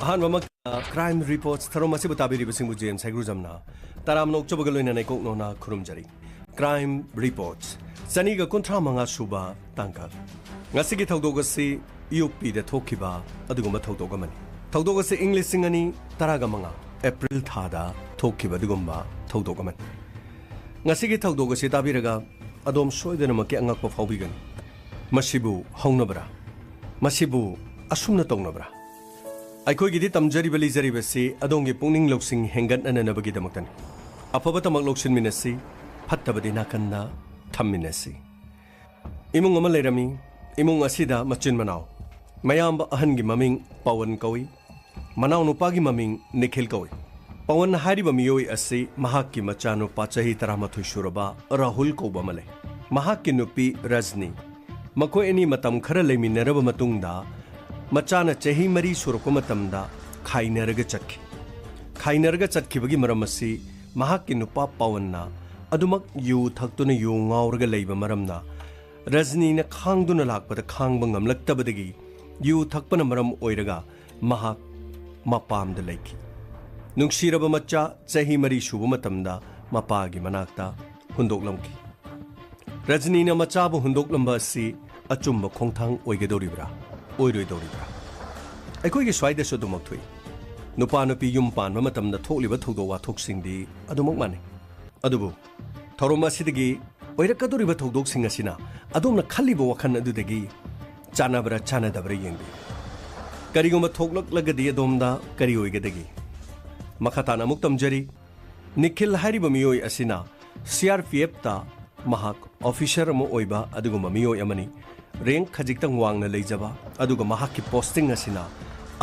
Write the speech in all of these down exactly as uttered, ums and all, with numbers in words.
ꯑꯍꯥꯟꯕꯃꯛꯇ Crime Reports ꯊꯧꯔꯝ ꯑꯁꯤꯕꯨ ꯇꯥꯕꯤꯔꯤꯕꯁꯤꯡꯕꯨ James ꯍꯩꯒ꯭ꯔꯨꯖꯝꯅ ꯇꯔꯥꯝꯅ ꯑꯣꯛꯆꯕꯒ ꯂꯣꯏꯅꯅ ꯏꯀꯣꯛ ꯅꯧꯅ ꯈꯨꯔꯨꯝꯖꯔꯤ꯫ Crime Reports ꯆꯅꯤꯒ ꯀꯨꯟꯊ꯭ꯔꯥ ꯃꯉꯥ ꯁꯨꯕ ꯇꯥꯡꯀꯛ꯫ ꯉꯁꯤꯒꯤ ꯊꯧꯗꯣꯛ ꯑꯁꯤ ꯌꯨ ꯄꯤꯗ ꯊꯣꯛꯈꯤꯕ ꯑꯗꯨꯒꯨꯝꯕ ꯊꯧꯗꯣꯛ ꯑꯃꯅꯤ꯫ ꯊꯧꯗꯣꯛ ꯑꯁꯤ ꯏꯪ ꯂꯤꯁꯤꯡ ꯑꯅꯤ ꯇꯔꯥꯒ ꯃꯉꯥ ꯑꯦꯄ꯭ꯔꯤꯜ ꯊꯥꯗ ꯊꯣꯛꯈꯤꯕ ꯑꯗꯨꯒꯨꯝꯕ ꯊꯧꯗꯣꯛ ꯑꯃꯅꯤ꯫ ꯉꯁꯤꯒꯤ ꯊꯧꯗꯣꯛ ꯑꯁꯤ ꯇꯥꯕꯤꯔꯒ ꯑꯗꯣꯝ ꯁꯣꯏꯗꯅꯃꯛꯀꯤ ꯑꯉꯛꯄ ꯐꯥꯎꯕꯤꯒꯅꯤ꯫ ꯃꯁꯤꯕꯨ ꯍꯧꯅꯕ꯭ꯔꯥ? ꯃꯁꯤꯕꯨ ꯑꯁꯨꯝꯅ ꯇꯧꯅꯕ꯭ꯔꯥ? ꯑꯩꯈꯣꯏꯒꯤꯗꯤ ꯇꯝꯖꯔꯤꯕ ꯂꯤꯖꯔꯤꯕꯁꯤ ꯑꯗꯣꯝꯒꯤ ꯄꯨꯛꯅꯤꯡ ꯂꯧꯁꯤꯡ ꯍꯦꯟꯒꯠꯅꯅꯕꯒꯤꯗꯃꯛꯇꯅꯤ꯫ ꯑꯐꯕ ꯇꯃꯛ ꯂꯧꯁꯤꯟꯃꯤꯟꯅꯁꯤ, ꯐꯠꯇꯕꯗꯤ ꯅꯥꯀꯟꯗ ꯊꯝꯃꯤꯟꯅꯁꯤ꯫ ꯏꯃꯨꯡ ꯑꯃ ꯂꯩꯔꯝꯃꯤ꯫ ꯏꯃꯨꯡ ꯑꯁꯤꯗ ꯃꯆꯤꯟ ꯃꯅꯥꯎ, ꯃꯌꯥꯝꯕ ꯑꯍꯟꯒꯤ ꯃꯃꯤꯡ ꯄꯋꯟ ꯀꯧꯏ, ꯃꯅꯥꯎꯅꯨꯄꯥꯒꯤ ꯃꯃꯤꯡ ꯅꯤꯈꯤꯜ ꯀꯧꯏ꯫ ꯄꯋꯟ ꯍꯥꯏꯔꯤꯕ ꯃꯤꯑꯣꯏ ꯑꯁꯤ ꯃꯍꯥꯛꯀꯤ ꯃꯆꯥꯅꯨꯄꯥ ꯆꯍꯤ ꯇꯔꯥꯃꯥꯊꯣꯏ ꯁꯨꯔꯕ ꯔꯥꯍꯨꯜ ꯀꯧꯕ ꯑꯃ ꯂꯩ꯫ ꯃꯍꯥꯛꯀꯤ ꯅꯨꯄꯤ ꯔꯖꯅꯤ꯫ ꯃꯈꯣꯏ ꯑꯅꯤ ꯃꯇꯝ ꯈꯔ ꯂꯩꯃꯤꯟꯅꯔꯕ ꯃꯇꯨꯡꯗ, ꯃꯆꯥꯅ ꯆꯍꯤ ꯃꯔꯤ ꯁꯨꯔꯛꯄ ꯃꯇꯝꯗ ꯈꯥꯏꯅꯔꯒ ꯆꯠꯈꯤ꯫ ꯈꯥꯏꯅꯔꯒ ꯆꯠꯈꯤꯕꯒꯤ ꯃꯔꯝ ꯑꯁꯤ ꯃꯍꯥꯛꯀꯤ ꯅꯨꯄꯥ ꯄꯋꯟꯅ ꯑꯗꯨꯃꯛ ꯌꯨ ꯊꯛꯇꯨꯅ ꯌꯨ ꯉꯥꯎꯔꯒ ꯂꯩꯕ ꯃꯔꯝꯅ, ꯔꯖꯅꯤꯅ ꯈꯥꯡꯗꯨꯅ ꯂꯥꯛꯄꯗ ꯈꯥꯡꯕ ꯉꯝꯂꯛꯇꯕꯗꯒꯤ ꯌꯨ ꯊꯛꯄꯅ ꯃꯔꯝ ꯑꯣꯏꯔꯒ ꯃꯍꯥꯛ ꯃꯄꯥꯝꯗ ꯂꯩꯈꯤ꯫ ꯅꯨꯡꯁꯤꯔꯕ ꯃꯆꯥ ꯆꯍꯤ ꯃꯔꯤ ꯁꯨꯕ ꯃꯇꯝꯗ ꯃꯄꯥꯒꯤ ꯃꯅꯥꯛꯇ ꯍꯨꯟꯗꯣꯛꯂꯝꯈꯤ꯫ ꯔꯖꯅꯤꯅ ꯃꯆꯥꯕꯨ ꯍꯨꯟꯗꯣꯛꯂꯝꯕ ꯑꯁꯤ ꯑꯆꯨꯝꯕ ꯈꯣꯡꯊꯥꯡ ꯑꯣꯏꯒꯗꯧꯔꯤꯕ꯭ꯔꯥ, ꯑꯣꯏꯔꯣꯏꯗꯧꯔꯤꯕ꯭ꯔꯥ? ꯑꯩꯈꯣꯏꯒꯤ ꯁ꯭ꯋꯥꯏꯗꯁꯨ ꯑꯗꯨꯃꯛ ꯊꯣꯛꯏ꯫ ꯅꯨꯄꯥ ꯅꯨꯄꯤ ꯌꯨꯝ ꯄꯥꯟꯕ ꯃꯇꯝꯗ ꯊꯣꯛꯂꯤꯕ ꯊꯧꯗꯣꯛ ꯋꯥꯊꯣꯛꯁꯤꯡꯗꯤ ꯑꯗꯨꯃꯛ ꯃꯥꯟꯅꯩ꯫ ꯑꯗꯨꯕꯨ ꯊꯧꯔꯝ ꯑꯁꯤꯗꯒꯤ ꯑꯣꯏꯔꯛꯀꯗꯧꯔꯤꯕ ꯊꯧꯗꯣꯛꯁꯤꯡ ꯑꯁꯤꯅ ꯑꯗꯣꯝꯅ ꯈꯜꯂꯤꯕ ꯋꯥꯈꯜ ꯑꯗꯨꯗꯒꯤ ꯆꯥꯟꯅꯕ꯭ꯔꯥ ꯆꯥꯟꯅꯗꯕ꯭ꯔꯥ ꯌꯦꯡꯕꯤꯌꯨ꯫ ꯀꯔꯤꯒꯨꯝꯕ ꯊꯣꯛꯂꯛꯂꯒꯗꯤ ꯑꯗꯣꯝꯗ ꯀꯔꯤ ꯑꯣꯏꯒꯗꯒꯦ? ꯃꯈꯥ ꯇꯥꯅ ꯑꯃꯨꯛ ꯇꯝꯖꯔꯤ꯫ ꯅꯤꯈꯤꯜ ꯍꯥꯏꯔꯤꯕ ꯃꯤꯑꯣꯏ ꯑꯁꯤꯅ ꯁꯤ ꯑꯥꯔ ꯄꯤ ꯑꯦꯐꯇ ꯃꯍꯥꯛ ꯑꯣꯐꯤꯁꯔ ꯑꯃ ꯑꯣꯏꯕ ꯑꯗꯨꯒꯨꯝꯕ ꯃꯤꯑꯣꯏ ꯑꯃꯅꯤ꯫ ꯔꯦꯡꯛ ꯈꯖꯤꯛꯇꯪ ꯋꯥꯡꯅ ꯂꯩꯖꯕ, ꯑꯗꯨꯒ ꯃꯍꯥꯛꯀꯤ ꯄꯣꯁꯇꯤꯡ ꯑꯁꯤꯅ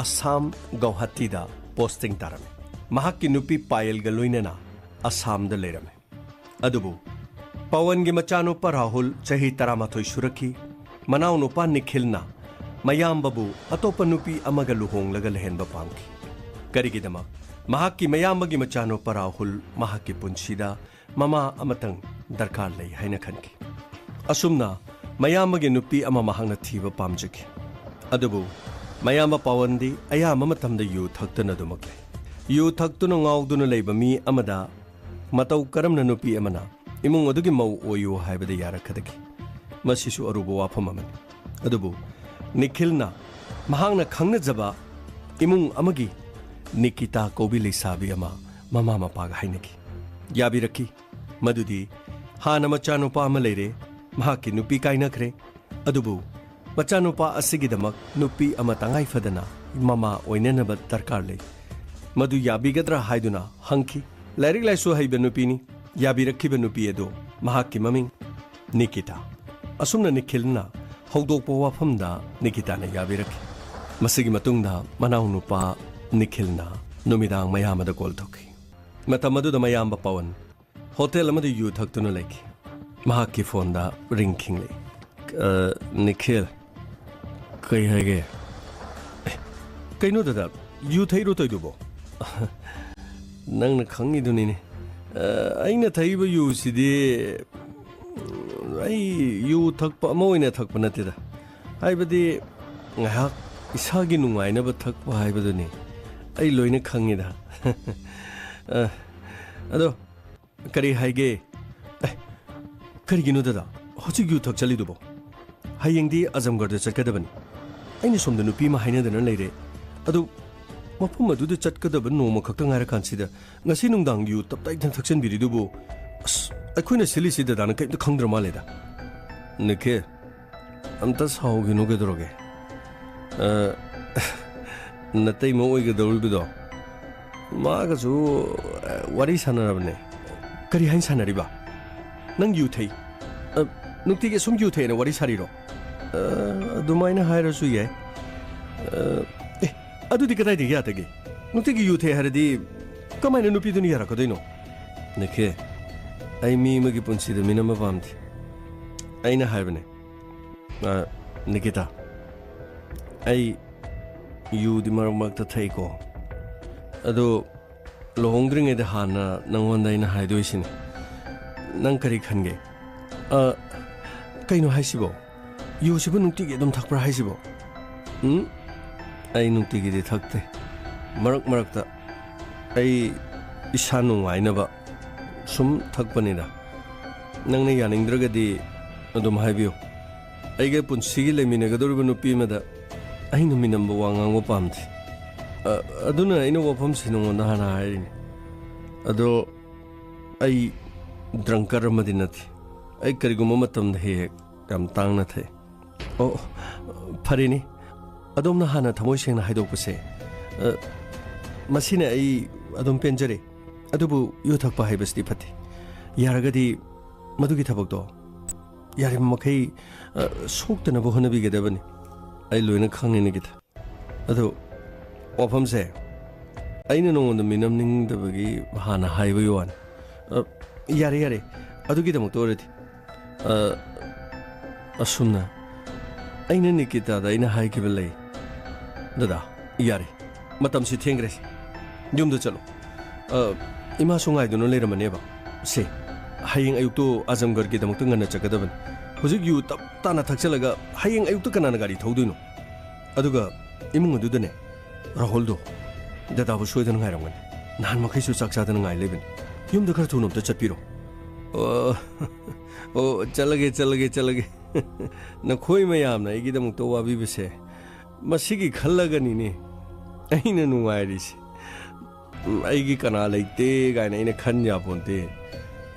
ꯑꯁꯥꯝ ꯒꯧꯍꯥꯇꯤꯗ ꯄꯣꯁꯇꯤꯡ ꯇꯥꯔꯝꯃꯤ꯫ ꯃꯍꯥꯛꯀꯤ ꯅꯨꯄꯤ ꯄꯥꯌꯦꯜꯒ ꯂꯣꯏꯅꯅ ꯑꯁꯥꯝꯗ ꯂꯩꯔꯝꯃꯤ꯫ ꯑꯗꯨꯕꯨ ꯄꯋꯟꯒꯤ ꯃꯆꯥꯅꯨꯄꯥ ꯔꯥꯍꯨꯜ ꯆꯍꯤ ꯇꯔꯥꯃꯥꯊꯣꯏ ꯁꯨꯔꯛꯈꯤ꯫ ꯃꯅꯥꯎꯅꯨꯄꯥ ꯅꯤꯈꯤꯜꯅ ꯃꯌꯥꯝꯕꯕꯨ ꯑꯇꯣꯞꯄ ꯅꯨꯄꯤ ꯑꯃꯒ ꯂꯨꯍꯣꯡꯂꯒ ꯂꯩꯍꯟꯕ ꯄꯥꯝꯈꯤ꯫ ꯀꯔꯤꯒꯤꯗꯃꯛ? ꯃꯍꯥꯛꯀꯤ ꯃꯌꯥꯝꯕꯒꯤ ꯃꯆꯥꯅꯨꯄꯥ ꯔꯥꯍꯨꯜ ꯃꯍꯥꯛꯀꯤ ꯄꯨꯟꯁꯤꯗ ꯃꯃꯥ ꯑꯃꯇꯪ ꯗꯔꯀꯥꯔ ꯂꯩ ꯍꯥꯏꯅ ꯈꯟꯈꯤ꯫ ꯑꯁꯨꯝꯅ ꯃꯌꯥꯝꯕꯒꯤ ꯅꯨꯄꯤ ꯑꯃ ꯃꯍꯥꯛꯅ ꯊꯤꯕ ꯄꯥꯝꯖꯈꯤ꯫ ꯑꯗꯨꯕꯨ ꯃꯌꯥꯝꯕ ꯄꯋꯟꯗꯤ ꯑꯌꯥꯝꯕ ꯃꯇꯝꯗ ꯌꯨ ꯊꯛꯇꯨꯅ ꯑꯗꯨꯃꯛ ꯂꯩ꯫ ꯌꯨ ꯊꯛꯇꯨꯅ ꯉꯥꯎꯗꯨꯅ ꯂꯩꯕ ꯃꯤ ꯑꯃꯗ ꯃꯇꯧ ꯀꯔꯝꯅ ꯅꯨꯄꯤ ꯑꯃꯅ ꯏꯃꯨꯡ ꯑꯗꯨꯒꯤ ꯃꯧ ꯑꯣꯏꯌꯨ ꯍꯥꯏꯕꯗ ꯌꯥꯔꯛꯀꯗꯒꯦ? ꯃꯁꯤꯁꯨ ꯑꯔꯨꯕ ꯋꯥꯐꯝ ꯑꯃꯅꯤ꯫ ꯑꯗꯨꯕꯨ ꯅꯤꯈꯤꯜꯅ ꯃꯍꯥꯛꯅ ꯈꯪꯅꯖꯕ ꯏꯃꯨꯡ ꯑꯃꯒꯤ ꯅꯤꯀꯤꯇꯥ ꯀꯧꯕꯤ ꯂꯩꯁꯥꯕꯤ ꯑꯃ ꯃꯃꯥ ꯃꯄꯥꯒ ꯍꯥꯏꯅꯈꯤ꯫ ꯌꯥꯕꯤꯔꯛꯈꯤ꯫ ꯃꯗꯨꯗꯤ ꯍꯥꯟꯅ ꯃꯆꯥꯅꯨꯄꯥ ꯑꯃ ꯂꯩꯔꯦ, ꯃꯍꯥꯛꯀꯤ ꯅꯨꯄꯤ ꯀꯥꯏꯅꯈ꯭ꯔꯦ, ꯑꯗꯨꯕꯨ ꯃꯆꯥꯅꯨꯄꯥ ꯑꯁꯤꯒꯤꯗꯃꯛ ꯅꯨꯄꯤ ꯑꯃ ꯇꯉꯥꯏ ꯐꯗꯅ ꯃꯃꯥ ꯑꯣꯏꯅꯅꯕ ꯗꯔꯀꯥꯔ ꯂꯩ꯫ ꯃꯗꯨ ꯌꯥꯕꯤꯒꯗ꯭ꯔꯥ ꯍꯥꯏꯗꯨꯅ ꯍꯪꯈꯤ꯫ ꯂꯥꯏꯔꯤꯛ ꯂꯥꯏꯁꯨ ꯍꯩꯕ ꯅꯨꯄꯤꯅꯤ꯫ ꯌꯥꯕꯤꯔꯛꯈꯤꯕ ꯅꯨꯄꯤ ꯑꯗꯨ ꯃꯍꯥꯛꯀꯤ ꯃꯃꯤꯡ ꯅꯤꯀꯤꯇꯥ꯫ ꯑꯁꯨꯝꯅ ꯅꯤꯈꯤꯜꯅ ꯍꯧꯗꯣꯛꯄ ꯋꯥꯐꯝꯗ ꯅꯤꯀꯤꯇꯥꯅ ꯌꯥꯕꯤꯔꯛꯈꯤ꯫ ꯃꯁꯤꯒꯤ ꯃꯇꯨꯡꯗ ꯃꯅꯥꯎꯅꯨꯄꯥ ꯅꯤꯈꯤꯜꯅ ꯅꯨꯃꯤꯗꯥꯡ ꯃꯌꯥꯝꯕꯗ ꯀꯣꯜ ꯇꯧꯈꯤ꯫ ꯃꯇꯝ ꯑꯗꯨꯗ ꯃꯌꯥꯝꯕ ꯄꯋꯟ ꯍꯣꯇꯦꯜ ꯑꯃꯗ ꯌꯨ ꯊꯛꯇꯨꯅ ꯂꯩꯈꯤ꯫ ꯃꯍꯥꯛꯀꯤ ꯐꯣꯟꯗ ꯔꯤꯡ ꯈꯤꯡꯂꯛꯏ꯫ "ꯑ, ꯅꯤꯈꯤꯜ, ꯀꯩ ꯍꯥꯏꯒꯦ? ꯑꯦ, ꯀꯩꯅꯣ ꯗꯗꯥ, ꯌꯨ ꯊꯛꯏꯔꯣ ꯇꯧꯏꯗꯨꯕꯣ?" "ꯅꯪꯅ ꯈꯪꯉꯤꯗꯨꯅꯤꯅꯦ꯫ ꯑ, ꯑꯩꯅ ꯊꯛꯏꯕ ꯌꯨꯁꯤꯗꯤ, ꯑꯩ ꯌꯨ ꯊꯛꯄ ꯑꯃ ꯑꯣꯏꯅ ꯊꯛꯄ ꯅꯠꯇꯦꯗ꯫ ꯍꯥꯏꯕꯗꯤ, ꯉꯥꯏꯍꯥꯛ ꯏꯁꯥꯒꯤ ꯅꯨꯡꯉꯥꯏꯅꯕ ꯊꯛꯄ ꯍꯥꯏꯕꯗꯨꯅꯤ꯫ ꯑꯩ ꯂꯣꯏꯅ ꯈꯪꯉꯤꯗ꯫" "ꯑ, ꯑꯗꯣ, ꯀꯔꯤ ꯍꯥꯏꯒꯦ? ꯑꯦ, ꯀꯔꯤꯒꯤꯅꯣ ꯗꯗꯥ, ꯍꯧꯖꯤꯛ ꯌꯨ ꯊꯛ ꯆꯠꯂꯤꯗꯨꯕꯣ? ꯍꯌꯦꯡꯗꯤ ꯑꯖꯝꯒꯔꯗ ꯆꯠꯀꯗꯕꯅꯤ꯫ ꯑꯩꯅ ꯁꯣꯝꯗ ꯅꯨꯄꯤ ꯑꯃ ꯍꯥꯏꯅꯗꯅ ꯂꯩꯔꯦ꯫ ꯑꯗꯨ ꯃꯐꯝ ꯑꯗꯨꯗ ꯆꯠꯀꯗꯕ ꯅꯣꯡꯃ ꯈꯛꯇ ꯉꯥꯏꯔꯀꯥꯟꯁꯤꯗ ꯉꯁꯤ ꯅꯨꯡꯗꯥꯡ ꯌꯨ ꯇꯞꯇꯥꯏ ꯊꯛꯆꯟꯕꯤꯔꯤꯗꯨꯕꯨ? ꯑꯁ, ꯑꯩꯈꯣꯏꯅ ꯁꯤꯜꯂꯤꯁꯤ ꯗꯗꯥꯅ ꯀꯔꯤꯝꯇ ꯈꯪꯗ꯭ꯔ ꯃꯥꯜꯂꯦꯗ꯫" "ꯅꯤꯈꯤꯜ, ꯑꯝꯇ ꯁꯥꯎꯈꯤꯅꯨ ꯀꯩꯗꯧꯔꯒꯦ? ꯑ, ꯅꯇꯩꯃ ꯑꯣꯏꯒꯗꯧꯔꯤꯕꯗꯣ, ꯃꯥꯒꯁꯨ, ꯑ, ꯋꯥꯔꯤ ꯁꯥꯟꯅꯔꯕꯅꯦ꯫" "ꯀꯔꯤ ꯍꯥꯏꯅ ꯁꯥꯟꯅꯔꯤꯕ? ꯅꯪ ꯌꯨ ꯊꯛꯏ? ꯑ, ꯅꯨꯡꯇꯤꯒꯤ ꯑꯁꯨꯝ ꯌꯨ ꯊꯛꯑꯦꯅ ꯋꯥꯔꯤ ꯁꯥꯔꯤꯔꯣ?" "ꯑ, ꯑꯗꯨꯃꯥꯏꯅ ꯍꯥꯏꯔꯁꯨ ꯌꯥꯏ꯫ ꯑ, ꯑꯦ, ꯑꯗꯨꯗꯤ ꯀꯗꯥꯏꯗꯒꯤ ꯌꯥꯗꯒꯦ? ꯅꯨꯡꯇꯤꯒꯤ ꯌꯨ ꯊꯛꯑꯦ ꯍꯥꯏꯔꯗꯤ ꯀꯃꯥꯏꯅ ꯅꯨꯄꯤꯗꯨꯅ ꯌꯥꯔꯛꯀꯗꯣꯏꯅꯣ?" "ꯅꯤꯈꯤꯜ, ꯑꯩ ꯃꯤ ꯑꯃꯒꯤ ꯄꯨꯟꯁꯤꯗ ꯃꯤꯅꯝꯕ ꯄꯥꯝꯗꯦ꯫ ꯑꯩꯅ ꯍꯥꯏꯕꯅꯦ꯫ ꯑ, ꯅꯤꯀꯤꯇꯥ, ꯑꯩ ꯌꯨꯗꯤ ꯃꯔꯛ ꯃꯔꯛꯇ ꯊꯛꯏꯀꯣ꯫ ꯑꯗꯣ ꯂꯨꯍꯣꯡꯗ꯭ꯔꯤꯉꯩꯗ ꯍꯥꯟꯅ ꯅꯪꯉꯣꯟꯗ ꯑꯩꯅ ꯍꯥꯏꯗꯣꯏꯁꯤꯅꯤ꯫ ꯅꯪ ꯀꯔꯤ ꯈꯟꯒꯦ?" "ꯑ, ꯀꯩꯅꯣ ꯍꯥꯏꯁꯤꯕꯣ? ꯌꯨꯁꯤꯕꯨ ꯅꯨꯡꯇꯤꯒꯤ ꯑꯗꯨꯝ ꯊꯛꯄ꯭ꯔꯥ ꯍꯥꯏꯁꯤꯕꯣ?" "ꯎꯝ?" ꯑꯩ ꯅꯨꯡꯇꯤꯒꯤꯗꯤ ꯊꯛꯇꯦ꯫ ꯃꯔꯛ ꯃꯔꯛꯇ ꯑꯩ ꯏꯁꯥ ꯅꯨꯡꯉꯥꯏꯅꯕ ꯁꯨꯝ ꯊꯛꯄꯅꯤꯗ꯫ ꯅꯪꯅ ꯌꯥꯅꯤꯡꯗ꯭ꯔꯒꯗꯤ ꯑꯗꯨꯝ ꯍꯥꯏꯕꯤꯌꯨ꯫ ꯑꯩꯒ ꯄꯨꯟꯁꯤꯒꯤ ꯂꯩꯃꯤꯟꯅꯒꯗꯧꯔꯤꯕ ꯅꯨꯄꯤ ꯑꯃꯗ ꯑꯩꯅ ꯃꯤꯅꯝꯕ ꯋꯥ ꯉꯥꯡꯕ ꯄꯥꯝꯗꯦ꯫ ꯑ, ꯑꯗꯨꯅ ꯑꯩꯅ ꯋꯥꯐꯝꯁꯤ ꯅꯉꯣꯟꯗ ꯍꯥꯟꯅ ꯍꯥꯏꯔꯤꯅꯤ꯫ ꯑꯗꯣ ꯑꯩ ꯗ꯭ꯔꯪꯀꯔ ꯑꯃꯗꯤ ꯅꯠꯇꯦ꯫ ꯑꯩ ꯀꯔꯤꯒꯨꯝꯕ ꯃꯇꯝꯗ ꯍꯦꯛ ꯍꯦꯛ ꯌꯥꯝ ꯇꯥꯡꯅ ꯊꯛꯏ꯫ ꯑꯣ, ꯐꯔꯦꯅꯦ꯫ ꯑꯗꯣꯝꯅ ꯍꯥꯟꯅ ꯊꯃꯣꯏ ꯁꯦꯡꯅ ꯍꯥꯏꯗꯣꯛꯄꯁꯦ, ꯑ, ꯃꯁꯤꯅ ꯑꯩ ꯑꯗꯨꯝ ꯄꯦꯟꯖꯔꯦ꯫ ꯑꯗꯨꯕꯨ ꯌꯨ ꯊꯛꯄ ꯍꯥꯏꯕꯁꯤꯗꯤ ꯐꯠꯇꯦ꯫ ꯌꯥꯔꯒꯗꯤ ꯃꯗꯨꯒꯤ ꯊꯕꯛꯇꯣ ꯌꯥꯔꯤꯕ ꯃꯈꯩ, ꯑ, ꯁꯣꯛꯇꯅꯕ ꯍꯣꯠꯅꯕꯤꯒꯗꯕꯅꯤ꯫ ꯑꯩ ꯂꯣꯏꯅ ꯈꯪꯉꯦ, ꯅꯤꯀꯤꯇꯥ꯫ ꯑꯗꯨ ꯋꯥꯐꯝꯁꯦ ꯑꯩꯅ ꯅꯉꯣꯟꯗ ꯃꯤꯅꯝꯅꯤꯡꯗꯕꯒꯤ ꯍꯥꯟꯅ ꯍꯥꯏꯕꯒꯤ ꯋꯥꯅꯤ꯫ ꯑ, ꯌꯥꯔꯦ, ꯌꯥꯔꯦ꯫ ꯑꯗꯨꯒꯤꯗꯃꯛꯇ ꯑꯣꯏꯔꯗꯤ, ꯑ, ꯑꯁꯨꯝꯅ, ꯑꯩꯅ ꯅꯤꯀꯤꯇꯥꯗ ꯑꯩꯅ ꯍꯥꯏꯈꯤꯕ ꯂꯩ, "ꯗꯗꯥ, ꯌꯥꯔꯦ, ꯃꯇꯝꯁꯤ ꯊꯦꯡꯈ꯭ꯔꯦ, ꯌꯨꯝꯗ ꯆꯠꯂꯣ꯫ ꯑ, ꯏꯃꯥꯁꯨ ꯉꯥꯏꯗꯨꯅ ꯂꯩꯔꯝꯃꯅꯦꯕ꯫ ꯁꯦ, ꯍꯌꯦꯡ ꯑꯌꯨꯛꯇꯣ ꯑꯖꯝꯒꯔꯒꯤꯗꯃꯛꯇ ꯉꯟꯅ ꯆꯠꯀꯗꯕꯅꯤ꯫ ꯍꯧꯖꯤꯛ ꯌꯨ ꯇꯞ ꯇꯥꯅ ꯊꯛꯆꯜꯂꯒ ꯍꯌꯦꯡ ꯑꯌꯨꯛꯇ ꯀꯅꯥꯅ ꯒꯥꯔꯤ ꯊꯧꯗꯣꯏꯅꯣ? ꯑꯗꯨꯒ ꯏꯃꯨꯡ ꯑꯗꯨꯗꯅꯦ, ꯔꯥꯍꯨꯜꯗꯣ ꯗꯗꯥꯕꯨ ꯁꯣꯏꯗꯅ ꯉꯥꯏꯔꯝꯒꯅꯤ꯫ ꯅꯍꯥꯟ ꯃꯈꯩꯁꯨ ꯆꯥꯛ ꯆꯥꯗꯅ ꯉꯥꯏ ꯂꯩꯕꯅꯤ꯫ ꯌꯨꯝꯗ ꯈꯔ ꯊꯨꯅ ꯑꯝꯇ ꯆꯠꯄꯤꯔꯣ꯫" "ꯑꯣ, ꯑꯣ, ꯆꯠꯂꯒꯦ, ꯆꯠꯂꯒꯦ, ꯆꯠꯂꯒꯦ꯫ ꯅꯈꯣꯏ ꯃꯌꯥꯝꯅ ꯑꯩꯒꯤꯗꯃꯛꯇ ꯋꯥꯕꯤꯕꯁꯦ ꯃꯁꯤꯒꯤ ꯈꯜꯂꯒꯅꯤꯅꯦ ꯑꯩꯅ ꯅꯨꯡꯉꯥꯏꯔꯤꯁꯦ꯫ ꯎꯝ, ꯑꯩꯒꯤ ꯀꯅꯥ ꯂꯩꯇꯦ ꯀꯥꯏꯅ ꯑꯩꯅ ꯈꯟ ꯌꯥꯄꯣꯟꯇꯦ꯫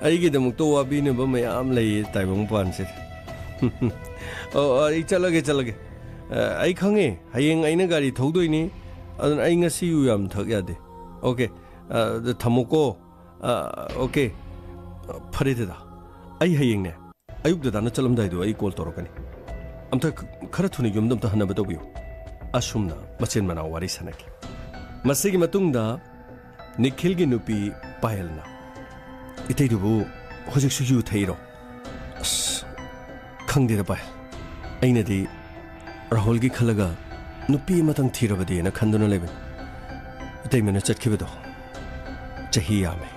ꯑꯩꯒꯤꯗꯃꯛꯇ ꯋꯥꯕꯤꯅꯕ ꯃꯌꯥꯝ ꯂꯩꯌꯦ ꯇꯥꯏꯕꯪ ꯄꯥꯟꯁꯤꯗ꯫" "ꯑꯣ, ꯑꯣ, ꯑꯩ ꯆꯠꯂꯒꯦ, ꯆꯠꯂꯒꯦ꯫ ꯑ, ꯑꯩ ꯈꯪꯉꯦ, ꯍꯌꯦꯡ ꯑꯩꯅ ꯒꯥꯔꯤ ꯊꯧꯗꯣꯏꯅꯤ, ꯑꯗꯨꯅ ꯑꯩ ꯉꯁꯤ ꯌꯨ ꯌꯥꯝ ꯊꯛ ꯌꯥꯗꯦ꯫ ꯑꯣꯀꯦ, ꯑ, ꯑꯗꯨ ꯊꯝꯃꯣꯀꯣ꯫ ꯑ, ꯑꯣꯀꯦ, ꯑ, ꯐꯔꯦ ꯗꯗꯥ, ꯑꯩ ꯍꯌꯦꯡꯅꯦ ꯑꯌꯨꯛ ꯗꯗꯥꯅ ꯆꯠꯂꯝꯗꯥꯏꯗꯣ ꯑꯩ ꯀꯣꯜ ꯇꯧꯔꯛꯀꯅꯤ꯫ ꯑꯝꯇ ꯈ-, ꯈꯔ ꯊꯨꯅ ꯌꯨꯝꯗ ꯑꯝꯇ ꯍꯟꯅꯕ ꯇꯧꯕꯤꯌꯨ꯫" ꯑꯁꯨꯝꯅ ꯃꯆꯤꯟ ꯃꯅꯥꯎ ꯋꯥꯔꯤ ꯁꯥꯟꯅꯈꯤ꯫ ꯃꯁꯤꯒꯤ ꯃꯇꯨꯡꯗ ꯅꯤꯈꯤꯜꯒꯤ ꯅꯨꯄꯤ ꯄꯥꯌꯜꯅ, "ꯏꯇꯩꯗꯨꯕꯨ ꯍꯧꯖꯤꯛꯁꯨ ꯌꯨ ꯊꯛꯏꯔꯣ?" "ꯑꯁ, ꯈꯪꯗꯦꯗ ꯄꯥꯌꯜ꯫ ꯑꯩꯅꯗꯤ ꯔꯥꯍꯨꯜꯒꯤ ꯈꯜꯂꯒ ꯅꯨꯄꯤ ꯑꯃꯇꯪ ꯊꯤꯔꯕꯗꯤꯅ ꯈꯟꯗꯨꯅ ꯂꯩꯕꯅꯤ꯫ ꯏꯇꯩꯃꯅ ꯆꯠꯈꯤꯕꯗꯣ ꯆꯍꯤ ꯌꯥꯝꯃꯦ꯫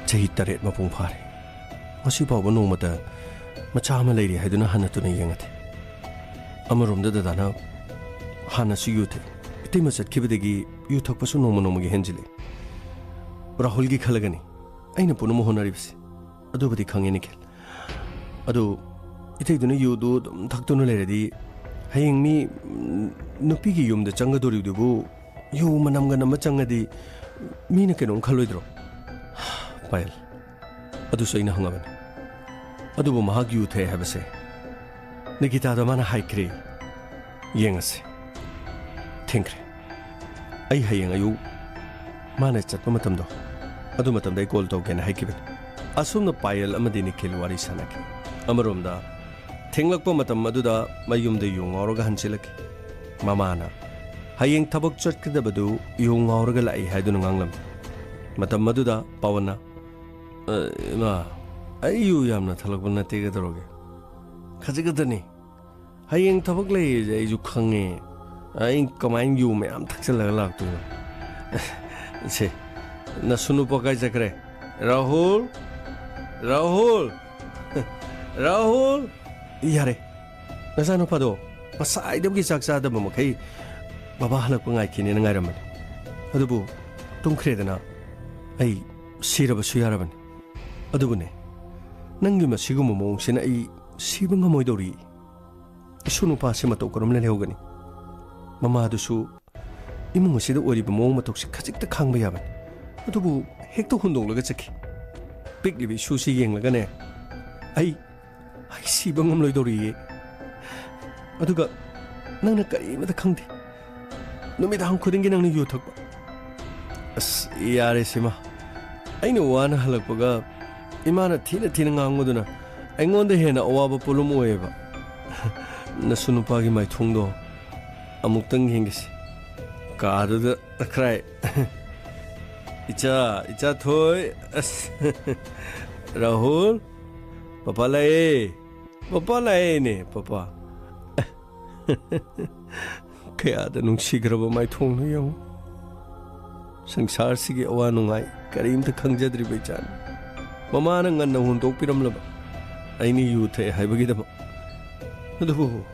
ꯆꯍꯤ ꯇꯔꯦꯠ ꯃꯄꯨꯡ ꯐꯥꯔꯦ꯫ ꯉꯁꯤ ꯐꯥꯎꯕ ꯅꯣꯡꯃꯇ ꯃꯆꯥ ꯑꯃ ꯂꯩꯔꯤ ꯍꯥꯏꯗꯨꯅ ꯍꯟꯅ ꯇꯨꯅ ꯌꯦꯡꯉꯗꯦ꯫ ꯑꯃꯔꯣꯝꯗ ꯗꯗꯥꯅ ꯍꯥꯟꯅꯁꯨ ꯌꯨ ꯊꯛꯏ꯫ ꯏꯇꯩꯃ ꯆꯠꯈꯤꯕꯗꯒꯤ ꯌꯨ ꯊꯛꯄꯁꯨ ꯅꯣꯡꯃ ꯅꯣꯡꯃꯒꯤ ꯍꯦꯟꯖꯤꯜꯂꯤ꯫ ꯔꯥꯍꯨꯜꯒꯤ ꯈꯜꯂꯒꯅꯤ ꯑꯩꯅ ꯄꯨꯝꯅꯃꯛ ꯍꯣꯠꯅꯔꯤꯕꯁꯤ꯫ ꯑꯗꯨꯕꯨꯗꯤ ꯈꯪꯉꯦ, ꯅꯤꯈꯤꯜ꯫ ꯑꯗꯨ ꯏꯇꯩꯗꯨꯅ ꯌꯨꯗꯨ ꯑꯗꯨꯝ ꯊꯛꯇꯨꯅ ꯂꯩꯔꯗꯤ, ꯍꯌꯦꯡ ꯃꯤ, ꯎꯝ, ꯅꯨꯄꯤꯒꯤ ꯌꯨꯝꯗ ꯆꯪꯒꯗꯧꯔꯤꯕꯗꯨꯕꯨ ꯌꯨ ꯃꯅꯝꯒ ꯅꯝꯃ ꯆꯪꯉꯗꯤ, ꯃꯤꯅ ꯀꯩꯅꯣꯝ ꯈꯜꯂꯣꯏꯗ꯭ꯔꯣ? ꯄꯥꯌꯜ, ꯑꯗꯨꯁꯨ ꯑꯩꯅ ꯍꯪꯉꯕꯅꯤ꯫ ꯑꯗꯨꯕꯨ ꯃꯍꯥꯛ ꯌꯨ ꯊꯛꯑꯦ ꯍꯥꯏꯕꯁꯦ ꯅꯤꯀꯤꯇꯥꯗ ꯃꯥꯅ ꯍꯥꯏꯈ꯭ꯔꯦ꯫ ꯌꯦꯡꯉꯁꯤ꯫ ꯊꯦꯡꯈ꯭ꯔꯦ꯫ ꯑꯩ ꯍꯌꯦꯡ ꯑꯌꯨꯛ ꯃꯥꯅ ꯆꯠꯄ ꯃꯇꯝꯗꯣ, ꯑꯗꯨ ꯃꯇꯝꯗ ꯑꯩ ꯀꯣꯜ ꯇꯧꯒꯦꯅ ꯍꯥꯏꯈꯤꯕꯅꯤ꯫ ꯑꯁꯨꯝꯅ ꯄꯥꯌꯜ ꯑꯃꯗꯤ ꯅꯤꯈꯤꯜ ꯋꯥꯔꯤ ꯁꯥꯟꯅꯈꯤ꯫ ꯑꯃꯔꯣꯝꯗ, ꯊꯦꯡꯂꯛꯄ ꯃꯇꯝ ꯑꯗꯨꯗ ꯃꯌꯨꯝꯗ ꯌꯨ ꯉꯥꯎꯔꯒ ꯍꯟꯖꯤꯜꯂꯛꯈꯤ꯫ ꯃꯃꯥꯅ ꯍꯌꯦꯡ ꯊꯕꯛ ꯆꯠꯀꯗꯕꯗꯨ ꯌꯨ ꯉꯥꯎꯔꯒ ꯂꯥꯛꯏ ꯍꯥꯏꯗꯨꯅ ꯉꯥꯡꯂꯝꯃꯤ꯫ ꯃꯇꯝ ꯑꯗꯨꯗ ꯄꯋꯟꯅ, "ꯑ, ꯏꯃꯥ, ꯑꯩ ꯌꯨ ꯌꯥꯝꯅ ꯊꯛꯂꯛꯄ ꯅꯠꯇꯦ, ꯀꯩꯗꯧꯔꯒꯦ? ꯈꯖꯤꯛ ꯈꯛꯇꯅꯤ꯫ ꯍꯌꯦꯡ ꯊꯕꯛ ꯂꯩꯌꯦꯁꯦ ꯑꯩꯁꯨ ꯈꯪꯉꯦ꯫ ꯑꯩ ꯀꯃꯥꯏꯅ ꯌꯨ ꯃꯌꯥꯝ ꯊꯛꯆꯜꯂꯒ ꯂꯥꯛꯇꯣꯏꯅꯣ?" ꯁꯦ, ꯅꯁꯨ ꯅꯨꯄꯥ ꯀꯥꯏ ꯆꯠꯈ꯭ꯔꯦ? ꯔꯥꯍꯨꯜ! ꯔꯥꯍꯨꯜ! ꯔꯥꯍꯨꯜ! ꯌꯥꯔꯦ꯫ ꯅꯆꯥꯅꯨꯄꯥꯗꯣ ꯉꯁꯥꯏꯗꯒꯤ ꯆꯥꯛ ꯆꯥꯗꯕ ꯃꯈꯩ ꯕꯕꯥ ꯍꯜꯂꯛꯄ ꯉꯥꯏꯈꯤꯅꯦꯅ ꯉꯥꯏꯔꯝꯕꯅꯤ꯫ ꯑꯗꯨꯕꯨ ꯇꯨꯝꯈ꯭ꯔꯦꯗꯅ, ꯑꯩ ꯁꯤꯔꯕꯁꯨ ꯌꯥꯔꯕꯅꯤ꯫ ꯑꯗꯨꯕꯨꯅꯦ, ꯅꯪꯒꯤ ꯃꯁꯤꯒꯨꯝꯕ ꯃꯑꯣꯡꯁꯤꯅ ꯑꯩ ꯁꯤꯕ ꯉꯝꯃꯣꯏꯗꯧꯔꯤ꯫ ꯏꯁꯨ ꯅꯨꯄꯥꯁꯦ ꯃꯇꯧ ꯀꯔꯝꯅ ꯂꯩꯍꯧꯒꯅꯤ? ꯃꯃꯥꯗꯨꯁꯨ ꯏꯃꯨꯡ ꯑꯁꯤꯗ ꯑꯣꯏꯔꯤꯕ ꯃꯑꯣꯡ ꯃꯇꯧꯁꯤ ꯈꯖꯤꯛꯇ ꯈꯥꯡꯕ ꯌꯥꯕꯅꯤ꯫ ꯑꯗꯨꯕꯨ ꯍꯦꯛꯇ ꯍꯨꯟꯗꯣꯛꯂꯒ ꯆꯠꯈꯤ꯫ ꯄꯤꯛꯂꯤꯕ ꯏꯁꯨꯁꯤ ꯌꯦꯡꯂꯒꯅꯦ, ꯑꯩ, ꯑꯩ ꯁꯤꯕ ꯉꯝꯂꯣꯏꯗꯧꯔꯤꯌꯦ꯫ ꯑꯗꯨꯒ ꯅꯪꯅ ꯀꯔꯤꯃꯇ ꯈꯪꯗꯦ꯫ ꯅꯨꯃꯤꯗꯥꯡ ꯈꯨꯗꯤꯡꯒꯤ ꯅꯪꯅ ꯌꯨ ꯊꯛꯄ꯫ ꯑꯁ, ꯌꯥꯔꯦ ꯁꯤꯃ꯫ ꯑꯩꯅ ꯋꯥꯅ ꯍꯜꯂꯛꯄꯒ ꯏꯃꯥꯅ ꯊꯤꯅ ꯊꯤꯅ ꯉꯥꯡꯕꯗꯨꯅ ꯑꯩꯉꯣꯟꯗ ꯍꯦꯟꯅ ꯑꯋꯥꯕ ꯄꯣꯠꯂꯨꯝ ꯑꯣꯏꯌꯦꯕ꯫ ꯅꯁꯨ ꯅꯨꯄꯥꯒꯤ ꯃꯥꯏꯊꯣꯡꯗꯣ ꯑꯃꯨꯛꯇꯪ ꯌꯦꯡꯒꯦꯁꯦ꯫ ꯀꯥꯗꯨꯗ ꯈꯔꯥꯏ꯫ ꯏꯆꯥ, ꯏꯆꯥ ꯊꯣꯏ꯫ ꯑꯁ, ꯔꯥꯍꯨꯜ, ꯄꯄꯥ ꯂꯥꯛꯑꯦ꯫ ꯄꯄꯥ ꯂꯥꯛꯑꯦꯅꯦ, ꯄꯄꯥ꯫ ꯀꯌꯥꯗ ꯅꯨꯡꯁꯤꯈ꯭ꯔꯕ ꯃꯥꯏꯊꯣꯡꯅꯣ ꯌꯦꯡꯉꯨ꯫ ꯁꯪꯁꯥꯔꯁꯤꯒꯤ ꯑꯋꯥ ꯅꯨꯡꯉꯥꯏ ꯀꯔꯤꯝꯇ ꯈꯪꯖꯗ꯭ꯔꯤꯕ ꯏꯆꯥꯅꯤ꯫ ꯃꯃꯥꯅ ꯉꯟꯅ ꯍꯨꯟꯗꯣꯛꯄꯤꯔꯝꯂꯕ ꯑꯩꯅ ꯌꯨ ꯊꯛꯑꯦ ꯍꯥꯏꯕꯒꯤꯗꯃꯛ꯫ ꯑꯗꯨꯕꯨ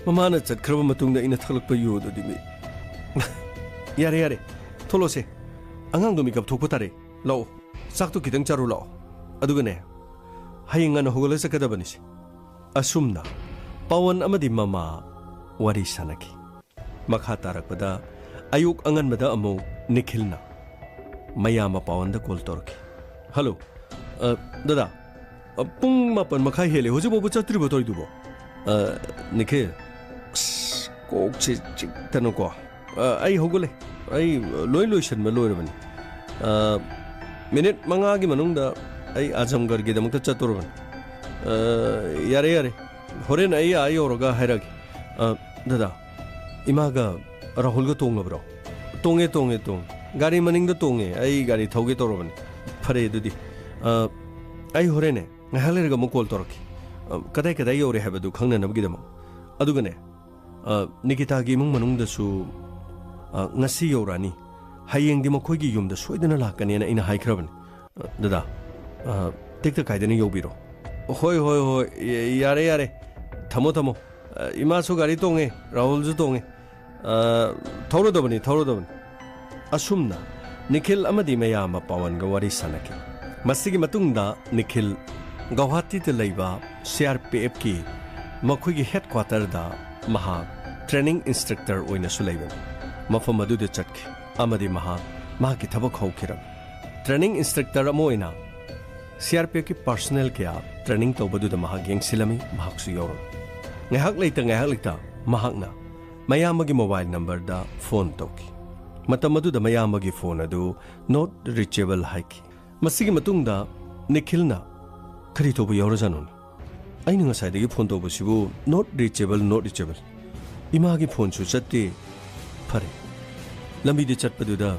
ꯃꯃꯥꯅ ꯆꯠꯈ꯭ꯔꯕ ꯃꯇꯨꯡꯗ ꯑꯩꯅ ꯊꯛꯂꯛꯄ ꯌꯨꯗꯨꯗꯤ ꯃꯤ꯫ ꯌꯥꯔꯦ, ꯌꯥꯔꯦ, ꯊꯣꯛꯂꯣꯁꯦ꯫ ꯑꯉꯥꯡꯗꯣ ꯃꯤꯀꯞ ꯊꯣꯛꯄ ꯇꯥꯔꯦ꯫ ꯂꯥꯛꯑꯣ, ꯆꯥꯛꯇꯣ ꯈꯤꯇꯪ ꯆꯥꯔꯨ ꯂꯥꯛꯑꯣ꯫ ꯑꯗꯨꯒꯅꯦ, ꯍꯌꯦꯡ ꯉꯟꯅ ꯍꯧꯒꯠꯂ ꯆꯠꯀꯗꯕꯅꯤꯁꯦ꯫ ꯑꯁꯨꯝꯅ ꯄꯋꯟ ꯑꯃꯗꯤ ꯃꯃꯥ ꯋꯥꯔꯤ ꯁꯥꯟꯅꯈꯤ꯫ ꯃꯈꯥ ꯇꯥꯔꯛꯄꯗ ꯑꯌꯨꯛ ꯑꯉꯟꯕꯗ ꯑꯃꯨꯛ ꯅꯤꯈꯤꯜꯅ ꯃꯌꯥꯝꯕ ꯄꯋꯟꯗ ꯀꯣꯜ ꯇꯧꯔꯛꯈꯤ꯫ "ꯍꯜꯂꯣ, ꯑ, ꯗꯗꯥ, ꯑ, ꯄꯨꯡ ꯃꯥꯄꯟ ꯃꯈꯥꯏ ꯍꯦꯜꯂꯦ, ꯍꯧꯖꯤꯛ ꯐꯥꯎꯕ ꯆꯠꯇ꯭ꯔꯤꯕꯣ ꯇꯧꯔꯤꯗꯨꯕꯣ?" "ꯑ, ꯅꯤꯈꯤꯜ, ꯑꯁ, ꯀꯣꯛꯁꯦ ꯆꯤꯛꯇꯅꯀꯣ꯫ ꯑ, ꯑꯩ ꯍꯧꯒꯠꯂꯦ, ꯑꯩ ꯂꯣꯏ ꯂꯣꯏꯁꯟꯕ ꯂꯣꯏꯔꯕꯅꯤ꯫ ꯑ, ꯃꯤꯅꯤꯠ ꯃꯉꯥꯒꯤ ꯃꯅꯨꯡꯗ ꯑꯩ ꯑꯖꯝꯒꯔꯒꯤꯗꯃꯛꯇ ꯆꯠꯇꯣꯔꯕꯅꯤ꯫ ꯑ, ꯌꯥꯔꯦ, ꯌꯥꯔꯦ, ꯍꯣꯔꯦꯟ ꯑꯩ ꯑꯥ ꯌꯧꯔꯒ ꯍꯥꯏꯔꯛꯑꯒꯦ꯫ ꯑ, ꯗꯗꯥ, ꯏꯃꯥꯒ ꯔꯥꯍꯨꯜꯒ ꯇꯣꯡꯂꯕ꯭ꯔꯣ?" "ꯇꯣꯡꯉꯦ, ꯇꯣꯡꯉꯦ, ꯇꯣꯡꯉꯦ꯫ ꯒꯥꯔꯤ ꯃꯅꯤꯡꯗ ꯇꯣꯡꯉꯦ꯫ ꯑꯩ ꯒꯥꯔꯤ ꯊꯧꯒꯦ ꯇꯧꯔꯕꯅꯤ꯫ ꯐꯔꯦ ꯑꯗꯨꯗꯤ꯫ ꯑ, ꯑꯩ ꯍꯣꯔꯦꯟꯅꯦ ꯉꯥꯏꯍꯥꯛ ꯂꯩꯔꯒ ꯑꯃꯨꯛ ꯀꯣꯜ ꯇꯧꯔꯛꯀꯦ꯫ ꯑ, ꯀꯗꯥꯏ ꯀꯗꯥꯏ ꯌꯧꯔꯦ ꯍꯥꯏꯕꯗꯨ ꯈꯪꯅꯅꯕꯒꯤꯗꯃꯛ꯫ ꯑꯗꯨꯒꯅꯦ, ꯑ, ꯅꯤꯀꯤꯇꯥꯒꯤ ꯏꯃꯨꯡ ꯃꯅꯨꯡꯗꯁꯨ, ꯑ, ꯉꯁꯤ ꯌꯧꯔꯛꯑꯅꯤ꯫ ꯍꯌꯦꯡꯗꯤ ꯃꯈꯣꯏꯒꯤ ꯌꯨꯝꯗ ꯁꯣꯏꯗꯅ ꯂꯥꯛꯀꯅꯦꯅ ꯑꯩꯅ ꯍꯥꯏꯈ꯭ꯔꯕꯅꯤ꯫ ꯑ, ꯗꯗꯥ, ꯑ, ꯇꯦꯛꯇ ꯀꯥꯏꯗꯅ ꯌꯧꯕꯤꯔꯣ꯫" "ꯍꯣꯏ, ꯍꯣꯏ, ꯍꯣꯏ, ꯌꯥ-, ꯌꯥꯔꯦ, ꯌꯥꯔꯦ꯫ ꯊꯝꯃꯣ, ꯊꯝꯃꯣ꯫ ꯑ, ꯏꯃꯥꯁꯨ ꯒꯥꯔꯤ ꯇꯣꯡꯉꯦ, ꯔꯥꯍꯨꯜꯁꯨ ꯇꯣꯡꯉꯦ꯫ ꯑ, ꯊꯧꯔꯗꯕꯅꯤ, ꯊꯧꯔꯗꯕꯅꯤ꯫" ꯑꯁꯨꯝꯅ ꯅꯤꯈꯤꯜ ꯑꯃꯗꯤ ꯃꯌꯥꯝꯕ ꯄꯋꯟꯒ ꯋꯥꯔꯤ ꯁꯥꯟꯅꯈꯤ꯫ ꯃꯁꯤꯒꯤ ꯃꯇꯨꯡꯗ ꯅꯤꯈꯤꯜ ꯒꯧꯍꯥꯇꯤꯗ ꯂꯩꯕ ꯁꯤ ꯑꯥꯔ ꯄꯤ ꯑꯦꯐꯀꯤ ꯃꯈꯣꯏꯒꯤ ꯍꯦꯗꯀ꯭ꯋꯥꯇꯔꯗ ꯃꯍꯥꯛ ꯇ꯭ꯔꯦꯅꯤꯡ ꯏꯟꯁꯇ꯭ꯔꯛꯇꯔ ꯑꯣꯏꯅꯁꯨ ꯂꯩꯕꯅꯤ꯫ ꯃꯐꯝ ꯑꯗꯨꯗ ꯆꯠꯈꯤ ꯑꯃꯗꯤ ꯃꯍꯥꯛ ꯃꯍꯥꯛꯀꯤ ꯊꯕꯛ ꯍꯧꯈꯤꯔꯝꯃꯤ꯫ ꯇ꯭ꯔꯦꯅꯤꯡ ꯏꯟꯁꯇ꯭ꯔꯛꯇꯔ ꯑꯃ ꯑꯣꯏꯅ ꯁꯤ ꯑꯥꯔ ꯄꯤ ꯑꯦꯐꯀꯤ ꯄꯥꯔꯁꯣꯅꯦꯜ ꯀꯌꯥ ꯇ꯭ꯔꯦꯅꯤꯡ ꯇꯧꯕꯗꯨꯗ ꯃꯍꯥꯛ ꯌꯦꯡꯁꯤꯜꯂꯝꯃꯤ, ꯃꯍꯥꯛꯁꯨ ꯌꯥꯎꯔꯝꯃꯤ꯫ ꯉꯥꯏꯍꯥꯛ ꯂꯩꯇ ꯉꯥꯏꯍꯥꯛ ꯂꯩꯇ ꯃꯍꯥꯛꯅ ꯃꯌꯥꯝꯕꯒꯤ ꯃꯣꯕꯥꯏꯜ ꯅꯝꯕꯔꯗ ꯐꯣꯟ ꯇꯧꯈꯤ꯫ ꯃꯇꯝ ꯑꯗꯨꯗ ꯃꯌꯥꯝꯕꯒꯤ ꯐꯣꯟ ꯑꯗꯨ ꯅꯣꯠ ꯔꯤꯆꯦꯕꯜ ꯍꯥꯏꯈꯤ꯫ ꯃꯁꯤꯒꯤ ꯃꯇꯨꯡꯗ ꯅꯤꯈꯤꯜꯅ, "ꯀꯔꯤ ꯇꯧꯕ ꯌꯥꯎꯔꯖꯥꯠꯅꯣꯅꯦ? ꯑꯩꯅ ꯉꯁꯥꯏꯗꯒꯤ ꯐꯣꯟ ꯇꯧꯕꯁꯤꯕꯨ ꯅꯣꯠ ꯔꯤꯆꯦꯕꯜ, ꯅꯣꯠ ꯔꯤꯆꯦꯕꯜ꯫ ꯏꯃꯥꯒꯤ ꯐꯣꯟꯁꯨ ꯆꯠꯇꯦ꯫ ꯐꯔꯦ, ꯂꯝꯕꯤꯗ ꯆꯠꯄꯗꯨꯗ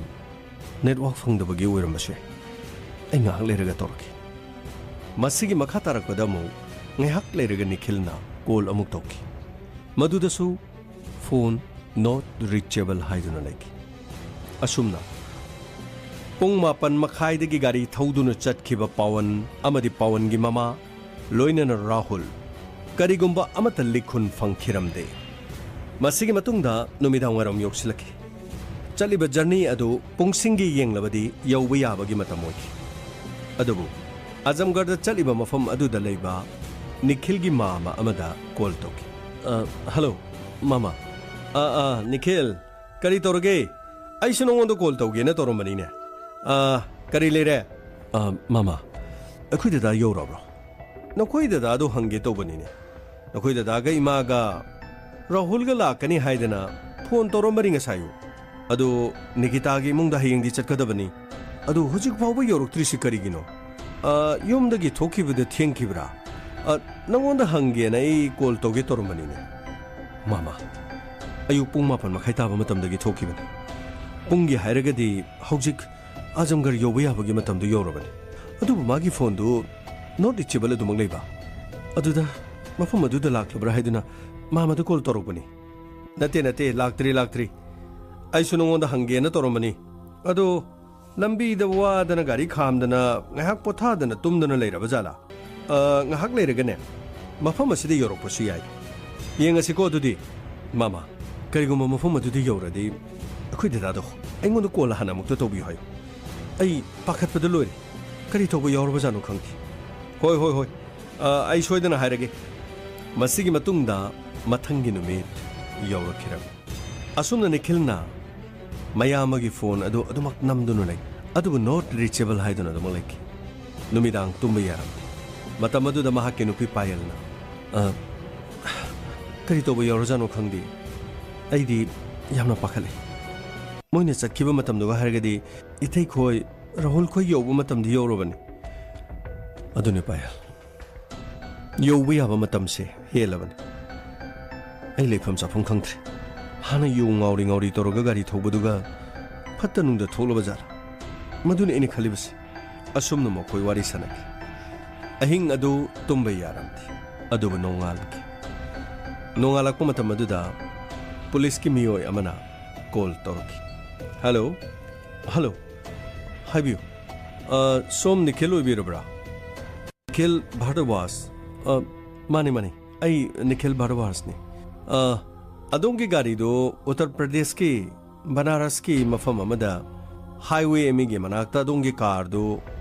ꯅꯦꯠꯋꯥꯛ ꯐꯪꯗꯕꯒꯤ ꯑꯣꯏꯔꯝꯕꯁꯨ ꯌꯥꯏ꯫ ꯑꯩ ꯉꯥꯏꯍꯥꯛ ꯂꯩꯔꯒ ꯇꯧꯔꯛꯀꯦ꯫" ꯃꯁꯤꯒꯤ ꯃꯈꯥ ꯇꯥꯔꯛꯄꯗ ꯑꯃꯨꯛ ꯉꯥꯏꯍꯥꯛ ꯂꯩꯔꯒ ꯅꯤꯈꯤꯜꯅ ꯀꯣꯜ ꯑꯃꯨꯛ ꯇꯧꯈꯤ꯫ ꯃꯗꯨꯗꯁꯨ ꯐꯣꯟ ꯅꯣꯠ ꯔꯤꯆꯦꯕꯜ ꯍꯥꯏꯗꯨꯅ ꯂꯩꯈꯤ꯫ ꯑꯁꯨꯝꯅ ꯄꯨꯡ ꯃꯥꯄꯟ ꯃꯈꯥꯏꯗꯒꯤ ꯒꯥꯔꯤ ꯊꯧꯗꯨꯅ ꯆꯠꯈꯤꯕ ꯄꯋꯟ ꯑꯃꯗꯤ ꯄꯋꯟꯒꯤ ꯃꯃꯥ, ꯂꯣꯏꯅꯅ ꯔꯥꯍꯨꯜ, ꯀꯔꯤꯒꯨꯝꯕ ꯑꯃꯠꯇ ꯂꯤꯛ ꯈꯨꯟ ꯐꯪꯈꯤꯔꯝꯗꯦ꯫ ꯃꯁꯤꯒꯤ ꯃꯇꯨꯡꯗ ꯅꯨꯃꯤꯗꯥꯡ ꯋꯥꯏꯔꯝ ꯌꯧꯁꯤꯜꯂꯛꯈꯤ꯫ ꯆꯠꯂꯤꯕ ꯖꯔꯅꯤ ꯑꯗꯨ ꯄꯨꯡꯁꯤꯡꯒꯤ ꯌꯦꯡꯂꯕꯗꯤ ꯌꯧꯕ ꯌꯥꯕꯒꯤ ꯃꯇꯝ ꯑꯣꯏꯈꯤ꯫ ꯑꯗꯨꯕꯨ ꯑꯖꯝꯒꯔꯗ ꯆꯠꯂꯤꯕ ꯃꯐꯝ ꯑꯗꯨꯗ ꯂꯩꯕ ꯅꯤꯈꯤꯜꯒꯤ ꯃꯥꯃ ꯑꯃꯗ ꯀꯣꯜ ꯇꯧꯈꯤ꯫ "ꯑ, ꯍꯜꯂꯣ, ꯃꯥꯃ꯫ ꯑ, ꯑ, ꯅꯤꯈꯤꯜ, ꯀꯔꯤ ꯇꯧꯔꯒꯦ? ꯑꯩꯁꯨ ꯅꯉꯣꯟꯗ ꯀꯣꯜ ꯇꯧꯒꯦꯅ ꯇꯧꯔꯝꯕꯅꯤꯅꯦ꯫ ꯑ, ꯀꯔꯤ ꯂꯩꯔꯦ?" "ꯑ, ꯃꯥꯃ, ꯑꯩꯈꯣꯏ ꯗꯗꯥ ꯌꯧꯔꯛꯑꯕ꯭ꯔꯣ?" "ꯅꯈꯣꯏ ꯗꯗꯥꯗꯣ ꯍꯪꯒꯦ ꯇꯧꯕꯅꯤꯅꯦ꯫ ꯅꯈꯣꯏ ꯗꯗꯥꯒ ꯏꯃꯥꯒ ꯔꯥꯍꯨꯜꯒ ꯂꯥꯛꯀꯅꯤ ꯍꯥꯏꯗꯅ ꯐꯣꯟ ꯇꯧꯔꯝꯕꯅꯤ ꯉꯁꯥꯏ ꯑꯌꯨꯛ꯫ ꯑꯗꯨ ꯅꯤꯀꯤꯇꯥꯒꯤ ꯏꯃꯨꯡꯗ ꯍꯌꯦꯡꯗꯤ ꯆꯠꯀꯗꯕꯅꯤ꯫ ꯑꯗꯨ ꯍꯧꯖꯤꯛ ꯐꯥꯎꯕ ꯌꯧꯔꯛꯇ꯭ꯔꯤꯁꯤ ꯀꯔꯤꯒꯤꯅꯣ? ꯑ, ꯌꯨꯝꯗꯒꯤ ꯊꯣꯛꯈꯤꯕꯗ ꯊꯦꯡꯈꯤꯕ꯭ꯔꯥ? ꯑ, ꯅꯉꯣꯟꯗ ꯍꯪꯒꯦꯅ ꯑꯩ ꯀꯣꯜ ꯇꯧꯒꯦ ꯇꯧꯔꯝꯕꯅꯤꯅꯦ꯫" "ꯃꯥꯃ, ꯑꯌꯨꯛ ꯄꯨꯡ ꯃꯥꯄꯟ ꯃꯈꯥꯏ ꯇꯥꯕ ꯃꯇꯝꯗꯒꯤ ꯊꯣꯛꯈꯤꯕꯅꯤ꯫ ꯄꯨꯡꯒꯤ ꯍꯥꯏꯔꯒꯗꯤ ꯍꯧꯖꯤꯛ ꯑꯖꯝꯒꯔ ꯌꯧꯕ ꯌꯥꯕꯒꯤ ꯃꯇꯝꯗꯨ ꯌꯧꯔꯕꯅꯤ꯫ ꯑꯗꯨꯕꯨ ꯃꯥꯒꯤ ꯐꯣꯟꯗꯨ not reachable ꯑꯗꯨꯃꯛ ꯂꯩꯕ꯫ ꯑꯗꯨꯗ ꯃꯐꯝ ꯑꯗꯨꯗ ꯂꯥꯛꯂꯕ꯭ꯔꯥ ꯍꯥꯏꯗꯨꯅ ꯃꯥꯃꯗ ꯀꯣꯜ ꯇꯧꯔꯛꯄꯅꯤ꯫" "ꯅꯠꯇꯦ, ꯅꯠꯇꯦ, ꯂꯥꯛꯇ꯭ꯔꯤ, ꯂꯥꯛꯇ꯭ꯔꯤ꯫ ꯑꯩꯁꯨ ꯅꯉꯣꯟꯗ ꯍꯪꯒꯦꯅ ꯇꯧꯔꯝꯕꯅꯤ꯫ ꯑꯗꯣ ꯂꯝꯕꯤꯗ ꯋꯥꯗꯅ ꯒꯥꯔꯤ ꯈꯥꯝꯗꯅ ꯉꯥꯏꯍꯥꯛ ꯄꯣꯊꯥꯗꯅ ꯇꯨꯝꯗꯅ ꯂꯩꯔꯕ ꯖꯥꯠꯂꯥ? ꯑ, ꯉꯥꯏꯍꯥꯛ ꯂꯩꯔꯒꯅꯦ, ꯃꯐꯝ ꯑꯁꯤꯗ ꯌꯧꯔꯛꯄꯁꯨ ꯌꯥꯏ꯫ ꯌꯦꯡꯉꯁꯤꯀꯣ ꯑꯗꯨꯗꯤ꯫" "ꯃꯥꯃ, ꯀꯔꯤꯒꯨꯝꯕ ꯃꯐꯝ ꯑꯗꯨꯗ ꯌꯧꯔꯗꯤ ꯑꯩꯈꯣꯏ ꯗꯗꯥꯗꯣ ꯑꯩꯉꯣꯟꯗ ꯀꯣꯜ ꯍꯥꯟꯅ ꯑꯃꯨꯛꯇ ꯇꯧꯕꯤꯌꯨ ꯍꯥꯏꯌꯨ꯫ ꯑꯩ ꯄꯥꯈꯠꯄꯗ ꯂꯣꯏꯔꯦ꯫ ꯀꯔꯤ ꯇꯧꯕ ꯌꯥꯎꯔꯕꯖꯥꯠꯅꯣ ꯈꯪꯗꯦ꯫" "ꯍꯣꯏ, ꯍꯣꯏ, ꯍꯣꯏ꯫ ꯑ, ꯑꯩ ꯁꯣꯏꯗꯅ ꯍꯥꯏꯔꯒꯦ꯫" ꯃꯁꯤꯒꯤ ꯃꯇꯨꯡꯗ ꯃꯊꯪꯒꯤ ꯅꯨꯃꯤꯠ ꯌꯧꯔꯛꯈꯤꯔꯝꯃꯤ꯫ ꯑꯁꯨꯝꯅ ꯅꯤꯈꯤꯜꯅ ꯃꯌꯥꯝꯕꯒꯤ ꯐꯣꯟ ꯑꯗꯨ ꯑꯗꯨꯃꯛ ꯅꯝꯗꯨꯅ ꯂꯩ, ꯑꯗꯨꯕꯨ not reachable ꯍꯥꯏꯗꯨꯅ ꯑꯗꯨꯃꯛ ꯂꯩꯈꯤ꯫ ꯅꯨꯃꯤꯗꯥꯡ ꯇꯨꯝꯕ ꯌꯥꯔꯝꯗꯦ꯫ ꯃꯇꯝ ꯑꯗꯨꯗ ꯃꯍꯥꯛꯀꯤ ꯅꯨꯄꯤ ꯄꯥꯌꯦꯜꯅ, "ꯑ, ꯀꯔꯤ ꯇꯧꯕ ꯌꯥꯎꯔꯖꯥꯠꯅꯣ ꯈꯪꯗꯦ꯫ ꯑꯩꯗꯤ ꯌꯥꯝꯅ ꯄꯥꯈꯠꯂꯦ꯫ ꯃꯣꯏꯅ ꯆꯠꯈꯤꯕ ꯃꯇꯝꯗꯨꯒ ꯍꯥꯏꯔꯒꯗꯤ ꯏꯊꯩꯈꯣꯏ, ꯔꯥꯍꯨꯜ ꯈꯣꯏ ꯌꯧꯕ ꯃꯇꯝꯗꯤ ꯌꯧꯔꯕꯅꯤ꯫" "ꯑꯗꯨꯅꯤ ꯄꯥꯌꯦꯜ, ꯌꯧꯕ ꯌꯥꯕ ꯃꯇꯝꯁꯦ ꯍꯦꯜꯂꯕꯅꯤ꯫ ꯑꯩ ꯂꯩꯐꯝ ꯆꯥꯐꯝ ꯈꯪꯗ꯭ꯔꯦ꯫ ꯍꯥꯟꯅ ꯌꯨ ꯉꯥꯎꯔꯤ ꯉꯥꯎꯔꯤ ꯇꯧꯔꯒ ꯒꯥꯔꯤ ꯊꯧꯕꯗꯨꯒ ꯐꯠꯇ ꯅꯨꯡꯗ ꯊꯣꯛꯂꯕ ꯖꯥꯠꯂꯥ? ꯃꯗꯨꯅꯤ ꯑꯩꯅ ꯈꯜꯂꯤꯕꯁꯦ꯫" ꯑꯁꯨꯝꯅ ꯃꯈꯣꯏ ꯋꯥꯔꯤ ꯁꯥꯟꯅꯈꯤ꯫ ꯑꯍꯤꯡ ꯑꯗꯨ ꯇꯨꯝꯕ ꯌꯥꯔꯝꯗꯦ꯫ ꯑꯗꯨꯕꯨ ꯅꯣꯡꯉꯥꯜꯈꯤ꯫ ꯅꯣꯡꯉꯥꯜꯂꯛꯄ ꯃꯇꯝ ꯑꯗꯨꯗ ꯄꯨꯂꯤꯁꯀꯤ ꯃꯤꯑꯣꯏ ꯑꯃꯅ ꯀꯣꯜ ꯇꯧꯔꯛꯈꯤ꯫ "ꯍꯜꯂꯣ꯫" "ꯍꯜꯂꯣ꯫ ꯍꯥꯏꯕꯤꯌꯨ꯫ ꯑ, ꯁꯣꯝ ꯅꯤꯈꯤꯜ ꯑꯣꯏꯕꯤꯔꯕ꯭ꯔꯥ?" "ꯅꯤꯈꯤꯜ ꯚꯥꯔꯗ꯭ꯋꯥꯖ꯫ ꯑ, ꯃꯥꯅꯤ, ꯃꯥꯅꯤ꯫ ꯑꯩ ꯅꯤꯈꯤꯜ ꯚꯥꯔꯗ꯭ꯋꯥꯖꯅꯤ꯫ ꯑ, ꯑꯗꯣꯝꯒꯤ ꯒꯥꯔꯤꯗꯨ ꯎꯠꯇꯔ ꯄ꯭ꯔꯗꯦꯁꯀꯤ ꯕꯅꯥꯔꯁꯀꯤ ꯃꯐꯝ ꯑꯃꯗ ꯍꯥꯏꯋꯦ ꯑꯃꯒꯤ ꯃꯅꯥꯛꯇ ꯑꯗꯣꯝꯒꯤ ꯀꯥꯔꯗꯨ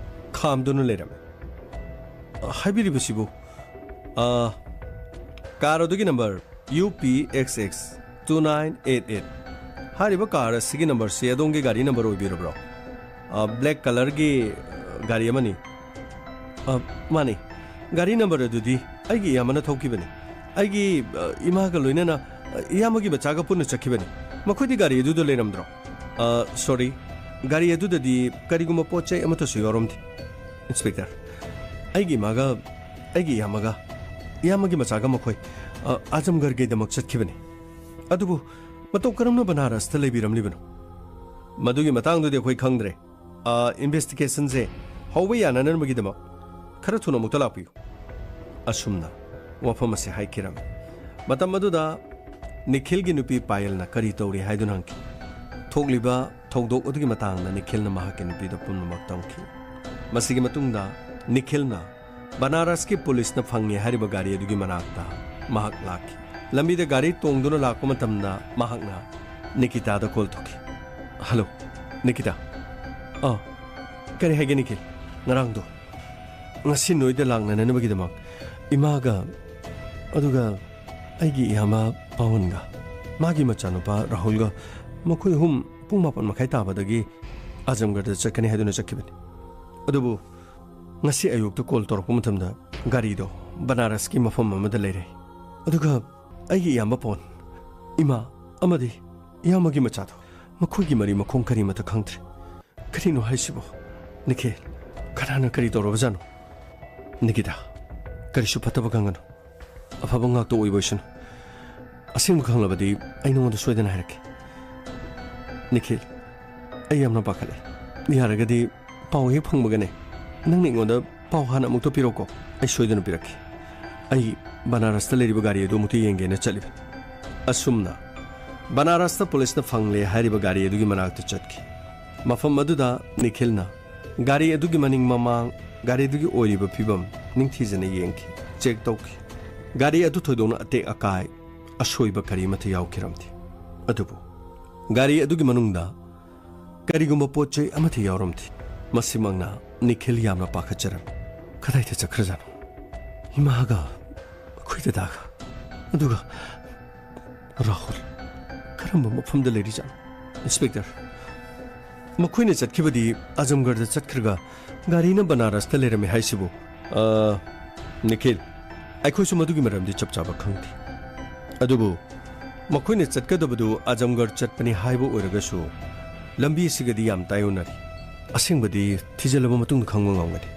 ꯈꯥꯝꯗꯨꯅ ꯂꯩꯔꯝꯃꯤ꯫ ꯑ, ꯍꯥꯏꯕꯤꯔꯤꯕꯁꯤꯕꯨ, ꯑ, ꯀꯥꯔ ꯑꯗꯨꯒꯤ number U P X X two nine eight eight꯫ ꯍꯥꯏꯔꯤꯕ ꯀꯥꯔ ꯑꯁꯤꯒꯤ ꯅꯝꯕꯔꯁꯤ ꯑꯗꯣꯝꯒꯤ ꯒꯥꯔꯤ ꯅꯝꯕꯔ ꯑꯣꯏꯕꯤꯔꯕ꯭ꯔꯣ? ꯑ, ꯕ꯭ꯂꯦꯛ ꯀꯂꯔꯒꯤ, ꯑ, ꯒꯥꯔꯤ ꯑꯃꯅꯤ꯫ ꯑ, ꯃꯥꯅꯤ꯫ ꯒꯥꯔꯤ ꯅꯝꯕꯔ ꯑꯗꯨꯗꯤ ꯑꯩꯒꯤ ꯏꯌꯥꯝꯕꯅ ꯊꯧꯈꯤꯕꯅꯤ꯫ ꯑꯩꯒꯤ, ꯑ, ꯏꯃꯥꯒ ꯂꯣꯏꯅꯅ, ꯑ, ꯏꯌꯥꯝꯕꯒꯤ ꯃꯆꯥꯒ ꯄꯨꯟꯅ ꯆꯠꯈꯤꯕꯅꯤ꯫ ꯃꯈꯣꯏꯗꯤ ꯒꯥꯔꯤ ꯑꯗꯨꯗ ꯂꯩꯔꯝꯗ꯭ꯔꯣ? ꯑ, ꯁꯣꯔꯤ, ꯒꯥꯔꯤ ꯑꯗꯨꯗꯗꯤ ꯀꯔꯤꯒꯨꯝꯕ ꯄꯣꯠ ꯆꯩ ꯑꯃꯠꯇꯁꯨ ꯌꯥꯎꯔꯝꯗꯦ꯫ ꯏꯟꯁꯄꯦꯛꯇꯔ, ꯑꯩꯒꯤ ꯏꯃꯥꯒ ꯑꯩꯒꯤ ꯏꯌꯥꯝꯕꯒ, ꯏꯌꯥꯝꯕꯒꯤ ꯃꯆꯥꯒ ꯃꯈꯣꯏ, ꯑ, ꯑꯥꯖꯝꯒꯔꯒꯤꯗꯃꯛ ꯆꯠꯈꯤꯕꯅꯤ꯫ ꯑꯗꯨꯕꯨ ꯃꯇꯧ ꯀꯔꯝꯅ ꯕꯅꯥꯔꯁꯇ ꯂꯩꯕꯤꯔꯝꯂꯤꯕꯅꯣ? ꯃꯗꯨꯒꯤ ꯃꯇꯥꯡꯗꯨꯗꯤ ꯑꯩꯈꯣꯏ ꯈꯪꯗ꯭ꯔꯦ꯫ ꯑ, ꯏꯟꯚꯦꯁꯇꯤꯒꯦꯁꯟꯁꯦ ꯍꯧꯕ ꯌꯥꯅꯅꯕꯒꯤꯗꯃꯛ ꯈꯔ ꯊꯨꯅ ꯑꯃꯨꯛꯇ ꯂꯥꯛꯄꯤꯌꯨ꯫ ꯑꯁꯨꯝꯅ ꯋꯥꯐꯝ ꯑꯁꯤ ꯍꯥꯏꯈꯤꯔꯝꯃꯤ꯫ ꯃꯇꯝ ꯑꯗꯨꯗ ꯅꯤꯈꯤꯜꯒꯤ ꯅꯨꯄꯤ ꯄꯥꯌꯜꯅ ꯀꯔꯤ ꯇꯧꯔꯤ ꯍꯥꯏꯗꯨꯅ ꯍꯪꯈꯤ꯫ ꯊꯣꯛꯂꯤꯕ ꯊꯧꯗꯣꯛ ꯑꯗꯨꯒꯤ ꯃꯇꯥꯡꯗ ꯅꯤꯈꯤꯜꯅ ꯃꯍꯥꯛꯀꯤ ꯅꯨꯄꯤꯗ ꯄꯨꯝꯅꯃꯛ ꯇꯝꯈꯤ꯫ ꯃꯁꯤꯒꯤ ꯃꯇꯨꯡꯗ ꯅꯤꯈꯤꯜꯅ ꯕꯅꯥꯔꯁꯀꯤ ꯄꯨꯂꯤꯁꯅ ꯐꯪꯉꯦ ꯍꯥꯏꯔꯤꯕ ꯒꯥꯔꯤ ꯑꯗꯨꯒꯤ ꯃꯅꯥꯛꯇ ꯃꯍꯥꯛ ꯂꯥꯛꯈꯤ꯫ ꯂꯝꯕꯤꯗ ꯒꯥꯔꯤ ꯇꯣꯡꯗꯨꯅ ꯂꯥꯛꯄ ꯃꯇꯝꯗ ꯃꯍꯥꯛꯅ ꯅꯤꯀꯤꯇꯥꯗ ꯀꯣꯜ ꯇꯧꯈꯤ꯫ "ꯍꯜꯂꯣ, ꯅꯤꯀꯤꯇꯥ꯫ ꯑꯥ, ꯀꯔꯤ ꯍꯥꯏꯒꯦ ꯅꯤꯈꯤꯜ? ꯉꯔꯥꯡꯗꯣ, ꯉꯁꯤ ꯅꯣꯏꯗ ꯂꯥꯛꯅꯅꯕꯒꯤꯗꯃꯛ ꯏꯃꯥꯒ, ꯑꯗꯨꯒ ꯑꯩꯒꯤ ꯏꯌꯥꯝꯕ ꯄꯥꯋꯟꯒ, ꯃꯥꯒꯤ ꯃꯆꯥꯅꯨꯄꯥ ꯔꯥꯍꯨꯜꯒ, ꯃꯈꯣꯏ ꯑꯍꯨꯝ ꯄꯨꯡ ꯃꯥꯄꯟ ꯃꯈꯥꯏ ꯇꯥꯕꯗꯒꯤ ꯑꯖꯝꯒꯔꯗ ꯆꯠꯀꯅꯤ ꯍꯥꯏꯗꯨꯅ ꯆꯠꯈꯤꯕꯅꯤ꯫ ꯑꯗꯨꯕꯨ ꯉꯁꯤ ꯑꯌꯨꯛꯇ ꯀꯣꯜ ꯇꯧꯔꯛꯄ ꯃꯇꯝꯗ ꯒꯥꯔꯤꯗꯣ ꯕꯅꯥꯔꯁꯀꯤ ꯃꯐꯝ ꯑꯃꯗ ꯂꯩꯔꯦ꯫ ꯑꯗꯨꯒ ꯑꯩꯒꯤ ꯏꯌꯥꯝꯕ ꯄꯥꯋꯟ, ꯏꯃꯥ ꯑꯃꯗꯤ ꯏꯌꯥꯝꯕꯒꯤ ꯃꯆꯥꯗꯣ, ꯃꯈꯣꯏꯒꯤ ꯃꯔꯤ ꯃꯈꯣꯡ ꯀꯔꯤꯃꯠꯇ ꯈꯪꯗ꯭ꯔꯦ꯫ ꯀꯔꯤꯅꯣ ꯍꯥꯏꯁꯤꯕꯣ? ꯅꯤꯈꯤꯜ, ꯀꯅꯥꯅ ꯀꯔꯤ ꯇꯧꯔꯕꯖꯥꯠꯅꯣ?" "ꯅꯤꯀꯤꯇꯥ, ꯀꯔꯤꯁꯨ ꯐꯠꯇꯕ ꯈꯪꯒꯅꯨ꯫ ꯑꯐꯕ ꯉꯥꯛꯇ ꯑꯣꯏꯕ ꯑꯣꯏꯁꯅꯨ꯫ ꯑꯁꯦꯡꯕ ꯈꯪꯂꯕꯗꯤ ꯑꯩ ꯅꯉꯣꯟꯗ ꯁꯣꯏꯗꯅ ꯍꯥꯏꯔꯛꯀꯦ꯫ ꯅꯤꯈꯤꯜ, ꯑꯩ ꯌꯥꯝꯅ ꯄꯥꯈꯠꯂꯦ꯫ ꯌꯥꯔꯒꯗꯤ ꯄꯥꯎ ꯍꯦꯛ ꯐꯪꯕꯒꯅꯦ, ꯅꯪꯅ ꯑꯩꯉꯣꯟꯗ ꯄꯥꯎ ꯍꯥꯟꯅ ꯑꯃꯨꯛꯇ ꯄꯤꯔꯛꯎꯀꯣ꯫ ꯑꯩ ꯁꯣꯏꯗꯅ ꯄꯤꯔꯛꯀꯦ꯫ ꯑꯩ ꯕꯅꯥꯔꯁꯇ ꯂꯩꯔꯤꯕ ꯒꯥꯔꯤ ꯑꯗꯨ ꯑꯃꯨꯛꯇ ꯌꯦꯡꯒꯦꯅ ꯆꯠꯂꯤꯕꯅꯤ꯫" ꯑꯁꯨꯝꯅ ꯕꯅꯥꯔꯁꯇ ꯄꯨꯂꯤꯁꯅ ꯐꯪꯂꯦ ꯍꯥꯏꯔꯤꯕ ꯒꯥꯔꯤ ꯑꯗꯨꯒꯤ ꯃꯅꯥꯛꯇ ꯆꯠꯈꯤ꯫ ꯃꯐꯝ ꯑꯗꯨꯗ ꯅꯤꯈꯤꯜꯅ ꯒꯥꯔꯤ ꯑꯗꯨꯒꯤ ꯃꯅꯤꯡ ꯃꯃꯥꯡ, ꯒꯥꯔꯤ ꯑꯗꯨꯒꯤ ꯑꯣꯏꯔꯤꯕ ꯐꯤꯕꯝ ꯅꯤꯡꯊꯤꯖꯅ ꯌꯦꯡꯈꯤ, ꯆꯦꯛ ꯇꯧꯈꯤ꯫ ꯒꯥꯔꯤ ꯑꯗꯨ ꯊꯣꯏꯗꯣꯛꯅ ꯑꯇꯦꯛ ꯑꯀꯥꯏ, ꯑꯁꯣꯏꯕ ꯀꯔꯤ ꯑꯃꯠꯇ ꯌꯥꯎꯈꯤꯔꯝꯗꯦ꯫ ꯑꯗꯨꯕꯨ ꯒꯥꯔꯤ ꯑꯗꯨꯒꯤ ꯃꯅꯨꯡꯗ ꯀꯔꯤꯒꯨꯝꯕ ꯄꯣꯠ ꯆꯩ ꯑꯃꯠꯇ ꯌꯥꯎꯔꯝꯗꯦ꯫ ꯃꯁꯤꯃꯛꯅ ꯅꯤꯈꯤꯜ ꯌꯥꯝꯅ ꯄꯥꯈꯠꯆꯔꯝꯃꯤ꯫ ꯀꯗꯥꯏꯗ ꯆꯠꯈ꯭ꯔꯖꯥꯠꯅꯣ? ꯏꯃꯥꯒ ꯑꯩꯈꯣꯏ ꯗꯗꯥꯒ, ꯑꯗꯨꯒ ꯔꯥꯍꯨꯜ ꯀꯔꯝꯕ ꯃꯐꯝꯗ ꯂꯩꯔꯤꯖꯥꯠꯅꯣ? ꯏꯟꯁꯄꯦꯛꯇꯔ, ꯃꯈꯣꯏꯅ ꯆꯠꯈꯤꯕꯗꯤ ꯑꯖꯝꯒꯔꯗ ꯆꯠꯈ꯭ꯔꯒ ꯒꯥꯔꯤꯅ ꯕꯅꯥꯔꯁꯇ ꯂꯩꯔꯝꯃꯤ ꯍꯥꯏꯁꯤꯕꯨ? ꯑ, ꯅꯤꯈꯤꯜ, ꯑꯩꯈꯣꯏꯁꯨ ꯃꯗꯨꯒꯤ ꯃꯔꯝꯗꯤ ꯆꯞ ꯆꯥꯕ ꯈꯪꯗꯦ꯫ ꯑꯗꯨꯕꯨ ꯃꯈꯣꯏꯅ ꯆꯠꯀꯗꯕꯗꯨ ꯑꯖꯝꯒꯔ ꯆꯠꯄꯅꯤ ꯍꯥꯏꯕ ꯑꯣꯏꯔꯒꯁꯨ ꯂꯝꯕꯤ ꯑꯁꯤꯒꯗꯤ ꯌꯥꯝ ꯇꯥꯏꯑꯣꯟꯅꯔꯤ꯫ ꯑꯁꯦꯡꯕꯗꯤ ꯊꯤꯖꯤꯜꯂꯕ ꯃꯇꯨꯡꯗ ꯈꯪꯕ ꯉꯝꯒꯅꯤ꯫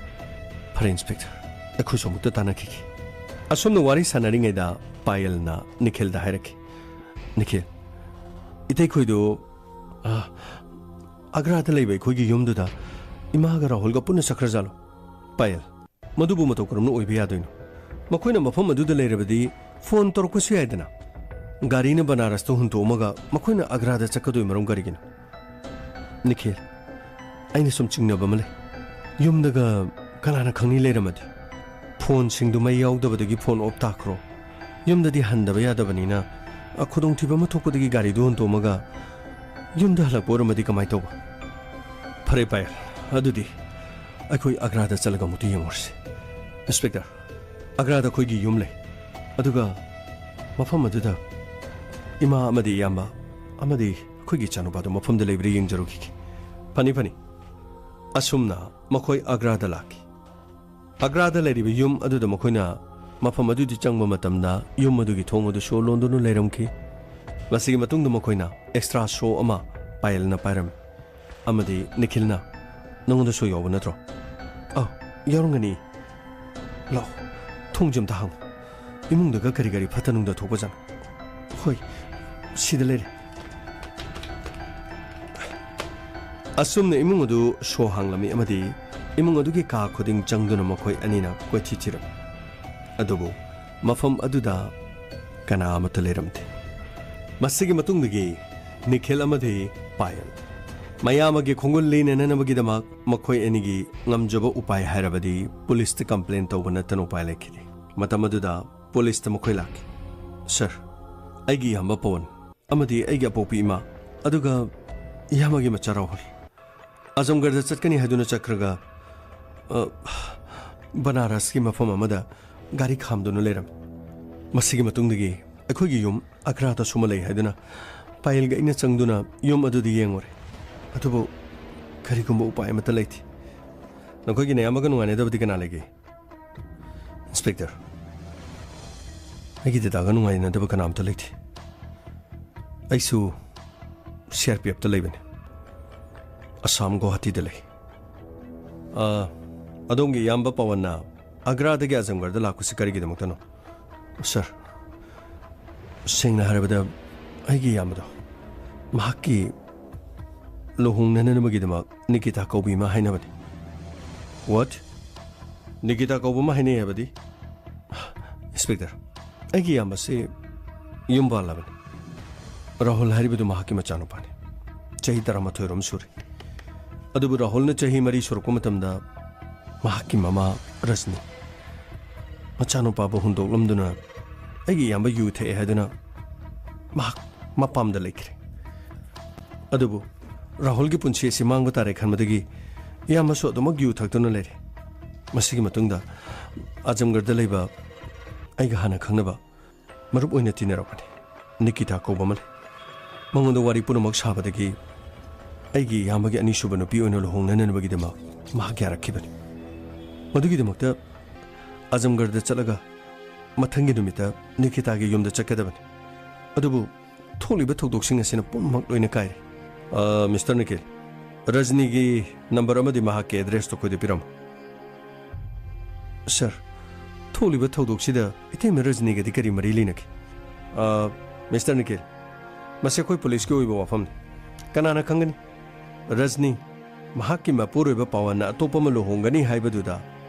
ꯐꯔꯦ ꯏꯟꯁꯄꯦꯛꯇꯔ, ꯑꯩꯈꯣꯏꯁꯨ ꯑꯃꯨꯛꯇ ꯇꯥꯟꯅꯈꯤꯒꯦ꯫ ꯑꯁꯨꯝꯅ ꯋꯥꯔꯤ ꯁꯥꯟꯅꯔꯤꯉꯩꯗ ꯄꯥꯌꯦꯜꯅ ꯅꯤꯈꯤꯜꯗ ꯍꯥꯏꯔꯛꯈꯤ, "ꯅꯤꯈꯤꯜ, ꯏꯇꯩꯈꯣꯏꯗꯨ, ꯑ, ꯑꯒ꯭ꯔꯥꯗ ꯂꯩꯕ ꯑꯩꯈꯣꯏꯒꯤ ꯌꯨꯝꯗꯨꯗ ꯏꯃꯥꯒ ꯔꯥꯍꯨꯜꯒ ꯄꯨꯟꯅ ꯆꯠꯈ꯭ꯔꯖꯥꯠꯂꯣ?" ꯄꯥꯌꯦꯜ, ꯃꯗꯨꯕꯨ ꯃꯇꯧ ꯀꯔꯝꯅ ꯑꯣꯏꯕ ꯌꯥꯗꯣꯏꯅꯣ? ꯃꯈꯣꯏꯅ ꯃꯐꯝ ꯑꯗꯨꯗ ꯂꯩꯔꯕꯗꯤ ꯐꯣꯟ ꯇꯧꯔꯛꯄꯁꯨ ꯌꯥꯏꯗꯅ꯫ ꯒꯥꯔꯤꯅ ꯕꯅꯥꯔꯁꯇ ꯍꯨꯟꯇꯣꯛꯑꯝꯃꯒ ꯃꯈꯣꯏꯅ ꯑꯒ꯭ꯔꯥꯗ ꯆꯠꯀꯗꯣꯏ ꯃꯔꯝ ꯀꯔꯤꯒꯤꯅꯣ? ꯅꯤꯈꯤꯜ, ꯑꯩꯅ ꯁꯨꯝ ꯆꯤꯡꯅꯕ ꯑꯃ ꯂꯩ꯫ ꯌꯨꯝꯗꯒ ꯀꯅꯥꯅ ꯈꯪꯅꯤ ꯂꯩꯔꯝꯃꯗꯤ? ꯐꯣꯟꯁꯤꯡꯗꯨ ꯃꯩ ꯌꯥꯎꯗꯕꯗꯒꯤ ꯐꯣꯟ ꯑꯣꯞ ꯇꯥꯈ꯭ꯔꯣ꯫ ꯌꯨꯝꯗꯗꯤ ꯍꯟꯗꯕ ꯌꯥꯗꯕꯅꯤꯅ, ꯑ, ꯈꯨꯗꯣꯡꯊꯤꯕ ꯑꯃ ꯊꯣꯛꯄꯗꯒꯤ ꯒꯥꯔꯤꯗꯨ ꯍꯨꯟꯇꯣꯛꯑꯝꯃꯒ ꯌꯨꯝꯗ ꯍꯜꯂꯛꯄ ꯑꯣꯏꯔꯝꯃꯗꯤ ꯀꯃꯥꯏ ꯇꯧꯕ? ꯐꯔꯦ ꯄꯥꯌꯦꯜ, ꯑꯗꯨꯗꯤ ꯑꯩꯈꯣꯏ ꯑꯒ꯭ꯔꯥꯗ ꯆꯠꯂꯒ ꯑꯃꯨꯛꯇ ꯌꯦꯡꯉꯨꯔꯁꯤ꯫ ꯏꯟꯁꯄꯦꯛꯇꯔ, ꯑꯒ꯭ꯔꯥꯗ ꯑꯩꯈꯣꯏꯒꯤ ꯌꯨꯝ ꯂꯩ꯫ ꯑꯗꯨꯒ ꯃꯐꯝ ꯑꯗꯨꯗ ꯏꯃꯥ ꯑꯃꯗꯤ ꯏꯌꯥꯝꯕ ꯑꯃꯗꯤ ꯑꯩꯈꯣꯏꯒꯤ ꯏꯆꯥꯅꯨꯄꯥꯗꯨ ꯃꯐꯝꯗ ꯂꯩꯕ꯭ꯔꯥ ꯌꯦꯡꯖꯔꯨꯈꯤꯒꯦ꯫ ꯐꯅꯤ, ꯐꯅꯤ꯫ ꯑꯁꯨꯝꯅ ꯃꯈꯣꯏ ꯑꯒ꯭ꯔꯥꯗ ꯂꯥꯛꯈꯤ꯫ ꯑꯒ꯭ꯔꯥꯗ ꯂꯩꯔꯤꯕ ꯌꯨꯝ ꯑꯗꯨꯗ ꯃꯈꯣꯏꯅ ꯃꯐꯝ ꯑꯗꯨꯗ ꯆꯪꯕ ꯃꯇꯝꯗ ꯌꯨꯝ ꯑꯗꯨꯒꯤ ꯊꯣꯡ ꯑꯗꯨ ꯁꯣ ꯂꯣꯟꯗꯨꯅ ꯂꯩꯔꯝꯈꯤ꯫ ꯃꯁꯤꯒꯤ ꯃꯇꯨꯡꯗ ꯃꯈꯣꯏꯅ ꯑꯦꯛꯁꯇ꯭ꯔꯥ ꯁꯣ ꯑꯃ ꯄꯥꯌꯦꯜꯅ ꯄꯥꯏꯔꯝꯃꯤ꯫ ꯑꯃꯗꯤ ꯅꯤꯈꯤꯜꯅ, "ꯅꯉꯣꯟꯗ ꯁꯣ ꯌꯥꯎꯕ ꯅꯠꯇ꯭ꯔꯣ?" "ꯑꯧ, ꯌꯥꯎꯔꯝꯒꯅꯤ꯫ ꯂꯥꯛꯑꯣ, ꯊꯣꯡꯁꯦ ꯑꯝꯇ ꯍꯥꯡꯉꯨ꯫ ꯏꯃꯨꯡꯗꯒ ꯀꯔꯤ ꯀꯔꯤ ꯐꯠꯇ ꯅꯨꯡꯗ ꯊꯣꯛꯄꯖꯥꯠꯅꯣ?" "ꯍꯣꯏ, ꯁꯤꯗ ꯂꯩꯔꯦ꯫" ꯑꯁꯨꯝꯅ ꯏꯃꯨꯡ ꯑꯗꯨ ꯁꯣ ꯍꯥꯡꯂꯝꯃꯤ ꯑꯃꯗꯤ ꯏꯃꯨꯡ ꯑꯗꯨꯒꯤ ꯀꯥ ꯈꯨꯗꯤꯡ ꯆꯪꯗꯨꯅ ꯃꯈꯣꯏ ꯑꯅꯤꯅ ꯀꯣꯏꯊꯤ ꯊꯤꯔꯝꯃꯤ꯫ ꯑꯗꯨꯕꯨ ꯃꯐꯝ ꯑꯗꯨꯗ ꯀꯅꯥ ꯑꯃꯠꯇ ꯂꯩꯔꯝꯗꯦ꯫ ꯃꯁꯤꯒꯤ ꯃꯇꯨꯡꯗꯒꯤ ꯅꯤꯈꯤꯜ ꯑꯃꯗꯤ ꯄꯥꯌꯜ ꯃꯌꯥꯝ ꯑꯃꯒꯤ ꯈꯣꯡꯒꯨꯜ ꯂꯤꯅꯅꯅꯕꯒꯤꯗꯃꯛ ꯃꯈꯣꯏ ꯑꯅꯤꯒꯤ ꯉꯝꯖꯕ ꯎꯄꯥꯏ ꯍꯥꯏꯔꯕꯗꯤ ꯄꯨꯂꯤꯁꯇ ꯀꯝꯄ꯭ꯂꯦꯟ ꯇꯧꯕ ꯅꯠꯇꯅ ꯎꯄꯥꯏ ꯂꯩꯈꯤꯗꯦ꯫ ꯃꯇꯝ ꯑꯗꯨꯗ ꯄꯨꯂꯤꯁꯇ ꯃꯈꯣꯏ ꯂꯥꯛꯈꯤ꯫ "ꯁꯥꯔ, ꯑꯩꯒꯤ ꯏꯌꯥꯝꯕ ꯄꯋꯟ ꯑꯃꯗꯤ ꯑꯩꯒꯤ ꯑꯄꯣꯛꯄꯤ ꯏꯃꯥ, ꯑꯗꯨꯒ ꯏꯌꯥꯝꯕꯒꯤ ꯃꯆꯥ ꯔꯥꯍꯨꯜ ꯑꯖꯝꯒꯔꯗ ꯆꯠꯀꯅꯤ ꯍꯥꯏꯗꯨꯅ ꯆꯠꯈ꯭ꯔꯒ, ꯑ, ꯕꯅꯥꯔꯁꯀꯤ ꯃꯐꯝ ꯑꯃꯗ ꯒꯥꯔꯤ ꯈꯥꯝꯗꯨꯅ ꯂꯩꯔꯝꯃꯤ꯫ ꯃꯁꯤꯒꯤ ꯃꯇꯨꯡꯗꯒꯤ ꯑꯩꯈꯣꯏꯒꯤ ꯌꯨꯝ ꯑꯒ꯭ꯔꯥꯗ ꯁꯨꯃ ꯂꯩ ꯍꯥꯏꯗꯨꯅ ꯄꯥꯌꯦꯜꯒ ꯑꯩꯅ ꯆꯪꯗꯨꯅ ꯌꯨꯝ ꯑꯗꯨꯗ ꯌꯦꯡꯉꯨꯔꯦ꯫ ꯑꯗꯨꯕꯨ ꯀꯔꯤꯒꯨꯝꯕ ꯎꯄꯥꯏ ꯑꯃꯠꯇ ꯂꯩꯇꯦ꯫ ꯅꯈꯣꯏꯒꯤ ꯅꯌꯥꯝꯕꯒ ꯅꯨꯡꯉꯥꯏꯅꯗꯕꯗꯤ ꯀꯅꯥ ꯂꯩꯒꯦ?" "ꯏꯟꯁꯄꯦꯛꯇꯔ, ꯑꯩꯒꯤ ꯗꯗꯥꯒ ꯅꯨꯡꯉꯥꯏꯅꯗꯕ ꯀꯅꯥꯝꯇ ꯂꯩꯇꯦ꯫ ꯑꯩꯁꯨ ꯁꯤ ꯑꯥꯔ ꯄꯤ ꯑꯦꯐꯇ ꯂꯩꯕꯅꯤ꯫ ꯑꯁꯥꯝ ꯒꯨꯋꯥꯍꯥꯇꯤꯗ ꯂꯩ꯫ ꯑ, ꯑꯗꯣꯝꯒꯤ ꯏꯌꯥꯝꯕ ꯄꯋꯟꯅ ꯑꯒ꯭ꯔꯥꯗꯒꯤ ꯑꯖꯝꯒꯔꯗ ꯂꯥꯛꯄꯁꯤ ꯀꯔꯤꯒꯤꯗꯃꯛꯇꯅꯣ?" "ꯁꯥꯔ, ꯁꯦꯡꯅ ꯍꯥꯏꯔꯕꯗ, ꯑꯩꯒꯤ ꯏꯌꯥꯝꯕꯗꯣ ꯃꯍꯥꯛꯀꯤ ꯂꯨꯍꯣꯡꯅꯅꯕꯒꯤꯗꯃꯛ ꯅꯤꯀꯤꯇꯥ ꯀꯧꯕꯤ ꯑꯃ ꯍꯥꯏꯅꯕꯅꯤ꯫" "What? ꯅꯤꯀꯤꯇꯥ ꯀꯧꯕ ꯑꯃ ꯍꯥꯏꯅꯩ ꯍꯥꯏꯕꯗꯤ?" "ꯏꯟꯁꯄꯦꯛꯇꯔ, ꯑꯩꯒꯤ ꯏꯌꯥꯝꯕꯁꯤ ꯌꯨꯝ ꯄꯥꯜꯂꯕꯅꯤ꯫ ꯔꯥꯍꯨꯜ ꯍꯥꯏꯔꯤꯕꯗꯨ ꯃꯍꯥꯛꯀꯤ ꯃꯆꯥꯅꯨꯄꯥꯅꯤ꯫ ꯆꯍꯤ ꯇꯔꯥꯃꯥꯊꯣꯏ ꯔꯣꯝ ꯁꯨꯔꯦ꯫ ꯑꯗꯨꯕꯨ ꯔꯥꯍꯨꯜꯅ ꯆꯍꯤ ꯃꯔꯤ ꯁꯨꯔꯛꯄ ꯃꯇꯝꯗ ꯃꯍꯥꯛꯀꯤ ꯃꯃꯥ ꯔꯖꯅꯤ ꯃꯆꯥꯅꯨꯄꯥꯕꯨ ꯍꯨꯟꯗꯣꯛꯂꯝꯗꯨꯅ ꯑꯩꯒꯤ ꯏꯌꯥꯝꯕ ꯌꯨ ꯊꯛꯑꯦ ꯍꯥꯏꯗꯨꯅ ꯃꯍꯥꯛ ꯃꯄꯥꯝꯗ ꯂꯩꯈ꯭ꯔꯦ꯫ ꯑꯗꯨꯕꯨ ꯔꯥꯍꯨꯜꯒꯤ ꯄꯨꯟꯁꯤ ꯑꯁꯤ ꯃꯥꯡꯕ ꯇꯥꯔꯦ ꯈꯟꯕꯗꯒꯤ ꯏꯌꯥꯝꯕꯁꯨ ꯑꯗꯨꯃꯛ ꯌꯨ ꯊꯛꯇꯨꯅ ꯂꯩꯔꯦ꯫ ꯃꯁꯤꯒꯤ ꯃꯇꯨꯡꯗ ꯑꯖꯝꯒꯔꯗ ꯂꯩꯕ ꯑꯩꯒ ꯍꯥꯟꯅ ꯈꯪꯅꯕ ꯃꯔꯨꯞ ꯑꯣꯏꯅ ꯇꯤꯟꯅꯔꯛꯄꯅꯤ꯫ ꯅꯤꯀꯤꯇꯥ ꯀꯧꯕ ꯑꯃ ꯂꯩ꯫ ꯃꯉꯣꯟꯗ ꯋꯥꯔꯤ ꯄꯨꯝꯅꯃꯛ ꯁꯥꯕꯗꯒꯤ ꯑꯩꯒꯤ ꯏꯌꯥꯝꯕꯒꯤ ꯑꯅꯤꯁꯨꯕ ꯅꯨꯄꯤ ꯑꯣꯏꯅ ꯂꯨꯍꯣꯡꯅꯅꯕꯒꯤꯗꯃꯛ ꯃꯍꯥꯛ ꯌꯥꯔꯛꯈꯤꯕꯅꯤ꯫ ꯃꯗꯨꯒꯤꯗꯃꯛꯇ ꯑꯖꯝꯒꯔꯗ ꯆꯠꯂꯒ ꯃꯊꯪꯒꯤ ꯅꯨꯃꯤꯠꯇ ꯅꯤꯀꯤꯇꯥꯒꯤ ꯌꯨꯝꯗ ꯆꯠꯀꯗꯕꯅꯤ꯫ ꯑꯗꯨꯕꯨ ꯊꯣꯛꯂꯤꯕ ꯊꯧꯗꯣꯛꯁꯤꯡ ꯑꯁꯤꯅ ꯄꯨꯝꯅꯃꯛ ꯂꯣꯏꯅ ꯀꯥꯏꯔꯦ꯫ ꯑ, ꯃꯤꯁꯇꯔ ꯅꯤꯈꯤꯜ, ꯔꯖꯅꯤꯒꯤ ꯅꯝꯕꯔ ꯑꯃꯗꯤ ꯃꯍꯥꯛꯀꯤ ꯑꯦꯗ꯭ꯔꯦꯁꯇꯨ ꯑꯩꯈꯣꯏꯗ ꯄꯤꯔꯝꯃꯨ꯫ ꯁꯥꯔ, ꯊꯣꯛꯂꯤꯕ ꯊꯧꯗꯣꯛꯁꯤꯗ ꯏꯇꯩꯃ ꯔꯖꯅꯤꯒꯗꯤ ꯀꯔꯤ ꯃꯔꯤ ꯂꯩꯅꯒꯦ? ꯑ, ꯃꯤꯁꯇꯔ ꯅꯤꯈꯤꯜ, ꯃꯁꯤ ꯑꯩꯈꯣꯏ ꯄꯨꯂꯤꯁꯀꯤ ꯑꯣꯏꯕ ꯋꯥꯐꯝꯅꯤ꯫ ꯀꯅꯥꯅ ꯈꯪꯒꯅꯤ? ꯔꯖꯅꯤ ꯃꯍꯥꯛꯀꯤ ꯃꯄꯨꯔꯣꯏꯕ ꯄꯋꯟꯅ ꯑꯇꯣꯞꯄ ꯑꯃ ꯂꯨꯍꯣꯡꯒꯅꯤ ꯍꯥꯏꯕꯗꯨꯗ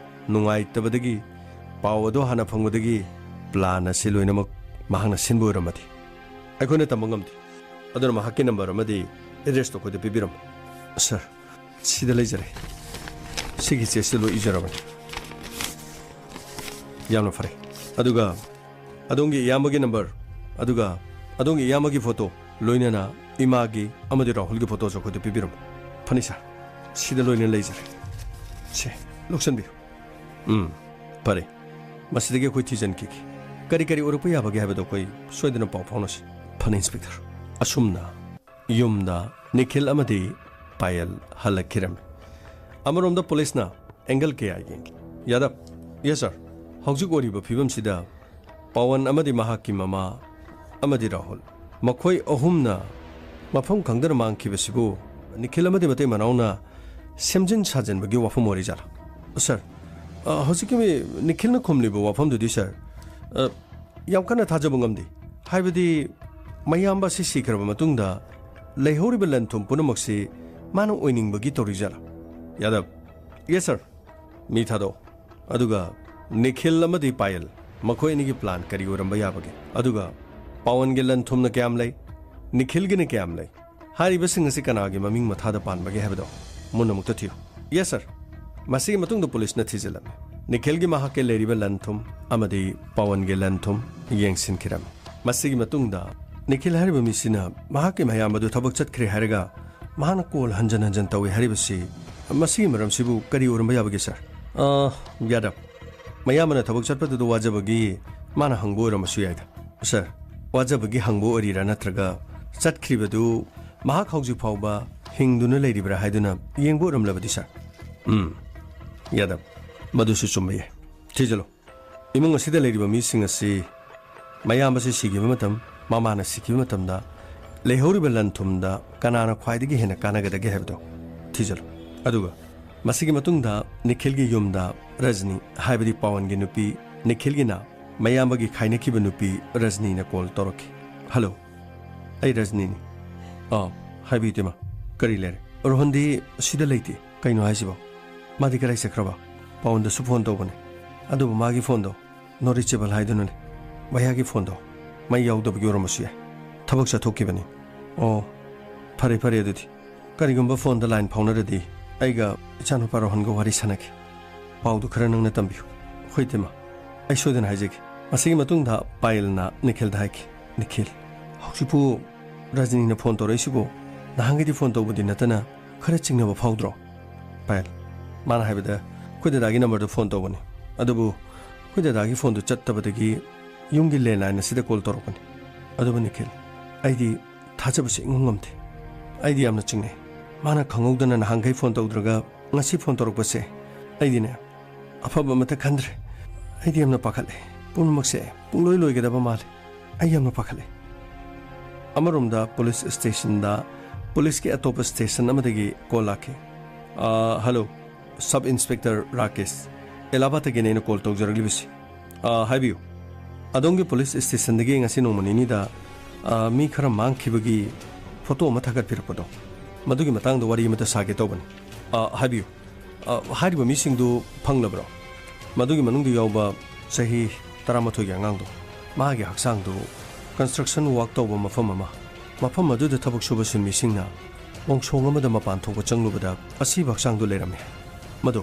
ꯅꯨꯡꯉꯥꯏꯇꯕꯗꯒꯤ ꯄꯥꯎ ꯑꯗꯨ ꯍꯥꯟꯅ ꯐꯪꯕꯗꯒꯤ ꯄ꯭ꯂꯥꯟ ꯑꯁꯤ ꯂꯣꯏꯅꯃꯛ ꯃꯍꯥꯛꯅ ꯁꯤꯟꯕ ꯑꯣꯏꯔꯝꯃꯗꯤ꯫ ꯑꯩꯈꯣꯏꯅ ꯇꯝꯕ ꯉꯝꯗꯦ꯫ ꯑꯗꯨꯅ ꯃꯍꯥꯛꯀꯤ ꯅꯝꯕꯔ ꯑꯃꯗꯤ ꯑꯦꯗ꯭ꯔꯦꯁꯇꯨ ꯑꯩꯈꯣꯏꯗ ꯄꯤꯕꯤꯔꯝꯃꯨ꯫ ꯁꯥꯔ, ꯁꯤꯗ ꯂꯩꯖꯔꯦ꯫ ꯁꯤꯒꯤ ꯆꯦꯁꯤꯗ ꯂꯣꯏ ꯏꯖꯔꯕꯅꯤ꯫ ꯌꯥꯝꯅ ꯐꯔꯦ꯫ ꯑꯗꯨꯒ ꯑꯗꯣꯝꯒꯤ ꯏꯌꯥꯝꯕꯒꯤ ꯅꯝꯕꯔ, ꯑꯗꯨꯒ ꯑꯗꯣꯝꯒꯤ ꯏꯌꯥꯝꯕꯒꯤ ꯐꯣꯇꯣ, ꯂꯣꯏꯅꯅ ꯏꯃꯥꯒꯤ ꯑꯃꯗꯤ ꯔꯥꯍꯨꯜꯒꯤ ꯐꯣꯇꯣꯁꯨ ꯑꯩꯈꯣꯏꯗ ꯄꯤꯕꯤꯔꯝꯃꯨ꯫ ꯐꯅꯤ ꯁꯥꯔ, ꯁꯤꯗ ꯂꯣꯏꯅ ꯂꯩꯖꯔꯦ꯫ ꯁꯦ, ꯂꯧꯁꯟꯕꯤꯌꯨ꯫ ꯎꯝ, ꯐꯔꯦ꯫ ꯃꯁꯤꯗꯒꯤ ꯑꯩꯈꯣꯏ ꯊꯤꯖꯤꯟꯈꯤꯒꯦ꯫ ꯀꯔꯤ ꯀꯔꯤ ꯑꯣꯏꯔꯛꯄ ꯌꯥꯕꯒꯦ ꯍꯥꯏꯕꯗꯣ ꯑꯩꯈꯣꯏ ꯁꯣꯏꯗꯅ ꯄꯥꯎ ꯐꯥꯎꯅꯁꯤ꯫ ꯐꯅꯤ, ꯏꯟꯁꯄꯦꯛꯇꯔ꯫ ꯑꯁꯨꯝꯅ ꯌꯨꯝꯗ ꯅꯤꯈꯤꯜ ꯑꯃꯗꯤ ꯄꯥꯌꯜ ꯍꯜꯂꯛꯈꯤꯔꯝꯃꯤ꯫ ꯑꯃꯔꯣꯝꯗ ꯄꯨꯂꯤꯁꯅ ꯑꯦꯡꯒꯜ ꯀꯌꯥ ꯌꯦꯡꯈꯤ꯫ ꯌꯥꯗꯕ, ꯌꯦꯁ ꯁꯥꯔ꯫ ꯍꯧꯖꯤꯛ ꯑꯣꯏꯔꯤꯕ ꯐꯤꯕꯝꯁꯤꯗ ꯄꯋꯟ ꯑꯃꯗꯤ ꯃꯍꯥꯛꯀꯤ ꯃꯃꯥ ꯑꯃꯗꯤ ꯔꯥꯍꯨꯜ, ꯃꯈꯣꯏ ꯑꯍꯨꯝꯅ ꯃꯐꯝ ꯈꯪꯗꯅ ꯃꯥꯡꯈꯤꯕꯁꯤꯕꯨ ꯅꯤꯈꯤꯜ ꯑꯃꯗꯤ ꯃꯇꯩ ꯃꯅꯥꯎꯅ ꯁꯦꯝꯖꯤꯟ ꯁꯥꯖꯤꯟꯕꯒꯤ ꯋꯥꯐꯝ ꯑꯣꯏꯔꯤꯖꯥꯠꯂꯥ? ꯁꯥꯔ, ꯑ, ꯍꯧꯖꯤꯛꯀꯤ ꯃꯤ ꯅꯤꯈꯤꯜꯅ ꯈꯨꯝꯂꯤꯕ ꯋꯥꯐꯝꯗꯨꯗꯤ, ꯁꯥꯔ, ꯑ, ꯌꯥꯝ ꯀꯟꯅ ꯊꯥꯖꯕ ꯉꯝꯗꯦ꯫ ꯍꯥꯏꯕꯗꯤ, ꯃꯌꯥꯝꯕ ꯑꯁꯤ ꯁꯤꯈ꯭ꯔꯕ ꯃꯇꯨꯡꯗ ꯂꯩꯍꯧꯔꯤꯕ ꯂꯟ ꯊꯨꯝ ꯄꯨꯝꯅꯃꯛꯁꯤ ꯃꯥꯅ ꯑꯣꯏꯅꯤꯡꯕꯒꯤ ꯇꯧꯔꯤꯖꯥꯠꯂꯥ? ꯌꯥꯗꯕ, ꯌꯦꯁ ꯁꯥꯔ꯫ ꯃꯤ ꯊꯥꯗꯣꯛꯑꯣ꯫ ꯑꯗꯨꯒ ꯅꯤꯈꯤꯜ ꯑꯃꯗꯤ ꯄꯥꯌꯜ, ꯃꯈꯣꯏ ꯑꯅꯤꯒꯤ ꯄ꯭ꯂꯥꯟ ꯀꯔꯤ ꯑꯣꯏꯔꯝꯕ ꯌꯥꯕꯒꯦ? ꯑꯗꯨꯒ ꯄꯋꯟꯒꯤ ꯂꯟ ꯊꯨꯝꯅ ꯀꯌꯥꯝ ꯂꯩ? ꯅꯤꯈꯤꯜꯒꯤꯅ ꯀꯌꯥꯝ ꯂꯩ? ꯍꯥꯏꯔꯤꯕꯁꯤꯡ ꯑꯁꯤ ꯀꯅꯥꯒꯤ ꯃꯃꯤꯡ ꯃꯊꯥꯗ ꯄꯥꯟꯕꯒꯦ ꯍꯥꯏꯕꯗꯣ ꯃꯨꯟꯅ ꯑꯃꯨꯛꯇ ꯊꯤꯌꯨ꯫ ꯌꯦꯁ ꯁꯥꯔ꯫ ꯃꯁꯤꯒꯤ ꯃꯇꯨꯡꯗ ꯄꯨꯂꯤꯁꯅ ꯊꯤꯖꯤꯜꯂꯝꯃꯤ꯫ ꯅꯤꯈꯤꯜꯒꯤ ꯃꯍꯥꯛꯀꯤ ꯂꯩꯔꯤꯕ ꯂꯟ ꯊꯨꯝ ꯑꯃꯗꯤ ꯄꯋꯟꯒꯤ ꯂꯟ ꯊꯨꯝ ꯌꯦꯡꯁꯤꯟꯈꯤꯔꯝꯃꯤ꯫ ꯃꯁꯤꯒꯤ ꯃꯇꯨꯡꯗ ꯅꯤꯈꯤꯜ ꯍꯥꯏꯔꯤꯕ ꯃꯤꯁꯤꯅ ꯃꯍꯥꯛꯀꯤ ꯃꯌꯥꯝꯕꯗꯨ ꯊꯕꯛ ꯆꯠꯈ꯭ꯔꯦ ꯍꯥꯏꯔꯒ ꯃꯍꯥꯛꯅ ꯀꯣꯜ ꯍꯟꯖꯟ ꯍꯟꯖꯟ ꯇꯧꯏ ꯍꯥꯏꯔꯤꯕꯁꯤ, ꯃꯁꯤꯒꯤ ꯃꯔꯝꯁꯤꯕꯨ ꯀꯔꯤ ꯑꯣꯏꯔꯝꯕ ꯌꯥꯕꯒꯦ, ꯁꯥꯔ? ꯑ, ꯌꯥꯗꯕ꯫ ꯃꯌꯥꯝꯕꯅ ꯊꯕꯛ ꯆꯠꯄꯗꯨꯗ ꯋꯥꯖꯕꯒꯤ ꯃꯥꯅ ꯍꯪꯕ ꯑꯣꯏꯔꯝꯕꯁꯨ ꯌꯥꯏꯗ꯫ ꯁꯥꯔ, ꯋꯥꯖꯕꯒꯤ ꯍꯪꯕ ꯑꯣꯏꯔꯤꯔꯥ ꯅꯠꯇ꯭ꯔꯒ ꯆꯠꯈ꯭ꯔꯤꯕꯗꯨ ꯃꯍꯥꯛ ꯍꯧꯖꯤꯛ ꯐꯥꯎꯕ ꯍꯤꯡꯗꯨꯅ ꯂꯩꯔꯤꯕ꯭ꯔꯥ ꯍꯥꯏꯗꯨꯅ ꯌꯦꯡꯕ ꯑꯣꯏꯔꯝꯂꯕꯗꯤ, ꯁꯥꯔ? ꯎꯝ, ꯌꯥꯗꯕ꯫ ꯃꯗꯨꯁꯨ ꯆꯨꯝꯕ ꯌꯥꯏ꯫ ꯊꯤꯖꯤꯜꯂꯨ꯫ ꯏꯃꯨꯡ ꯑꯁꯤꯗ ꯂꯩꯔꯤꯕ ꯃꯤꯁꯤꯡ ꯑꯁꯤ ꯃꯌꯥꯝꯕꯁꯤ ꯁꯤꯈꯤꯕ ꯃꯇꯝ, ꯃꯃꯥꯅ ꯁꯤꯈꯤꯕ ꯃꯇꯝꯗ ꯂꯩꯍꯧꯔꯤꯕ ꯂꯟ ꯊꯨꯝꯗ ꯀꯅꯥꯅ ꯈ꯭ꯋꯥꯏꯗꯒꯤ ꯍꯦꯟꯅ ꯀꯥꯟꯅꯒꯗꯒꯦ ꯍꯥꯏꯕꯗꯣ ꯊꯤꯖꯤꯜꯂꯨ꯫ ꯑꯗꯨꯒ ꯃꯁꯤꯒꯤ ꯃꯇꯨꯡꯗ ꯅꯤꯈꯤꯜꯒꯤ ꯌꯨꯝꯗ ꯔꯖꯅꯤ, ꯍꯥꯏꯕꯗꯤ ꯄꯋꯟꯒꯤ ꯅꯨꯄꯤ ꯅꯤꯈꯤꯜꯒꯤꯅ ꯃꯌꯥꯝꯕꯒꯤ ꯈꯥꯏꯅꯈꯤꯕ ꯅꯨꯄꯤ ꯔꯖꯅꯤꯅ ꯀꯣꯜ ꯇꯧꯔꯛꯈꯤ꯫ "ꯍꯜꯂꯣ, ꯑꯩ ꯔꯖꯅꯤꯅꯤ꯫ ꯑꯥ, ꯍꯥꯏꯕꯤꯌꯨ ꯏꯇꯩꯃ, ꯀꯔꯤ ꯂꯩꯔꯦ?" "ꯔꯣꯍꯟꯗꯤ ꯁꯤꯗ ꯂꯩꯇꯦ꯫ ꯀꯩꯅꯣ ꯍꯥꯏꯁꯤꯕꯣ? ꯃꯥꯗꯤ ꯀꯗꯥꯏ ꯆꯠꯈ꯭ꯔꯕ?" ꯄꯋꯟꯗꯁꯨ ꯐꯣꯟ ꯇꯧꯕꯅꯦ, ꯑꯗꯨꯕꯨ ꯃꯥꯒꯤ ꯐꯣꯟꯗꯣ ꯅꯣꯔꯤꯆꯦꯕꯜ ꯍꯥꯏꯗꯨꯅꯅꯦ꯫ ꯃꯌꯥꯒꯤ ꯐꯣꯟꯗꯣ ꯃꯩ ꯌꯥꯎꯗꯕꯒꯤ ꯑꯣꯏꯔꯝꯕꯁꯨ ꯌꯥꯏ꯫ ꯊꯕꯛ ꯆꯠꯊꯣꯛꯈꯤꯕꯅꯤ꯫ ꯑꯣ, ꯐꯔꯦ ꯐꯔꯦ ꯑꯗꯨꯗꯤ꯫ ꯀꯔꯤꯒꯨꯝꯕ ꯐꯣꯟꯗ ꯂꯥꯏꯟ ꯐꯥꯎꯅꯔꯗꯤ ꯑꯩꯒ ꯏꯆꯥꯅꯨꯄꯥ ꯔꯣꯍꯟꯒ ꯋꯥꯔꯤ ꯁꯥꯟꯅꯒꯦ꯫ ꯄꯥꯎꯗꯨ ꯈꯔ ꯅꯪꯅ ꯇꯝꯕꯤꯌꯨ꯫ ꯍꯣꯏ ꯏꯇꯩꯃ꯫ ꯑꯩ ꯁꯣꯏꯗꯅ ꯍꯥꯏꯖꯒꯦ꯫ ꯃꯁꯤꯒꯤ ꯃꯇꯨꯡꯗ ꯄꯥꯌꯦꯜꯅ ꯅꯤꯈꯤꯜꯗ ꯍꯥꯏꯈꯤ, "ꯅꯤꯈꯤꯜ, ꯍꯧꯖꯤꯛꯄꯨ ꯔꯖꯅꯤꯅ ꯐꯣꯟ ꯇꯧꯔꯛꯏꯁꯤꯕꯨ ꯅꯍꯥꯟꯒꯩꯗꯤ ꯐꯣꯟ ꯇꯧꯕꯗꯤ ꯅꯠꯇꯅ ꯈꯔ ꯆꯤꯡꯅꯕ ꯐꯥꯎꯗ꯭ꯔꯣ?" ꯄꯥꯌꯦꯜ, ꯃꯥꯅ ꯍꯥꯏꯕꯗ, "ꯑꯩꯈꯣꯏ ꯗꯗꯥꯒꯤ ꯅꯝꯕꯔꯗ ꯐꯣꯟ ꯇꯧꯕꯅꯤ, ꯑꯗꯨꯕꯨ ꯑꯩꯈꯣꯏ ꯗꯗꯥꯒꯤ ꯐꯣꯟꯗꯨ ꯆꯠꯇꯕꯗꯒꯤ ꯌꯨꯝꯒꯤ ꯂꯦꯟꯂꯥꯏꯟ ꯑꯁꯤꯗ ꯀꯣꯜ ꯇꯧꯔꯛꯄꯅꯤ꯫ ꯑꯗꯨꯕꯨ ꯅꯤꯈꯤꯜ, ꯑꯩꯗꯤ ꯊꯥꯖꯕꯁꯦ ꯏꯉꯝ ꯉꯝꯗꯦ꯫ ꯑꯩꯗꯤ ꯌꯥꯝꯅ ꯆꯤꯡꯅꯩ꯫ ꯃꯥꯅ ꯈꯪꯍꯧꯗꯅ ꯅꯍꯥꯟꯈꯩ ꯐꯣꯟ ꯇꯧꯗ꯭ꯔꯒ ꯉꯁꯤ ꯐꯣꯟ ꯇꯧꯔꯛꯄꯁꯦ, ꯑꯩꯗꯤꯅꯦ, ꯑꯐꯕ ꯑꯃꯠꯇ ꯈꯟꯗ꯭ꯔꯦ꯫ ꯑꯩꯗꯤ ꯌꯥꯝꯅ ꯄꯥꯈꯠꯂꯦ꯫ ꯄꯨꯝꯅꯃꯛꯁꯦ ꯄꯨꯡꯂꯣꯏ ꯂꯣꯏꯒꯗꯕ ꯃꯥꯜꯂꯦ꯫ ꯑꯩ ꯌꯥꯝꯅ ꯄꯥꯈꯠꯂꯦ꯫" ꯑꯃꯔꯣꯝꯗ ꯄꯨꯂꯤꯁ ꯁ꯭ꯇꯦꯁꯟꯗ ꯄꯨꯂꯤꯁꯀꯤ ꯑꯇꯣꯞꯄ ꯁ꯭ꯇꯦꯁꯟ ꯑꯃꯗꯒꯤ ꯀꯣꯜ ꯂꯥꯛꯈꯤ꯫ "ꯑ, ꯍꯜꯂꯣ, ꯁꯕ ꯏꯟꯁꯄꯦꯛꯇꯔ ꯔꯥꯀꯦꯁ, ꯑꯦꯂꯥꯕꯥꯗꯇꯒꯤꯅꯦ ꯑꯩꯅ ꯀꯣꯜ ꯇꯧꯖꯔꯛꯂꯤꯕꯁꯤ꯫ ꯑ, ꯍꯥꯏꯕꯤꯌꯨ꯫ ꯑꯗꯣꯝꯒꯤ ꯄꯨꯂꯤꯁ ꯁ꯭ꯇꯦꯁꯟꯗꯒꯤ ꯉꯁꯤ ꯅꯣꯡꯃ ꯅꯤꯅꯤꯗ, ꯑ, ꯃꯤ ꯈꯔ ꯃꯥꯡꯈꯤꯕꯒꯤ ꯐꯣꯇꯣ ꯑꯃ ꯊꯥꯒꯠꯄꯤꯔꯛꯄꯗꯣ, ꯃꯗꯨꯒꯤ ꯃꯇꯥꯡꯗ ꯋꯥꯔꯤ ꯑꯃꯇ ꯁꯥꯒꯦ ꯇꯧꯕꯅꯤ꯫" "ꯑ, ꯍꯥꯏꯕꯤꯌꯨ꯫ ꯑ, ꯍꯥꯏꯔꯤꯕ ꯃꯤꯁꯤꯡꯗꯨ ꯐꯪꯂꯕ꯭ꯔꯣ?" "ꯃꯗꯨꯒꯤ ꯃꯅꯨꯡꯗ ꯌꯥꯎꯕ ꯆꯍꯤ ꯇꯔꯥꯃꯥꯊꯣꯏꯒꯤ ꯑꯉꯥꯡꯗꯣ, ꯃꯥꯒꯤ ꯍꯛꯆꯥꯡꯗꯨ ꯀꯟꯁꯇ꯭ꯔꯛꯁꯟ ꯋꯥꯛ ꯇꯧꯕ ꯃꯐꯝ ꯑꯃ, ꯃꯐꯝ ꯑꯗꯨꯗ ꯊꯕꯛ ꯁꯨꯕ ꯁꯤꯟꯃꯤꯁꯤꯡꯅ ꯃꯣꯡꯁꯣꯡ ꯑꯃꯗ ꯃꯄꯥꯟ ꯊꯣꯛꯄ ꯆꯪꯂꯨꯕꯗ ꯑꯁꯤꯕ ꯍꯛꯆꯥꯡꯗꯨ ꯂꯩꯔꯝꯃꯤ꯫ ꯃꯗꯨ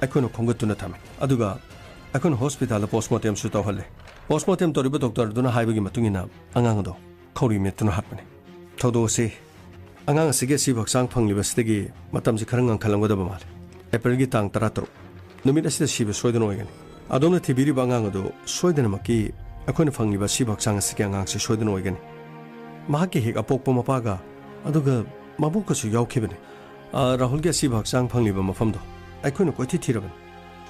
ꯑꯩꯈꯣꯏꯅ ꯈꯣꯝꯒꯠꯇꯨꯅ ꯊꯝꯃꯤ꯫ ꯑꯗꯨꯒ ꯑꯩꯈꯣꯏꯅ ꯍꯣꯁꯄꯤꯇꯥꯜꯗ ꯄꯣꯁꯃꯣꯔꯇꯦꯝꯁꯨ ꯇꯧꯍꯜꯂꯦ꯫ ꯄꯣꯁꯃꯣꯔꯇꯦꯝ ꯇꯧꯔꯤꯕ ꯗꯣꯛꯇꯔꯗꯨꯅ ꯍꯥꯏꯕꯒꯤ ꯃꯇꯨꯡ ꯏꯟꯅ ꯑꯉꯥꯡ ꯑꯗꯣ ꯈꯧꯔꯤ ꯃꯦꯠꯇꯨꯅ ꯍꯥꯠꯄꯅꯤ꯫" "ꯊꯧꯗꯣꯛ ꯑꯁꯤ, ꯑꯉꯥꯡ ꯑꯁꯤꯒꯤ ꯑꯁꯤꯕ ꯍꯛꯆꯥꯡ ꯐꯪꯂꯤꯕ ꯑꯁꯤꯗꯒꯤ ꯃꯇꯝꯁꯤ ꯈꯔ ꯉꯟꯈꯠꯂꯝꯒꯗꯕ ꯃꯥꯜꯂꯤ꯫ ꯑꯦꯄ꯭ꯔꯤꯜꯒꯤ ꯇꯥꯡ ꯇꯔꯥꯇꯔꯨꯛ ꯅꯨꯃꯤꯠ ꯑꯁꯤꯗ ꯁꯤꯕ ꯁꯣꯏꯗꯅ ꯑꯣꯏꯒꯅꯤ꯫ ꯑꯗꯣꯝꯅ ꯊꯤꯕꯤꯔꯤꯕ ꯑꯉꯥꯡ ꯑꯗꯨ ꯁꯣꯏꯗꯅꯃꯛꯀꯤ ꯑꯩꯈꯣꯏꯅ ꯐꯪꯂꯤꯕ ꯑꯁꯤꯕ ꯍꯛꯆꯥꯡ ꯑꯁꯤꯒꯤ ꯑꯉꯥꯡꯁꯤ ꯁꯣꯏꯗꯅ ꯑꯣꯏꯒꯅꯤ꯫ ꯃꯍꯥꯛꯀꯤ ꯍꯦꯛ ꯑꯄꯣꯛꯄ ꯃꯄꯥꯒ, ꯑꯗꯨꯒ ꯃꯕꯣꯛꯀꯁꯨ ꯌꯥꯎꯈꯤꯕꯅꯤ꯫ ꯑ, ꯔꯥꯍꯨꯜꯒꯤ ꯑꯁꯤꯕ ꯍꯛꯆꯥꯡ ꯐꯪꯂꯤꯕ ꯃꯐꯝꯗꯣ ꯑꯩꯈꯣꯏꯅ ꯀꯣꯏꯊꯤ ꯊꯤꯔꯕꯅꯤ꯫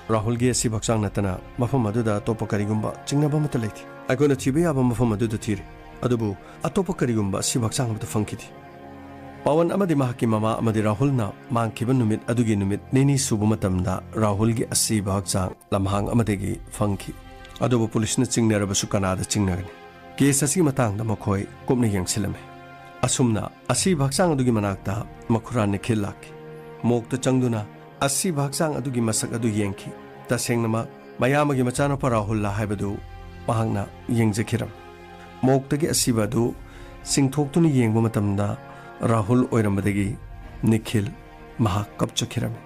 ꯔꯥꯍꯨꯜꯒꯤ ꯑꯁꯤꯕ ꯍꯛꯆꯥꯡ ꯅꯠꯇꯅ ꯃꯐꯝ ꯑꯗꯨꯗ ꯑꯇꯣꯞꯄ ꯀꯔꯤꯒꯨꯝꯕ ꯆꯤꯡꯅꯕ ꯑꯃꯠꯇ ꯂꯩꯇꯦ꯫ ꯑꯩꯈꯣꯏꯅ ꯊꯤꯕ ꯌꯥꯕ ꯃꯐꯝ ꯑꯗꯨꯗ ꯊꯤꯔꯦ, ꯑꯗꯨꯕꯨ ꯑꯇꯣꯞꯄ ꯀꯔꯤꯒꯨꯝꯕ ꯑꯁꯤꯕ ꯍꯛꯆꯥꯡ ꯑꯃꯠꯇ ꯐꯪꯈꯤꯗꯦ꯫" ꯄꯋꯟ ꯑꯃꯗꯤ ꯃꯍꯥꯛꯀꯤ ꯃꯃꯥ ꯑꯃꯗꯤ ꯔꯥꯍꯨꯜꯅ ꯃꯥꯡꯈꯤꯕ ꯅꯨꯃꯤꯠ ꯑꯗꯨꯒꯤ ꯅꯨꯃꯤꯠ ꯅꯤꯅꯤ ꯁꯨꯕ ꯃꯇꯝꯗ ꯔꯥꯍꯨꯜꯒꯤ ꯑꯁꯤꯕ ꯍꯛꯆꯥꯡ ꯂꯝꯍꯥꯡ ꯑꯃꯗꯒꯤ ꯐꯪꯈꯤ꯫ ꯑꯗꯨꯕꯨ ꯄꯨꯂꯤꯁꯅ ꯆꯤꯡꯅꯔꯕꯁꯨ ꯀꯅꯥꯗ ꯆꯤꯡꯅꯒꯅꯤ? ꯀꯦꯁ ꯑꯁꯤꯒꯤ ꯃꯇꯥꯡꯗ ꯃꯈꯣꯏ ꯀꯨꯞꯅ ꯌꯦꯡꯁꯤꯜꯂꯝꯃꯤ꯫ ꯑꯁꯨꯝꯅ ꯑꯁꯤꯕ ꯍꯛꯆꯥꯡ ꯑꯗꯨꯒꯤ ꯃꯅꯥꯛꯇ ꯃꯈꯨꯔꯥ ꯅꯤꯈꯤꯜ ꯂꯥꯛꯈꯤ꯫ ꯃꯣꯛꯇ ꯆꯪꯗꯨꯅ ꯑꯁꯤꯕ ꯍꯛꯆꯥꯡ ꯑꯗꯨꯒꯤ ꯃꯁꯛ ꯑꯗꯨ ꯌꯦꯡꯈꯤ꯫ ꯇꯁꯦꯡꯅꯃꯛ ꯃꯌꯥꯝꯕꯒꯤ ꯃꯆꯥꯅꯨꯄꯥ ꯔꯥꯍꯨꯜꯂꯥ ꯍꯥꯏꯕꯗꯨ ꯃꯍꯥꯛꯅ ꯌꯦꯡꯖꯈꯤꯔꯝꯃꯤ꯫ ꯃꯣꯛꯇꯒꯤ ꯑꯁꯤꯕ ꯑꯗꯨ ꯆꯤꯡꯊꯣꯛꯇꯨꯅ ꯌꯦꯡꯕ ꯃꯇꯝꯗ ꯔꯥꯍꯨꯜ ꯑꯣꯏꯔꯝꯕꯗꯒꯤ ꯅꯤꯈꯤꯜ ꯃꯍꯥꯛ ꯀꯞꯆꯈꯤꯔꯝꯃꯤ꯫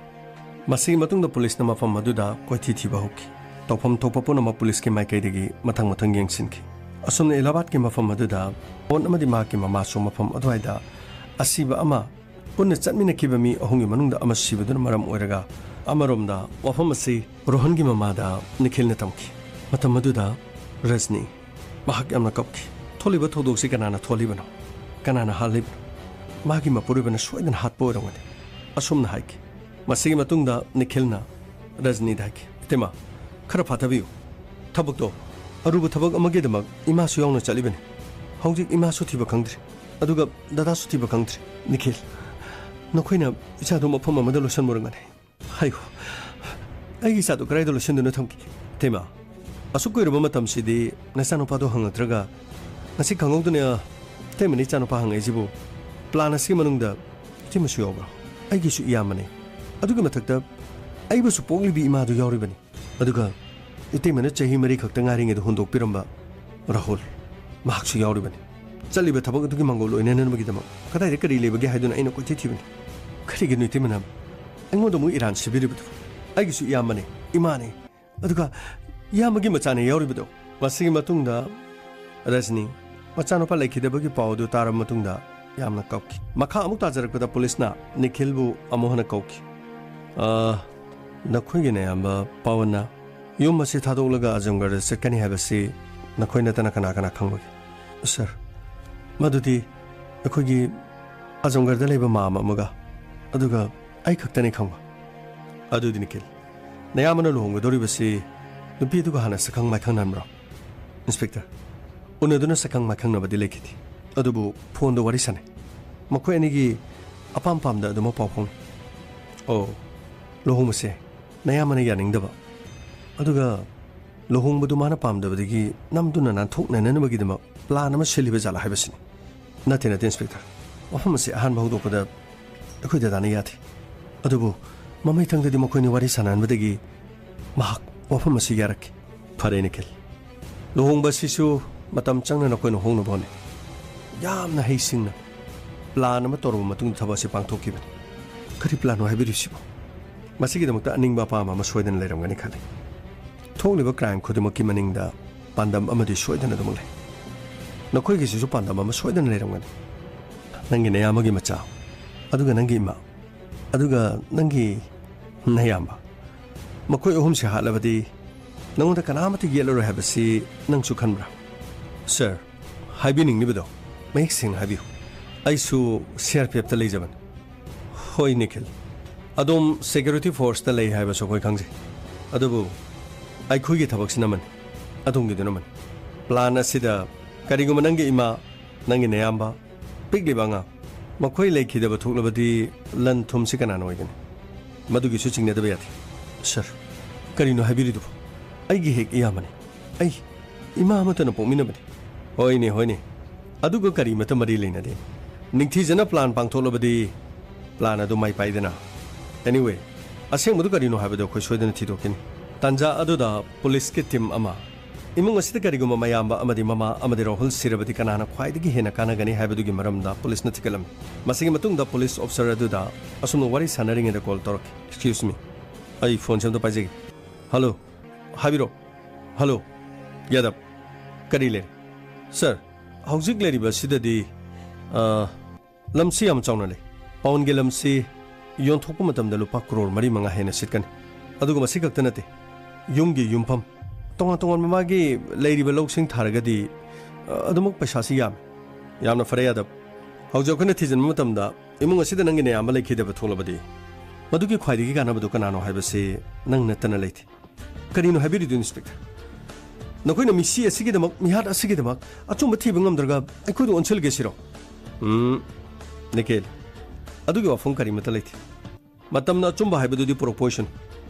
ꯃꯁꯤꯒꯤ ꯃꯇꯨꯡꯗ ꯄꯨꯂꯤꯁꯅ ꯃꯐꯝ ꯑꯗꯨꯗ ꯀꯣꯏꯊꯤ ꯊꯤꯕ ꯍꯧꯈꯤ꯫ ꯇꯧꯐꯝ ꯊꯣꯛꯄ ꯄꯨꯝꯅꯃꯛ ꯄꯨꯂꯤꯁꯀꯤ ꯃꯥꯏꯀꯩꯗꯒꯤ ꯃꯊꯪ ꯃꯊꯪ ꯌꯦꯡꯁꯤꯟꯈꯤ꯫ ꯑꯁꯨꯝꯅ ꯏꯂꯥꯍꯥꯕꯥꯗꯀꯤ ꯃꯐꯝ ꯑꯗꯨꯗ ꯄꯣꯟ ꯑꯃꯗꯤ ꯃꯍꯥꯛꯀꯤ ꯃꯃꯥꯁꯨ ꯃꯐꯝ ꯑꯗꯨꯋꯥꯏꯗ ꯑꯁꯤꯕ ꯑꯃ ꯄꯨꯟꯅ ꯆꯠꯃꯤꯟꯅꯈꯤꯕ ꯃꯤ ꯑꯍꯨꯝꯒꯤ ꯃꯅꯨꯡꯗ ꯑꯃ ꯁꯤꯕꯗꯨꯅ ꯃꯔꯝ ꯑꯣꯏꯔꯒ, ꯑꯃꯔꯣꯝꯗ ꯋꯥꯐꯝ ꯑꯁꯤ ꯔꯣꯍꯟꯒꯤ ꯃꯃꯥꯗ ꯅꯤꯈꯤꯜꯅ ꯇꯝꯈꯤ꯫ ꯃꯇꯝ ꯑꯗꯨꯗ ꯔꯖꯅꯤ ꯃꯍꯥꯛ ꯌꯥꯝꯅ ꯀꯞꯈꯤ꯫ "ꯊꯣꯛꯂꯤꯕ ꯊꯧꯗꯣꯛꯁꯤ ꯀꯅꯥꯅ ꯊꯣꯛꯍꯜꯂꯤꯕꯅꯣ? ꯀꯅꯥꯅ ꯍꯥꯠꯂꯤꯕꯅꯣ? ꯃꯥꯒꯤ ꯃꯄꯨꯔꯣꯏꯕꯅ ꯁꯣꯏꯗꯅ ꯍꯥꯠꯄ ꯑꯣꯏꯔꯝꯒꯅꯤ," ꯑꯁꯨꯝꯅ ꯍꯥꯏꯈꯤ꯫ ꯃꯁꯤꯒꯤ ꯃꯇꯨꯡꯗ ꯅꯤꯈꯤꯜꯅ ꯔꯖꯅꯤꯗ ꯍꯥꯏꯈꯤ, "ꯏꯇꯩꯃ, ꯈꯔ ꯐꯥꯊꯕꯤꯌꯨ꯫ ꯊꯕꯛꯇꯣ, ꯑꯔꯨꯕ ꯊꯕꯛ ꯑꯃꯒꯤꯗꯃꯛ ꯏꯃꯥꯁꯨ ꯌꯥꯎꯅ ꯆꯠꯂꯤꯕꯅꯤ꯫ ꯍꯧꯖꯤꯛ ꯏꯃꯥꯁꯨ ꯊꯤꯕ ꯈꯪꯗ꯭ꯔꯤ, ꯑꯗꯨꯒ ꯗꯗꯥꯁꯨ ꯊꯤꯕ ꯈꯪꯗ꯭ꯔꯤ꯫ ꯅꯤꯈꯤꯜ, ꯅꯈꯣꯏꯅ ꯏꯆꯥꯗꯨ ꯃꯐꯝ ꯑꯃꯗ ꯂꯣꯏꯁꯤꯟꯕ ꯑꯣꯏꯔꯝꯒꯅꯤ꯫ ꯍꯥꯏꯌꯨ, ꯑꯩꯒꯤ ꯏꯆꯥꯗꯨ ꯀꯗꯥꯏꯗ ꯂꯣꯏꯁꯤꯟꯗꯨꯅ ꯊꯝꯈꯤꯒꯦ?" "ꯏꯇꯩꯃ, ꯑꯁꯨꯛ ꯀꯨꯏꯔꯕ ꯃꯇꯝꯁꯤꯗꯤ ꯅꯆꯥꯅꯨꯄꯥꯗꯣ ꯍꯪꯉꯛꯇ꯭ꯔꯒ ꯉꯁꯤ ꯈꯪꯍꯧꯗꯅ ꯏꯇꯩꯃꯅ ꯏꯆꯥꯅꯨꯄꯥ ꯍꯪꯉꯛꯏꯁꯤꯕꯨ꯫ ꯄ꯭ꯂꯥꯟ ꯑꯁꯤꯒꯤ ꯃꯅꯨꯡꯗ ꯏꯇꯩꯃꯁꯨ ꯌꯥꯎꯕ꯭ꯔꯣ? ꯑꯩꯒꯤꯁꯨ ꯏꯌꯥꯝꯕꯅꯤ꯫ ꯑꯗꯨꯒꯤ ꯃꯊꯛꯇ ꯑꯩꯕꯨꯁꯨ ꯄꯣꯛꯂꯤꯕꯤ ꯏꯃꯥꯗꯨ ꯌꯥꯎꯔꯤꯕꯅꯤ꯫ ꯑꯗꯨꯒ ꯏꯇꯩꯃꯅ ꯆꯍꯤ ꯃꯔꯤ ꯈꯛꯇ ꯉꯥꯏꯔꯤꯉꯩꯗ ꯍꯨꯟꯗꯣꯛꯄꯤꯔꯝꯕ ꯔꯥꯍꯨꯜ, ꯃꯍꯥꯛꯁꯨ ꯌꯥꯎꯔꯤꯕꯅꯤ꯫ ꯆꯠꯂꯤꯕ ꯊꯕꯛ ꯑꯗꯨꯒꯤ ꯃꯥꯡꯒꯣꯜ ꯑꯣꯏꯅꯅꯕꯒꯤꯗꯃꯛ ꯀꯗꯥꯏꯗ ꯀꯔꯤ ꯂꯩꯕꯒꯦ ꯍꯥꯏꯗꯨꯅ ꯑꯩꯅ ꯀꯣꯏꯊꯤ ꯊꯤꯕꯅꯤ꯫ ꯀꯔꯤꯒꯤꯅꯣ ꯏꯇꯩꯃꯅ ꯑꯩꯉꯣꯟꯗ ꯑꯃꯨꯛ ꯏꯔꯥꯟ ꯁꯤꯕꯤꯔꯤꯕꯗꯣ? ꯑꯩꯒꯤꯁꯨ ꯏꯌꯥꯝꯕꯅꯤ, ꯏꯃꯥꯅꯤ, ꯑꯗꯨꯒ ꯏꯌꯥꯝꯕꯒꯤ ꯃꯆꯥꯅꯤ ꯌꯥꯎꯔꯤꯕꯗꯣ?" ꯃꯁꯤꯒꯤ ꯃꯇꯨꯡꯗ ꯔꯖꯅꯤ ꯃꯆꯥꯅꯨꯄꯥ ꯂꯩꯈꯤꯗꯕꯒꯤ ꯄꯥꯎ ꯑꯗꯨ ꯇꯥꯔꯕ ꯃꯇꯨꯡꯗ ꯌꯥꯝꯅ ꯀꯞꯈꯤ꯫ ꯃꯈꯥ ꯑꯃꯨꯛ ꯇꯥꯖꯔꯛꯄꯗ ꯄꯨꯂꯤꯁꯅ ꯅꯤꯈꯤꯜꯕꯨ ꯑꯃꯨꯛ ꯍꯟꯅ ꯀꯧꯈꯤ꯫ "ꯑ, ꯅꯈꯣꯏꯒꯤ ꯅꯌꯥꯝꯕ ꯄꯋꯟꯅ ꯌꯨꯝ ꯑꯁꯤ ꯊꯥꯗꯣꯛꯂꯒ ꯑꯖꯝꯒꯔꯗ ꯆꯠꯀꯅꯤ ꯍꯥꯏꯕꯁꯤ ꯅꯈꯣꯏ ꯅꯠꯇꯅ ꯀꯅꯥ ꯀꯅꯥ ꯈꯪꯕꯒꯦ?" "ꯁꯔ, ꯃꯗꯨꯗꯤ ꯑꯩꯈꯣꯏꯒꯤ ꯑꯖꯝꯒꯔꯗ ꯂꯩꯕ ꯃꯥꯝ ꯑꯃꯒ, ꯑꯗꯨꯒ ꯑꯩ ꯈꯛꯇꯅꯤ ꯈꯪꯕ꯫" "ꯑꯗꯨꯗꯤ ꯅꯤꯈꯤꯜ, ꯅꯌꯥꯝꯕꯅ ꯂꯨꯍꯣꯡꯒꯗꯧꯔꯤꯕꯁꯤ ꯅꯨꯄꯤ ꯑꯗꯨꯒ ꯍꯥꯟꯅ ꯁꯛꯈꯪ ꯃꯥꯏꯈꯪꯅꯍꯟꯕ꯭ꯔꯣ?" "ꯏꯟꯁꯄꯦꯛꯇꯔ, ꯎꯅꯗꯨꯅ ꯁꯛꯈꯪ ꯃꯥꯏꯈꯪꯅꯕꯗꯤ ꯂꯩꯈꯤꯗꯦ, ꯑꯗꯨꯕꯨ ꯐꯣꯟꯗ ꯋꯥꯔꯤ ꯁꯥꯟꯅꯩ꯫ ꯃꯈꯣꯏ ꯑꯅꯤꯒꯤ ꯑꯄꯥꯝ ꯄꯥꯝꯗ ꯑꯗꯨꯃꯛ ꯄꯥꯎ ꯐꯥꯎꯅꯩ꯫" "ꯑꯣ, ꯂꯨꯍꯣꯡꯕꯁꯦ ꯅꯌꯥꯝꯕꯅ ꯌꯥꯅꯤꯡꯗꯕ, ꯑꯗꯨꯒ ꯂꯨꯍꯣꯡꯕꯗꯨ ꯃꯥꯅ ꯄꯥꯝꯗꯕꯗꯒꯤ ꯅꯝꯗꯨꯅ ꯅꯥꯟꯊꯣꯛꯅꯅꯕꯒꯤꯗꯃꯛ ꯄ꯭ꯂꯥꯟ ꯑꯃ ꯁꯤꯜꯂꯤꯕ ꯖꯥꯠꯂꯥ ꯍꯥꯏꯕꯁꯤꯅꯤ꯫" "ꯅꯠꯇꯦ, ꯅꯠꯇꯦ, ꯏꯟꯁꯄꯦꯛꯇꯔ, ꯋꯥꯐꯝ ꯑꯁꯤ ꯑꯍꯥꯟꯕ ꯍꯧꯗꯣꯛꯄꯗ ꯑꯩꯈꯣꯏ ꯗꯗꯥꯅ ꯌꯥꯗꯦ꯫ ꯑꯗꯨꯕꯨ ꯃꯃꯩꯊꯪꯗꯗꯤ ꯃꯈꯣꯏꯅꯤ ꯋꯥꯔꯤ ꯁꯥꯟꯅꯍꯟꯕꯗꯒꯤ ꯃꯍꯥꯛ ꯋꯥꯐꯝ ꯑꯁꯤ ꯌꯥꯔꯛꯈꯤ꯫" "ꯐꯔꯦ ꯅꯤꯈꯤꯜ, ꯂꯨꯍꯣꯡꯕ ꯑꯁꯤꯁꯨ ꯃꯇꯝ ꯆꯪꯅ ꯅꯈꯣꯏꯅ ꯍꯣꯡꯅꯕ ꯍꯣꯠꯅꯩ꯫" ꯌꯥꯝꯅ ꯍꯩꯁꯤꯡꯅ ꯄ꯭ꯂꯥꯟ ꯑꯃ ꯇꯧꯔꯕ ꯃꯇꯨꯡꯗ ꯊꯕꯛ ꯑꯁꯤ ꯄꯥꯡꯊꯣꯛꯈꯤꯕꯅꯤ꯫ "ꯀꯔꯤ ꯄ꯭ꯂꯥꯟꯅꯣ ꯍꯥꯏꯕꯤꯔꯤꯁꯤꯕꯣ?" "ꯃꯁꯤꯒꯤꯗꯃꯛꯇ ꯑꯅꯤꯡꯕ ꯑꯄꯥꯝꯕ ꯑꯃ ꯁꯣꯏꯗꯅ ꯂꯩꯔꯝꯒꯅꯤ ꯈꯜꯂꯤ꯫" ꯊꯣꯛꯂꯤꯕ ꯀ꯭ꯔꯥꯏꯝ ꯈꯨꯗꯤꯡꯃꯛꯀꯤ ꯃꯅꯤꯡꯗ ꯄꯥꯟꯗꯝ ꯑꯃꯗꯤ ꯁꯣꯏꯗꯅ ꯑꯗꯨꯃꯛ ꯂꯩ꯫ ꯅꯈꯣꯏꯒꯤꯁꯤꯁꯨ ꯄꯥꯟꯗꯝ ꯑꯃ ꯁꯣꯏꯗꯅ ꯂꯩꯔꯝꯒꯅꯤ꯫ ꯅꯪꯒꯤ ꯅꯌꯥꯝꯕꯒꯤ ꯃꯆꯥ, ꯑꯗꯨꯒ ꯅꯪꯒꯤ ꯏꯃꯥ, ꯑꯗꯨꯒ ꯅꯪꯒꯤ ꯅꯌꯥꯝꯕ, ꯃꯈꯣꯏ ꯑꯍꯨꯝꯁꯤ ꯍꯥꯠꯂꯕꯗꯤ ꯅꯉꯣꯟꯗ ꯀꯅꯥꯃꯠꯇ ꯌꯦꯠꯂꯔꯣꯏ ꯍꯥꯏꯕꯁꯤ ꯅꯪꯁꯨ ꯈꯟꯕ꯭ꯔꯥ? ꯁꯥꯔ, ꯍꯥꯏꯕꯤꯅꯤꯡꯂꯤꯕꯗꯣ ꯃꯌꯦꯛ ꯁꯦꯡꯅ ꯍꯥꯏꯕꯤꯌꯨ꯫ ꯑꯩꯁꯨ ꯁꯤ ꯑꯥꯔ ꯄꯤ ꯑꯦꯐꯇ ꯂꯩꯖꯕꯅꯤ꯫ ꯍꯣꯏ ꯅꯤꯈꯤꯜ, ꯑꯗꯣꯝ ꯁꯦꯀ꯭ꯌꯨꯔꯤꯇꯤ ꯐꯣꯔꯁꯇ ꯂꯩ ꯍꯥꯏꯕꯁꯨ ꯑꯩꯈꯣꯏ ꯈꯪꯖꯩ꯫ ꯑꯗꯨꯕꯨ ꯑꯩꯈꯣꯏꯒꯤ ꯊꯕꯛꯁꯤꯅ ꯑꯃꯅꯤ, ꯑꯗꯣꯝꯒꯤꯗꯨꯅ ꯑꯃꯅꯤ꯫ ꯄ꯭ꯂꯥꯟ ꯑꯁꯤꯗ ꯀꯔꯤꯒꯨꯝꯕ ꯅꯪꯒꯤ ꯏꯃꯥ, ꯅꯪꯒꯤ ꯅꯌꯥꯝꯕ, ꯄꯤꯛꯂꯤꯕ ꯑꯉꯥꯡ, ꯃꯈꯣꯏ ꯂꯩꯈꯤꯗꯕ ꯊꯣꯛꯂꯕꯗꯤ ꯂꯟ ꯊꯨꯝꯁꯤ ꯀꯅꯥꯅ ꯑꯣꯏꯒꯅꯤ? ꯃꯗꯨꯒꯤꯁꯨ ꯆꯤꯡꯅꯗꯕ ꯌꯥꯗꯦ꯫ ꯁꯥꯔ, ꯀꯔꯤꯅꯣ ꯍꯥꯏꯕꯤꯔꯤꯗꯨꯕꯨ? ꯑꯩꯒꯤ ꯍꯦꯛ ꯏꯌꯥꯝꯕꯅꯤ꯫ ꯑꯩ ꯏꯃꯥ ꯑꯃꯠꯇꯅ ꯄꯣꯛꯃꯤꯟꯅꯕꯅꯤ꯫ ꯍꯣꯏꯅꯦ, ꯍꯣꯏꯅꯦ, ꯑꯗꯨꯒ ꯀꯔꯤꯃꯠꯇ ꯃꯔꯤ ꯂꯩꯅꯗꯦ꯫ ꯅꯤꯡꯊꯤꯖꯅ ꯄ꯭ꯂꯥꯟ ꯄꯥꯡꯊꯣꯛꯂꯕꯗꯤ ꯄ꯭ꯂꯥꯟ ꯑꯗꯨ ꯃꯥꯏ ꯄꯥꯛꯏꯗꯅ꯫ ꯑꯦꯅꯤꯋꯦ, ꯑꯁꯦꯡꯕꯗꯨ ꯀꯔꯤꯅꯣ ꯍꯥꯏꯕꯗꯨ ꯑꯩꯈꯣꯏ ꯁꯣꯏꯗꯅ ꯊꯤꯗꯣꯛꯈꯤꯅꯤ꯫ ꯇꯥꯟꯖꯥ ꯑꯗꯨꯗ ꯄꯨꯂꯤꯁꯀꯤ ꯇꯤꯝ ꯑꯃ, ꯏꯃꯨꯡ ꯑꯁꯤꯗ ꯀꯔꯤꯒꯨꯝꯕ ꯃꯌꯥꯝꯕ ꯑꯃꯗꯤ ꯃꯃꯥ ꯑꯃꯗꯤ ꯔꯥꯍꯨꯜ ꯁꯤꯔꯕꯗꯤ ꯀꯅꯥꯅ ꯈ꯭ꯋꯥꯏꯗꯒꯤ ꯍꯦꯟꯅ ꯀꯥꯟꯅꯒꯅꯤ ꯍꯥꯏꯕꯗꯨꯒꯤ ꯃꯔꯝꯗ ꯄꯨꯂꯤꯁꯅ ꯊꯤꯒꯠꯂꯝꯃꯤ꯫ ꯃꯁꯤꯒꯤ ꯃꯇꯨꯡꯗ ꯄꯨꯂꯤꯁ ꯑꯣꯐꯤꯁꯔ ꯑꯗꯨꯗ ꯑꯁꯨꯝꯅ ꯋꯥꯔꯤ ꯁꯥꯟꯅꯔꯤꯉꯩꯗ ꯀꯣꯜ ꯇꯧꯔꯛꯈꯤ꯫ ꯑꯦꯛꯁꯀ꯭ꯌꯨꯁ ꯃꯤ, ꯑꯩ ꯐꯣꯟꯁꯦ ꯑꯝꯇ ꯄꯥꯏꯖꯒꯦ꯫ ꯍꯜꯂꯣ, ꯍꯥꯏꯕꯤꯔꯣ꯫ ꯍꯜꯂꯣ, ꯌꯥꯗꯕ, ꯀꯔꯤ ꯂꯩꯔꯦ? ꯁꯥꯔ, ꯍꯧꯖꯤꯛ ꯂꯩꯔꯤꯕ ꯑꯁꯤꯗꯗꯤ, ꯑ, ꯂꯝꯁꯤ ꯌꯥꯝ ꯆꯥꯎꯅ ꯂꯩ꯫ ꯄꯥꯎꯟꯒꯤ ꯂꯝꯁꯤ ꯌꯣꯟꯊꯣꯛꯄ ꯃꯇꯝꯗ ꯂꯨꯄꯥ ꯀ꯭ꯔꯣꯔ ꯃꯔꯤ ꯃꯉꯥ ꯍꯦꯟꯅ ꯁꯤꯠꯀꯅꯤ꯫ ꯑꯗꯨꯒ ꯃꯁꯤ ꯈꯛꯇ ꯅꯠꯇꯦ, ꯌꯨꯝꯒꯤ ꯌꯨꯝꯐꯝ, ꯇꯣꯉꯥꯟ ꯇꯣꯉꯥꯟꯕ ꯃꯥꯒꯤ ꯂꯩꯔꯤꯕ ꯂꯧꯁꯤꯡ ꯊꯥꯔꯒꯗꯤ, ꯑ, ꯑꯗꯨꯃꯛ ꯄꯩꯁꯥꯁꯤ ꯌꯥꯝꯃꯤ꯫ ꯌꯥꯝꯅ ꯐꯔꯦ ꯌꯥꯗꯕ꯫ ꯍꯧꯖꯤꯛ ꯑꯩꯈꯣꯏꯅ ꯊꯤꯖꯤꯟꯕ ꯃꯇꯝꯗ ꯏꯃꯨꯡ ꯑꯁꯤꯗ ꯅꯪꯒꯤ ꯅꯌꯥꯝꯕ ꯂꯩꯈꯤꯗꯕ ꯊꯣꯛꯂꯕꯗꯤ, ꯃꯗꯨꯒꯤ ꯈ꯭ꯋꯥꯏꯗꯒꯤ ꯀꯥꯟꯅꯕꯗꯨ ꯀꯅꯥꯅꯣ ꯍꯥꯏꯕꯁꯤ ꯅꯪ ꯅꯠꯇꯅ ꯂꯩꯇꯦ꯫ ꯀꯔꯤꯅꯣ ꯍꯥꯏꯕꯤꯔꯤꯗꯨ, ꯏꯟꯁꯄꯦꯛꯇꯔ? ꯅꯈꯣꯏꯅ ꯃꯤꯁꯤ ꯑꯁꯤꯒꯤꯗꯃꯛ, ꯃꯤꯍꯥꯠ ꯑꯁꯤꯒꯤꯗꯃꯛ ꯑꯆꯨꯝꯕ ꯊꯤꯕ ꯉꯝꯗ꯭ꯔꯒ ꯑꯩꯈꯣꯏꯗ ꯑꯣꯟꯁꯤꯜꯒꯦ ꯁꯤꯔꯣ? ꯎꯝ, ꯅꯤꯈꯤꯜ, ꯑꯗꯨꯒꯤ ꯋꯥꯐꯝ ꯀꯔꯤꯃꯠꯇ ꯂꯩꯇꯦ꯫ ꯃꯇꯝꯅ ꯑꯆꯨꯝꯕ ꯍꯥꯏꯕꯗꯨꯗꯤ ꯄꯨꯔꯛꯄ ꯑꯣꯏꯁꯅꯨ,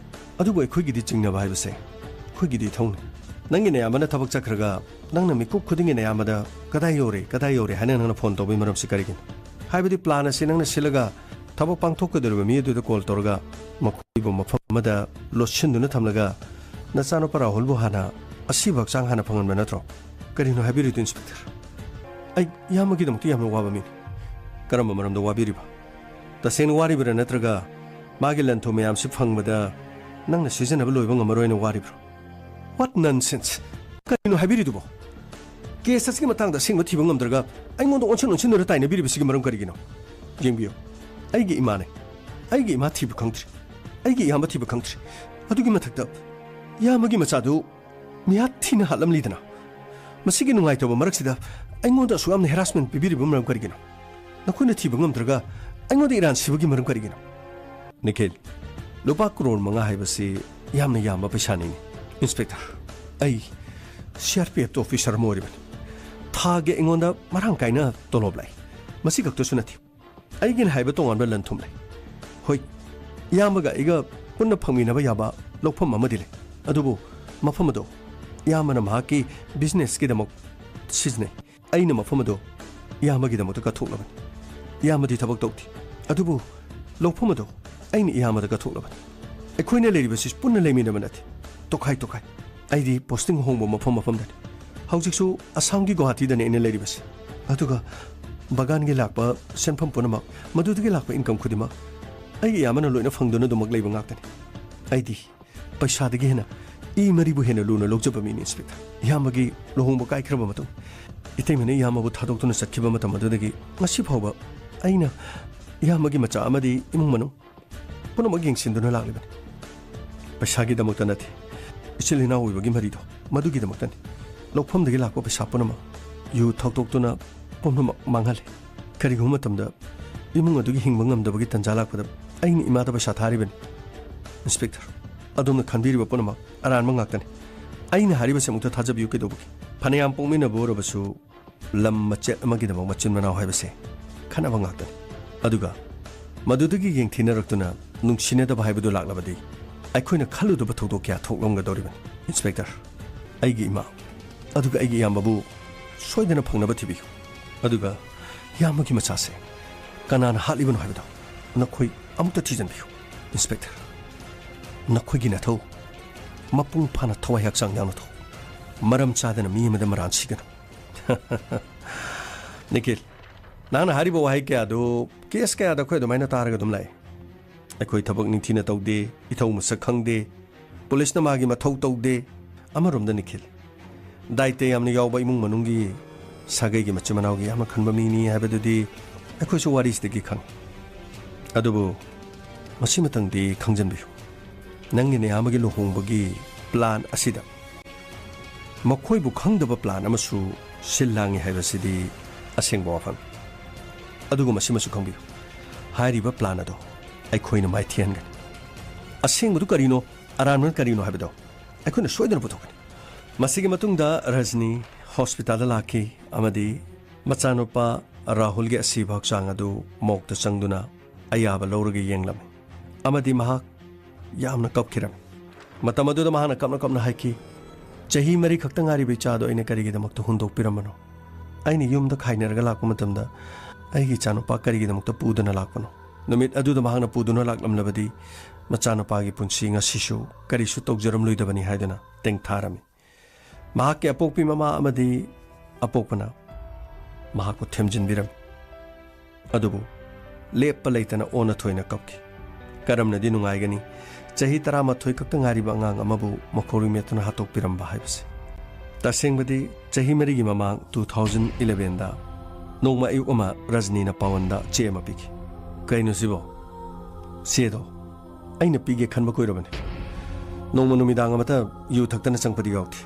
ꯑꯗꯨꯕꯨ ꯑꯩꯈꯣꯏꯒꯤꯗꯤ ꯆꯤꯡꯅꯕ ꯍꯥꯏꯕꯁꯦ ꯑꯩꯈꯣꯏꯒꯤꯗꯤ ꯏꯊꯧꯅꯤ꯫ ꯅꯪꯒꯤ ꯅꯌꯥꯝꯕꯅ ꯊꯕꯛ ꯆꯠꯈ꯭ꯔꯒ ꯅꯪꯅ ꯃꯤꯀꯨꯞ ꯈꯨꯗꯤꯡꯒꯤ ꯅꯌꯥꯝꯕꯗ "ꯀꯗꯥꯏ ꯌꯧꯔꯦ, ꯀꯗꯥꯏ ꯌꯧꯔꯦ?" ꯍꯥꯏꯅ ꯅꯪꯅ ꯐꯣꯟ ꯇꯧꯕꯒꯤ ꯃꯔꯝꯁꯤ ꯀꯔꯤꯒꯤꯅꯣ? ꯍꯥꯏꯕꯗꯤ ꯄ꯭ꯂꯥꯟ ꯑꯁꯤ ꯅꯪꯅ ꯁꯤꯜꯂꯒ ꯊꯕꯛ ꯄꯥꯡꯊꯣꯛꯀꯗꯧꯔꯤꯕ ꯃꯤ ꯑꯗꯨꯗ ꯀꯣꯜ ꯇꯧꯔꯒ ꯃꯈꯣꯏꯕꯨ ꯃꯐꯝ ꯑꯃꯗ ꯂꯣꯠꯁꯤꯟꯗꯨꯅ ꯊꯝꯂꯒ ꯅꯆꯥꯅꯨꯄꯥ ꯔꯥꯍꯨꯜꯕꯨ ꯍꯥꯟꯅ ꯑꯁꯤꯕ ꯍꯛꯆꯥꯡ ꯍꯥꯟꯅ ꯐꯪꯍꯟꯕ ꯅꯠꯇ꯭ꯔꯣ? ꯀꯔꯤꯅꯣ ꯍꯥꯏꯕꯤꯔꯤꯗꯨ, ꯏꯟꯁꯄꯦꯛꯇꯔ? ꯑꯩ ꯏꯌꯥꯝꯕꯒꯤꯗꯃꯛꯇ ꯌꯥꯝꯅ ꯋꯥꯕ ꯃꯤꯅꯤ꯫ ꯀꯔꯝꯕ ꯃꯔꯝꯗ ꯋꯥꯕꯤꯔꯤꯕ? ꯇꯁꯦꯡꯅ ꯋꯥꯔꯤꯕ꯭ꯔꯥ, ꯅꯠꯇ꯭ꯔꯒ ꯃꯥꯒꯤ ꯂꯟ ꯊꯨꯝ ꯃꯌꯥꯝꯁꯤ ꯐꯪꯕꯗ ꯅꯪꯅ ꯁꯤꯖꯤꯟꯅꯕ ꯂꯣꯏꯕ ꯉꯝꯃꯔꯣꯏꯅ ꯋꯥꯔꯤꯕ꯭ꯔꯥ? What nonsense! ꯀꯔꯤꯅꯣ ꯍꯥꯏꯕꯤꯔꯤꯗꯨꯕꯣ? ꯀꯦꯁ ꯑꯁꯤꯒꯤ ꯃꯇꯥꯡꯗ ꯑꯁꯦꯡꯕ ꯊꯤꯕ ꯉꯝꯗ꯭ꯔꯒ ꯑꯩꯉꯣꯟꯗ ꯑꯣꯟꯁꯤꯟ ꯑꯣꯟꯁꯤꯟꯗꯨꯅ ꯇꯥꯏꯅꯕꯤꯔꯤꯕꯁꯤꯒꯤ ꯃꯔꯝ ꯀꯔꯤꯒꯤꯅꯣ? ꯌꯦꯡꯕꯤꯌꯨ, ꯑꯩꯒꯤ ꯏꯃꯥꯅꯦ, ꯑꯩꯒꯤ ꯏꯃꯥ ꯊꯤꯕ ꯈꯪꯗ꯭ꯔꯤ, ꯑꯩꯒꯤ ꯏꯌꯥꯝꯕ ꯊꯤꯕ ꯈꯪꯗ꯭ꯔꯤ꯫ ꯑꯗꯨꯒꯤ ꯃꯊꯛꯇ ꯏꯌꯥꯝꯕꯒꯤ ꯃꯆꯥꯗꯨ ꯃꯤꯍꯥꯠ ꯊꯤꯅ ꯍꯥꯠꯂꯝꯂꯤꯗꯅ꯫ ꯃꯁꯤꯒꯤ ꯅꯨꯡꯉꯥꯏꯇꯕ ꯃꯔꯛꯁꯤꯗ ꯑꯩꯉꯣꯟꯗ ꯑꯁꯨꯛ ꯌꯥꯝꯅ ꯍꯦꯔꯥꯁꯃꯦꯟ ꯄꯤꯕꯤꯔꯤꯕ ꯃꯔꯝ ꯀꯔꯤꯒꯤꯅꯣ? ꯅꯈꯣꯏꯅ ꯊꯤꯕ ꯉꯝꯗ꯭ꯔꯒ ꯑꯩꯉꯣꯟꯗ ꯏꯔꯥꯟ ꯁꯤꯕꯒꯤ ꯃꯔꯝ ꯀꯔꯤꯒꯤꯅꯣ? ꯅꯤꯈꯤꯜ, ꯂꯨꯄꯥ ꯀ꯭ꯔꯣꯔ ꯃꯉꯥ ꯍꯥꯏꯕꯁꯤ ꯌꯥꯝꯅ ꯌꯥꯝꯕ ꯄꯩꯁꯥꯅꯤꯅꯦ, ꯏꯟꯁꯄꯦꯛꯇꯔ꯫ ꯑꯩ ꯁꯤ ꯑꯥꯔ ꯄꯤ ꯑꯦꯐꯇ ꯑꯣꯐꯤꯁꯔ ꯑꯃ ꯑꯣꯏꯔꯤꯕꯅꯤ꯫ ꯊꯥꯒꯤ ꯑꯩꯉꯣꯟꯗ ꯃꯔꯥꯡ ꯀꯥꯏꯅ ꯇꯣꯂꯣꯞ ꯂꯥꯛꯏ꯫ ꯃꯁꯤ ꯈꯛꯇꯁꯨ ꯅꯠꯇꯦ, ꯑꯩꯒꯤꯅ ꯍꯥꯏꯕ ꯇꯣꯉꯥꯟꯕ ꯂꯟ ꯊꯨꯝ ꯂꯩ꯫ ꯍꯣꯏ, ꯏꯌꯥꯝꯕꯒ ꯑꯩꯒ ꯄꯨꯟꯅ ꯐꯪꯃꯤꯟꯅꯕ ꯌꯥꯕ ꯂꯧꯐꯝ ꯑꯃꯗꯤ ꯂꯩ, ꯑꯗꯨꯕꯨ ꯃꯐꯝ ꯑꯗꯣ ꯏꯌꯥꯝꯕꯅ ꯃꯍꯥꯛꯀꯤ ꯕꯤꯖꯤꯅꯦꯁꯀꯤꯗꯃꯛ ꯁꯤꯖꯤꯟꯅꯩ꯫ ꯑꯩꯅ ꯃꯐꯝ ꯑꯗꯨ ꯏꯌꯥꯝꯕꯒꯤꯗꯃꯛꯇ ꯀꯠꯊꯣꯛꯂꯕꯅꯤ꯫ ꯏꯌꯥꯝꯕꯗꯤ ꯊꯕꯛ ꯇꯧꯗꯦ, ꯑꯗꯨꯕꯨ ꯂꯧꯐꯝ ꯑꯗꯨ ꯑꯩꯅ ꯏꯌꯥꯝꯕꯗ ꯀꯠꯊꯣꯛꯂꯕꯅꯤ꯫ ꯑꯩꯈꯣꯏꯅ ꯂꯩꯔꯤꯕꯁꯤ ꯄꯨꯟꯅ ꯂꯩꯃꯤꯟꯅꯕ ꯅꯠꯇꯦ, ꯇꯣꯈꯥꯏ ꯇꯣꯈꯥꯏ꯫ ꯑꯩꯗꯤ ꯄꯣꯁꯇꯤꯡ ꯍꯣꯡꯕ ꯃꯐꯝ ꯃꯐꯝꯗꯅꯤ꯫ ꯍꯧꯖꯤꯛꯁꯨ ꯑꯁꯥꯝꯒꯤ ꯒꯨꯋꯥꯍꯥꯇꯤꯗꯅꯤ ꯑꯩꯅ ꯂꯩꯔꯤꯕꯁꯤ꯫ ꯑꯗꯨꯒ ꯕꯒꯥꯟꯒꯤ ꯂꯥꯛꯄ ꯁꯦꯟꯐꯝ ꯄꯨꯝꯅꯃꯛ, ꯃꯗꯨꯗꯒꯤ ꯂꯥꯛꯄ ꯏꯟꯀꯝ ꯈꯨꯗꯤꯡꯃꯛ ꯑꯩꯒꯤ ꯏꯌꯥꯝꯕꯅ ꯂꯣꯏꯅ ꯐꯪꯗꯨꯅ ꯑꯗꯨꯃꯛ ꯂꯩꯕ ꯉꯥꯛꯇꯅꯤ꯫ ꯑꯩꯗꯤ ꯄꯩꯁꯥꯗꯒꯤ ꯍꯦꯟꯅ ꯏ ꯃꯔꯤꯕꯨ ꯍꯦꯟꯅ ꯂꯨꯅ ꯂꯧꯖꯕ ꯃꯤꯅꯤ, ꯏꯟꯁꯄꯦꯛꯇꯔ꯫ ꯏꯌꯥꯝꯕꯒꯤ ꯂꯨꯍꯣꯡꯕ ꯀꯥꯏꯈ꯭ꯔꯕ ꯃꯇꯨꯡ ꯏꯇꯩꯃꯅ ꯏꯌꯥꯝꯕꯕꯨ ꯊꯥꯗꯣꯛꯇꯨꯅ ꯆꯠꯈꯤꯕ ꯃꯇꯝ ꯑꯗꯨꯗꯒꯤ ꯉꯁꯤ ꯐꯥꯎꯕ ꯑꯩꯅ ꯏꯌꯥꯝꯕꯒꯤ ꯃꯆꯥ ꯑꯃꯗꯤ ꯏꯃꯨꯡ ꯃꯅꯨꯡ ꯄꯨꯝꯅꯃꯛ ꯌꯦꯡꯁꯤꯟꯗꯨꯅ ꯂꯥꯛꯂꯤꯕꯅꯤ꯫ ꯄꯩꯁꯥꯒꯤꯗꯃꯛꯇ ꯅꯠꯇꯦ, ꯏꯆꯤꯜ ꯏꯅꯥꯎ ꯑꯣꯏꯕꯒꯤ ꯃꯔꯤꯗꯣ, ꯃꯗꯨꯒꯤꯗꯃꯛꯇꯅꯤ꯫ ꯂꯧꯐꯝꯗꯒꯤ ꯂꯥꯛꯄ ꯄꯩꯁꯥ ꯄꯨꯝꯅꯃꯛ ꯌꯨ ꯊꯛꯇꯣꯛꯇꯨꯅ ꯄꯨꯝꯅꯃꯛ ꯃꯥꯡꯍꯜꯂꯦ꯫ ꯀꯔꯤꯒꯨꯝꯕ ꯃꯇꯝꯗ ꯏꯃꯨꯡ ꯑꯗꯨꯒꯤ ꯍꯤꯡꯕ ꯉꯝꯗꯕꯒꯤ ꯇꯟꯖꯥ ꯂꯥꯛꯄꯗ ꯑꯩꯅ ꯏꯃꯥꯗ ꯄꯩꯁꯥ ꯊꯥꯔꯤꯕꯅꯤ꯫ ꯏꯟꯁꯄꯦꯛꯇꯔ, ꯑꯗꯣꯝꯅ ꯈꯟꯕꯤꯔꯤꯕ ꯄꯨꯝꯅꯃꯛ ꯑꯔꯥꯟꯕ ꯉꯥꯛꯇꯅꯤ꯫ ꯑꯩꯅ ꯍꯥꯏꯔꯤꯕꯁꯤ ꯑꯃꯨꯛꯇ ꯊꯥꯖꯕꯤꯌꯨ ꯀꯩꯗꯧꯕꯒꯤ? ꯐꯅꯌꯥꯝ ꯄꯣꯛꯃꯤꯟꯅꯕ ꯑꯣꯏꯔꯕꯁꯨ ꯂꯝ ꯃꯆꯦꯠ ꯑꯃꯒꯤꯗꯃꯛ ꯃꯆꯤꯟ ꯃꯅꯥꯎ ꯍꯥꯏꯕꯁꯦ ꯈꯠꯅꯕ ꯉꯥꯛꯇꯅꯤ꯫ ꯑꯗꯨꯒ ꯃꯗꯨꯗꯒꯤ ꯌꯦꯡꯊꯤꯅꯔꯛꯇꯨꯅ ꯅꯨꯡꯁꯤꯅꯗꯕ ꯍꯥꯏꯕꯗꯨ ꯂꯥꯛꯂꯕꯗꯤ ꯑꯩꯈꯣꯏꯅ ꯈꯜꯂꯨꯗꯕ ꯊꯧꯗꯣꯛ ꯀꯌꯥ ꯊꯣꯛꯂꯝꯒꯗꯧꯔꯤꯕꯅꯤ, ꯏꯟꯁꯄꯦꯛꯇꯔ꯫ ꯑꯩꯒꯤ ꯏꯃꯥ ꯑꯗꯨꯒ ꯑꯩꯒꯤ ꯏꯌꯥꯝꯕꯕꯨ ꯁꯣꯏꯗꯅ ꯐꯪꯅꯕ ꯊꯤꯕꯤꯌꯨ꯫ ꯑꯗꯨꯒ ꯏꯌꯥꯝꯕꯒꯤ ꯃꯆꯥꯁꯦ ꯀꯅꯥꯅ ꯍꯥꯠꯂꯤꯕꯅꯣ ꯍꯥꯏꯕꯗꯣ ꯅꯈꯣꯏ ꯑꯃꯨꯛꯇ ꯊꯤꯖꯤꯟꯕꯤꯌꯨ, ꯏꯟꯁꯄꯦꯛꯇꯔ꯫ ꯅꯈꯣꯏꯒꯤ ꯅꯊꯧ ꯃꯄꯨꯡ ꯐꯥꯅ ꯊꯋꯥꯏ ꯍꯛꯆꯥꯡ ꯌꯥꯎꯅ ꯇꯧ꯫ ꯃꯔꯝ ꯆꯥꯗꯅ ꯃꯤ ꯑꯃꯗ ꯃꯔꯥꯟ ꯁꯤꯒꯅꯨ꯫ ꯅꯤꯈꯤꯜ, ꯅꯍꯥꯛꯅ ꯍꯥꯏꯔꯤꯕ ꯋꯥꯍꯩ ꯀꯌꯥꯗꯨ ꯀꯦꯁ ꯀꯌꯥꯗ ꯑꯩꯈꯣꯏ ꯑꯗꯨꯃꯥꯏꯅ ꯇꯥꯔꯒ ꯑꯗꯨꯝ ꯂꯥꯛꯑꯦ꯫ ꯑꯩꯈꯣꯏ ꯊꯕꯛ ꯅꯤꯡꯊꯤꯅ ꯇꯧꯗꯦ, ꯏꯊꯧ ꯃꯁꯛ ꯈꯪꯗꯦ, ꯄꯨꯂꯤꯁꯅ ꯃꯥꯒꯤ ꯃꯊꯧ ꯇꯧꯗꯦ, ꯑꯃꯔꯣꯝꯗ ꯅꯤꯈꯤꯜ, ꯗꯥꯏꯇ ꯌꯥꯝꯅ ꯌꯥꯎꯕ ꯏꯃꯨꯡ ꯃꯅꯨꯡꯒꯤ ꯁꯥꯒꯩꯒꯤ ꯃꯆꯤꯟ ꯃꯅꯥꯎꯒꯤ ꯌꯥꯝꯅ ꯈꯟꯕ ꯃꯤꯅꯤ ꯍꯥꯏꯕꯗꯨꯗꯤ ꯑꯩꯈꯣꯏꯁꯨ ꯋꯥꯔꯤꯁꯤꯗꯒꯤ ꯈꯪꯉꯤ꯫ ꯑꯗꯨꯕꯨ ꯃꯁꯤꯃꯇꯪꯗꯤ ꯈꯪꯖꯟꯕꯤꯌꯨ, ꯅꯪꯒꯤ ꯅꯌꯥꯝꯕꯒꯤ ꯂꯨꯍꯣꯡꯕꯒꯤ ꯄ꯭ꯂꯥꯟ ꯑꯁꯤꯗ ꯃꯈꯣꯏꯕꯨ ꯈꯪꯗꯕ ꯄ꯭ꯂꯥꯟ ꯑꯃꯁꯨ ꯁꯤꯜ ꯂꯥꯡꯉꯤ ꯍꯥꯏꯕꯁꯤꯗꯤ ꯑꯁꯦꯡꯕ ꯋꯥꯐꯝ꯫ ꯑꯗꯨꯒ ꯃꯁꯤꯃꯁꯨ ꯈꯪꯕꯤꯌꯨ, ꯍꯥꯏꯔꯤꯕ ꯄ꯭ꯂꯥꯟ ꯑꯗꯣ ꯑꯩꯈꯣꯏꯅ ꯃꯥꯏꯊꯤꯍꯟꯒꯅꯤ꯫ ꯑꯁꯦꯡꯕꯗꯨ ꯀꯔꯤꯅꯣ, ꯑꯔꯥꯟꯕꯅ ꯀꯔꯤꯅꯣ ꯍꯥꯏꯕꯗꯣ ꯑꯩꯈꯣꯏꯅ ꯁꯣꯏꯗꯅ ꯄꯨꯊꯣꯛꯀꯅꯤ꯫ ꯃꯁꯤꯒꯤ ꯃꯇꯨꯡꯗ ꯔꯖꯅꯤ ꯍꯣꯁꯄꯤꯇꯥꯜꯗ ꯂꯥꯛꯈꯤ ꯑꯃꯗꯤ ꯃꯆꯥꯅꯨꯄꯥ ꯔꯥꯍꯨꯜꯒꯤ ꯑꯁꯤꯕ ꯍꯛꯆꯥꯡ ꯑꯗꯨ ꯃꯣꯛꯇ ꯆꯪꯗꯨꯅ ꯑꯌꯥꯕ ꯂꯧꯔꯒ ꯌꯦꯡꯂꯝꯃꯤ ꯑꯃꯗꯤ ꯃꯍꯥꯛ ꯌꯥꯝꯅ ꯀꯞꯈꯤꯔꯝꯃꯤ꯫ ꯃꯇꯝ ꯑꯗꯨꯗ ꯃꯍꯥꯛꯅ ꯀꯞꯅ ꯀꯞꯅ ꯍꯥꯏꯈꯤ, "ꯆꯍꯤ ꯃꯔꯤ ꯈꯛꯇ ꯉꯥꯏꯔꯤꯕ ꯏꯆꯥꯗꯣ ꯑꯩꯅ ꯀꯔꯤꯒꯤꯗꯃꯛꯇ ꯍꯨꯟꯗꯣꯛꯄꯤꯔꯝꯕꯅꯣ? ꯑꯩꯅ ꯌꯨꯝꯗ ꯈꯥꯏꯅꯔꯒ ꯂꯥꯛꯄ ꯃꯇꯝꯗ ꯑꯩꯒꯤ ꯏꯆꯥꯅꯨꯄꯥ ꯀꯔꯤꯒꯤꯗꯃꯛꯇ ꯄꯨꯗꯨꯅ ꯂꯥꯛꯄꯅꯣ? ꯅꯨꯃꯤꯠ ꯑꯗꯨꯗ ꯃꯍꯥꯛꯅ ꯄꯨꯗꯨꯅ ꯂꯥꯛꯂꯝꯂꯕꯗꯤ ꯃꯆꯥꯅꯨꯄꯥꯒꯤ ꯄꯨꯟꯁꯤ ꯉꯁꯤꯁꯨ ꯀꯔꯤꯁꯨ ꯇꯧꯖꯔꯝꯂꯣꯏꯗꯕꯅꯤ" ꯍꯥꯏꯗꯨꯅ ꯇꯦꯡꯊꯥꯔꯝꯃꯤ꯫ ꯃꯍꯥꯛꯀꯤ ꯑꯄꯣꯛꯄꯤ ꯃꯃꯥ ꯑꯃꯗꯤ ꯑꯄꯣꯛꯄꯅ ꯃꯍꯥꯛꯄꯨ ꯊꯦꯝꯖꯤꯟꯕꯤꯔꯝꯃꯤ꯫ ꯑꯗꯨꯕꯨ ꯂꯦꯞꯄ ꯂꯩꯇꯅ ꯑꯣꯟꯅ ꯊꯣꯏꯅ ꯀꯞꯈꯤ꯫ ꯀꯔꯝꯅꯗꯤ ꯅꯨꯡꯉꯥꯏꯒꯅꯤ, ꯆꯍꯤ ꯇꯔꯥꯃꯥꯊꯣꯏ ꯈꯛꯇ ꯉꯥꯏꯔꯤꯕ ꯑꯉꯥꯡ ꯑꯃꯕꯨ ꯃꯈꯣꯔꯤ ꯃꯦꯠꯇꯨꯅ ꯍꯥꯠꯇꯣꯛꯄꯤꯔꯝꯕ ꯍꯥꯏꯕꯁꯤ꯫ ꯇꯁꯦꯡꯕꯗꯤ ꯆꯍꯤ ꯃꯔꯤꯒꯤ ꯃꯃꯥꯡ two thousand elevenꯗ ꯅꯣꯡꯃ ꯑꯌꯨꯛ ꯑꯃ ꯔꯖꯅꯤꯅ ꯄꯋꯟꯗ ꯆꯦ ꯑꯃ ꯄꯤꯈꯤ꯫ "ꯀꯩꯅꯣ ꯁꯤꯕꯣ?" "ꯆꯦꯗꯣ ꯑꯩꯅ ꯄꯤꯒꯦ ꯈꯟꯕ ꯀꯨꯏꯔꯕꯅꯤ꯫ ꯅꯣꯡꯃ ꯅꯨꯃꯤꯗꯥꯡ ꯑꯃꯇ ꯌꯨ ꯊꯛꯇꯅ ꯆꯪꯄꯗꯤ ꯌꯥꯎꯗꯦ꯫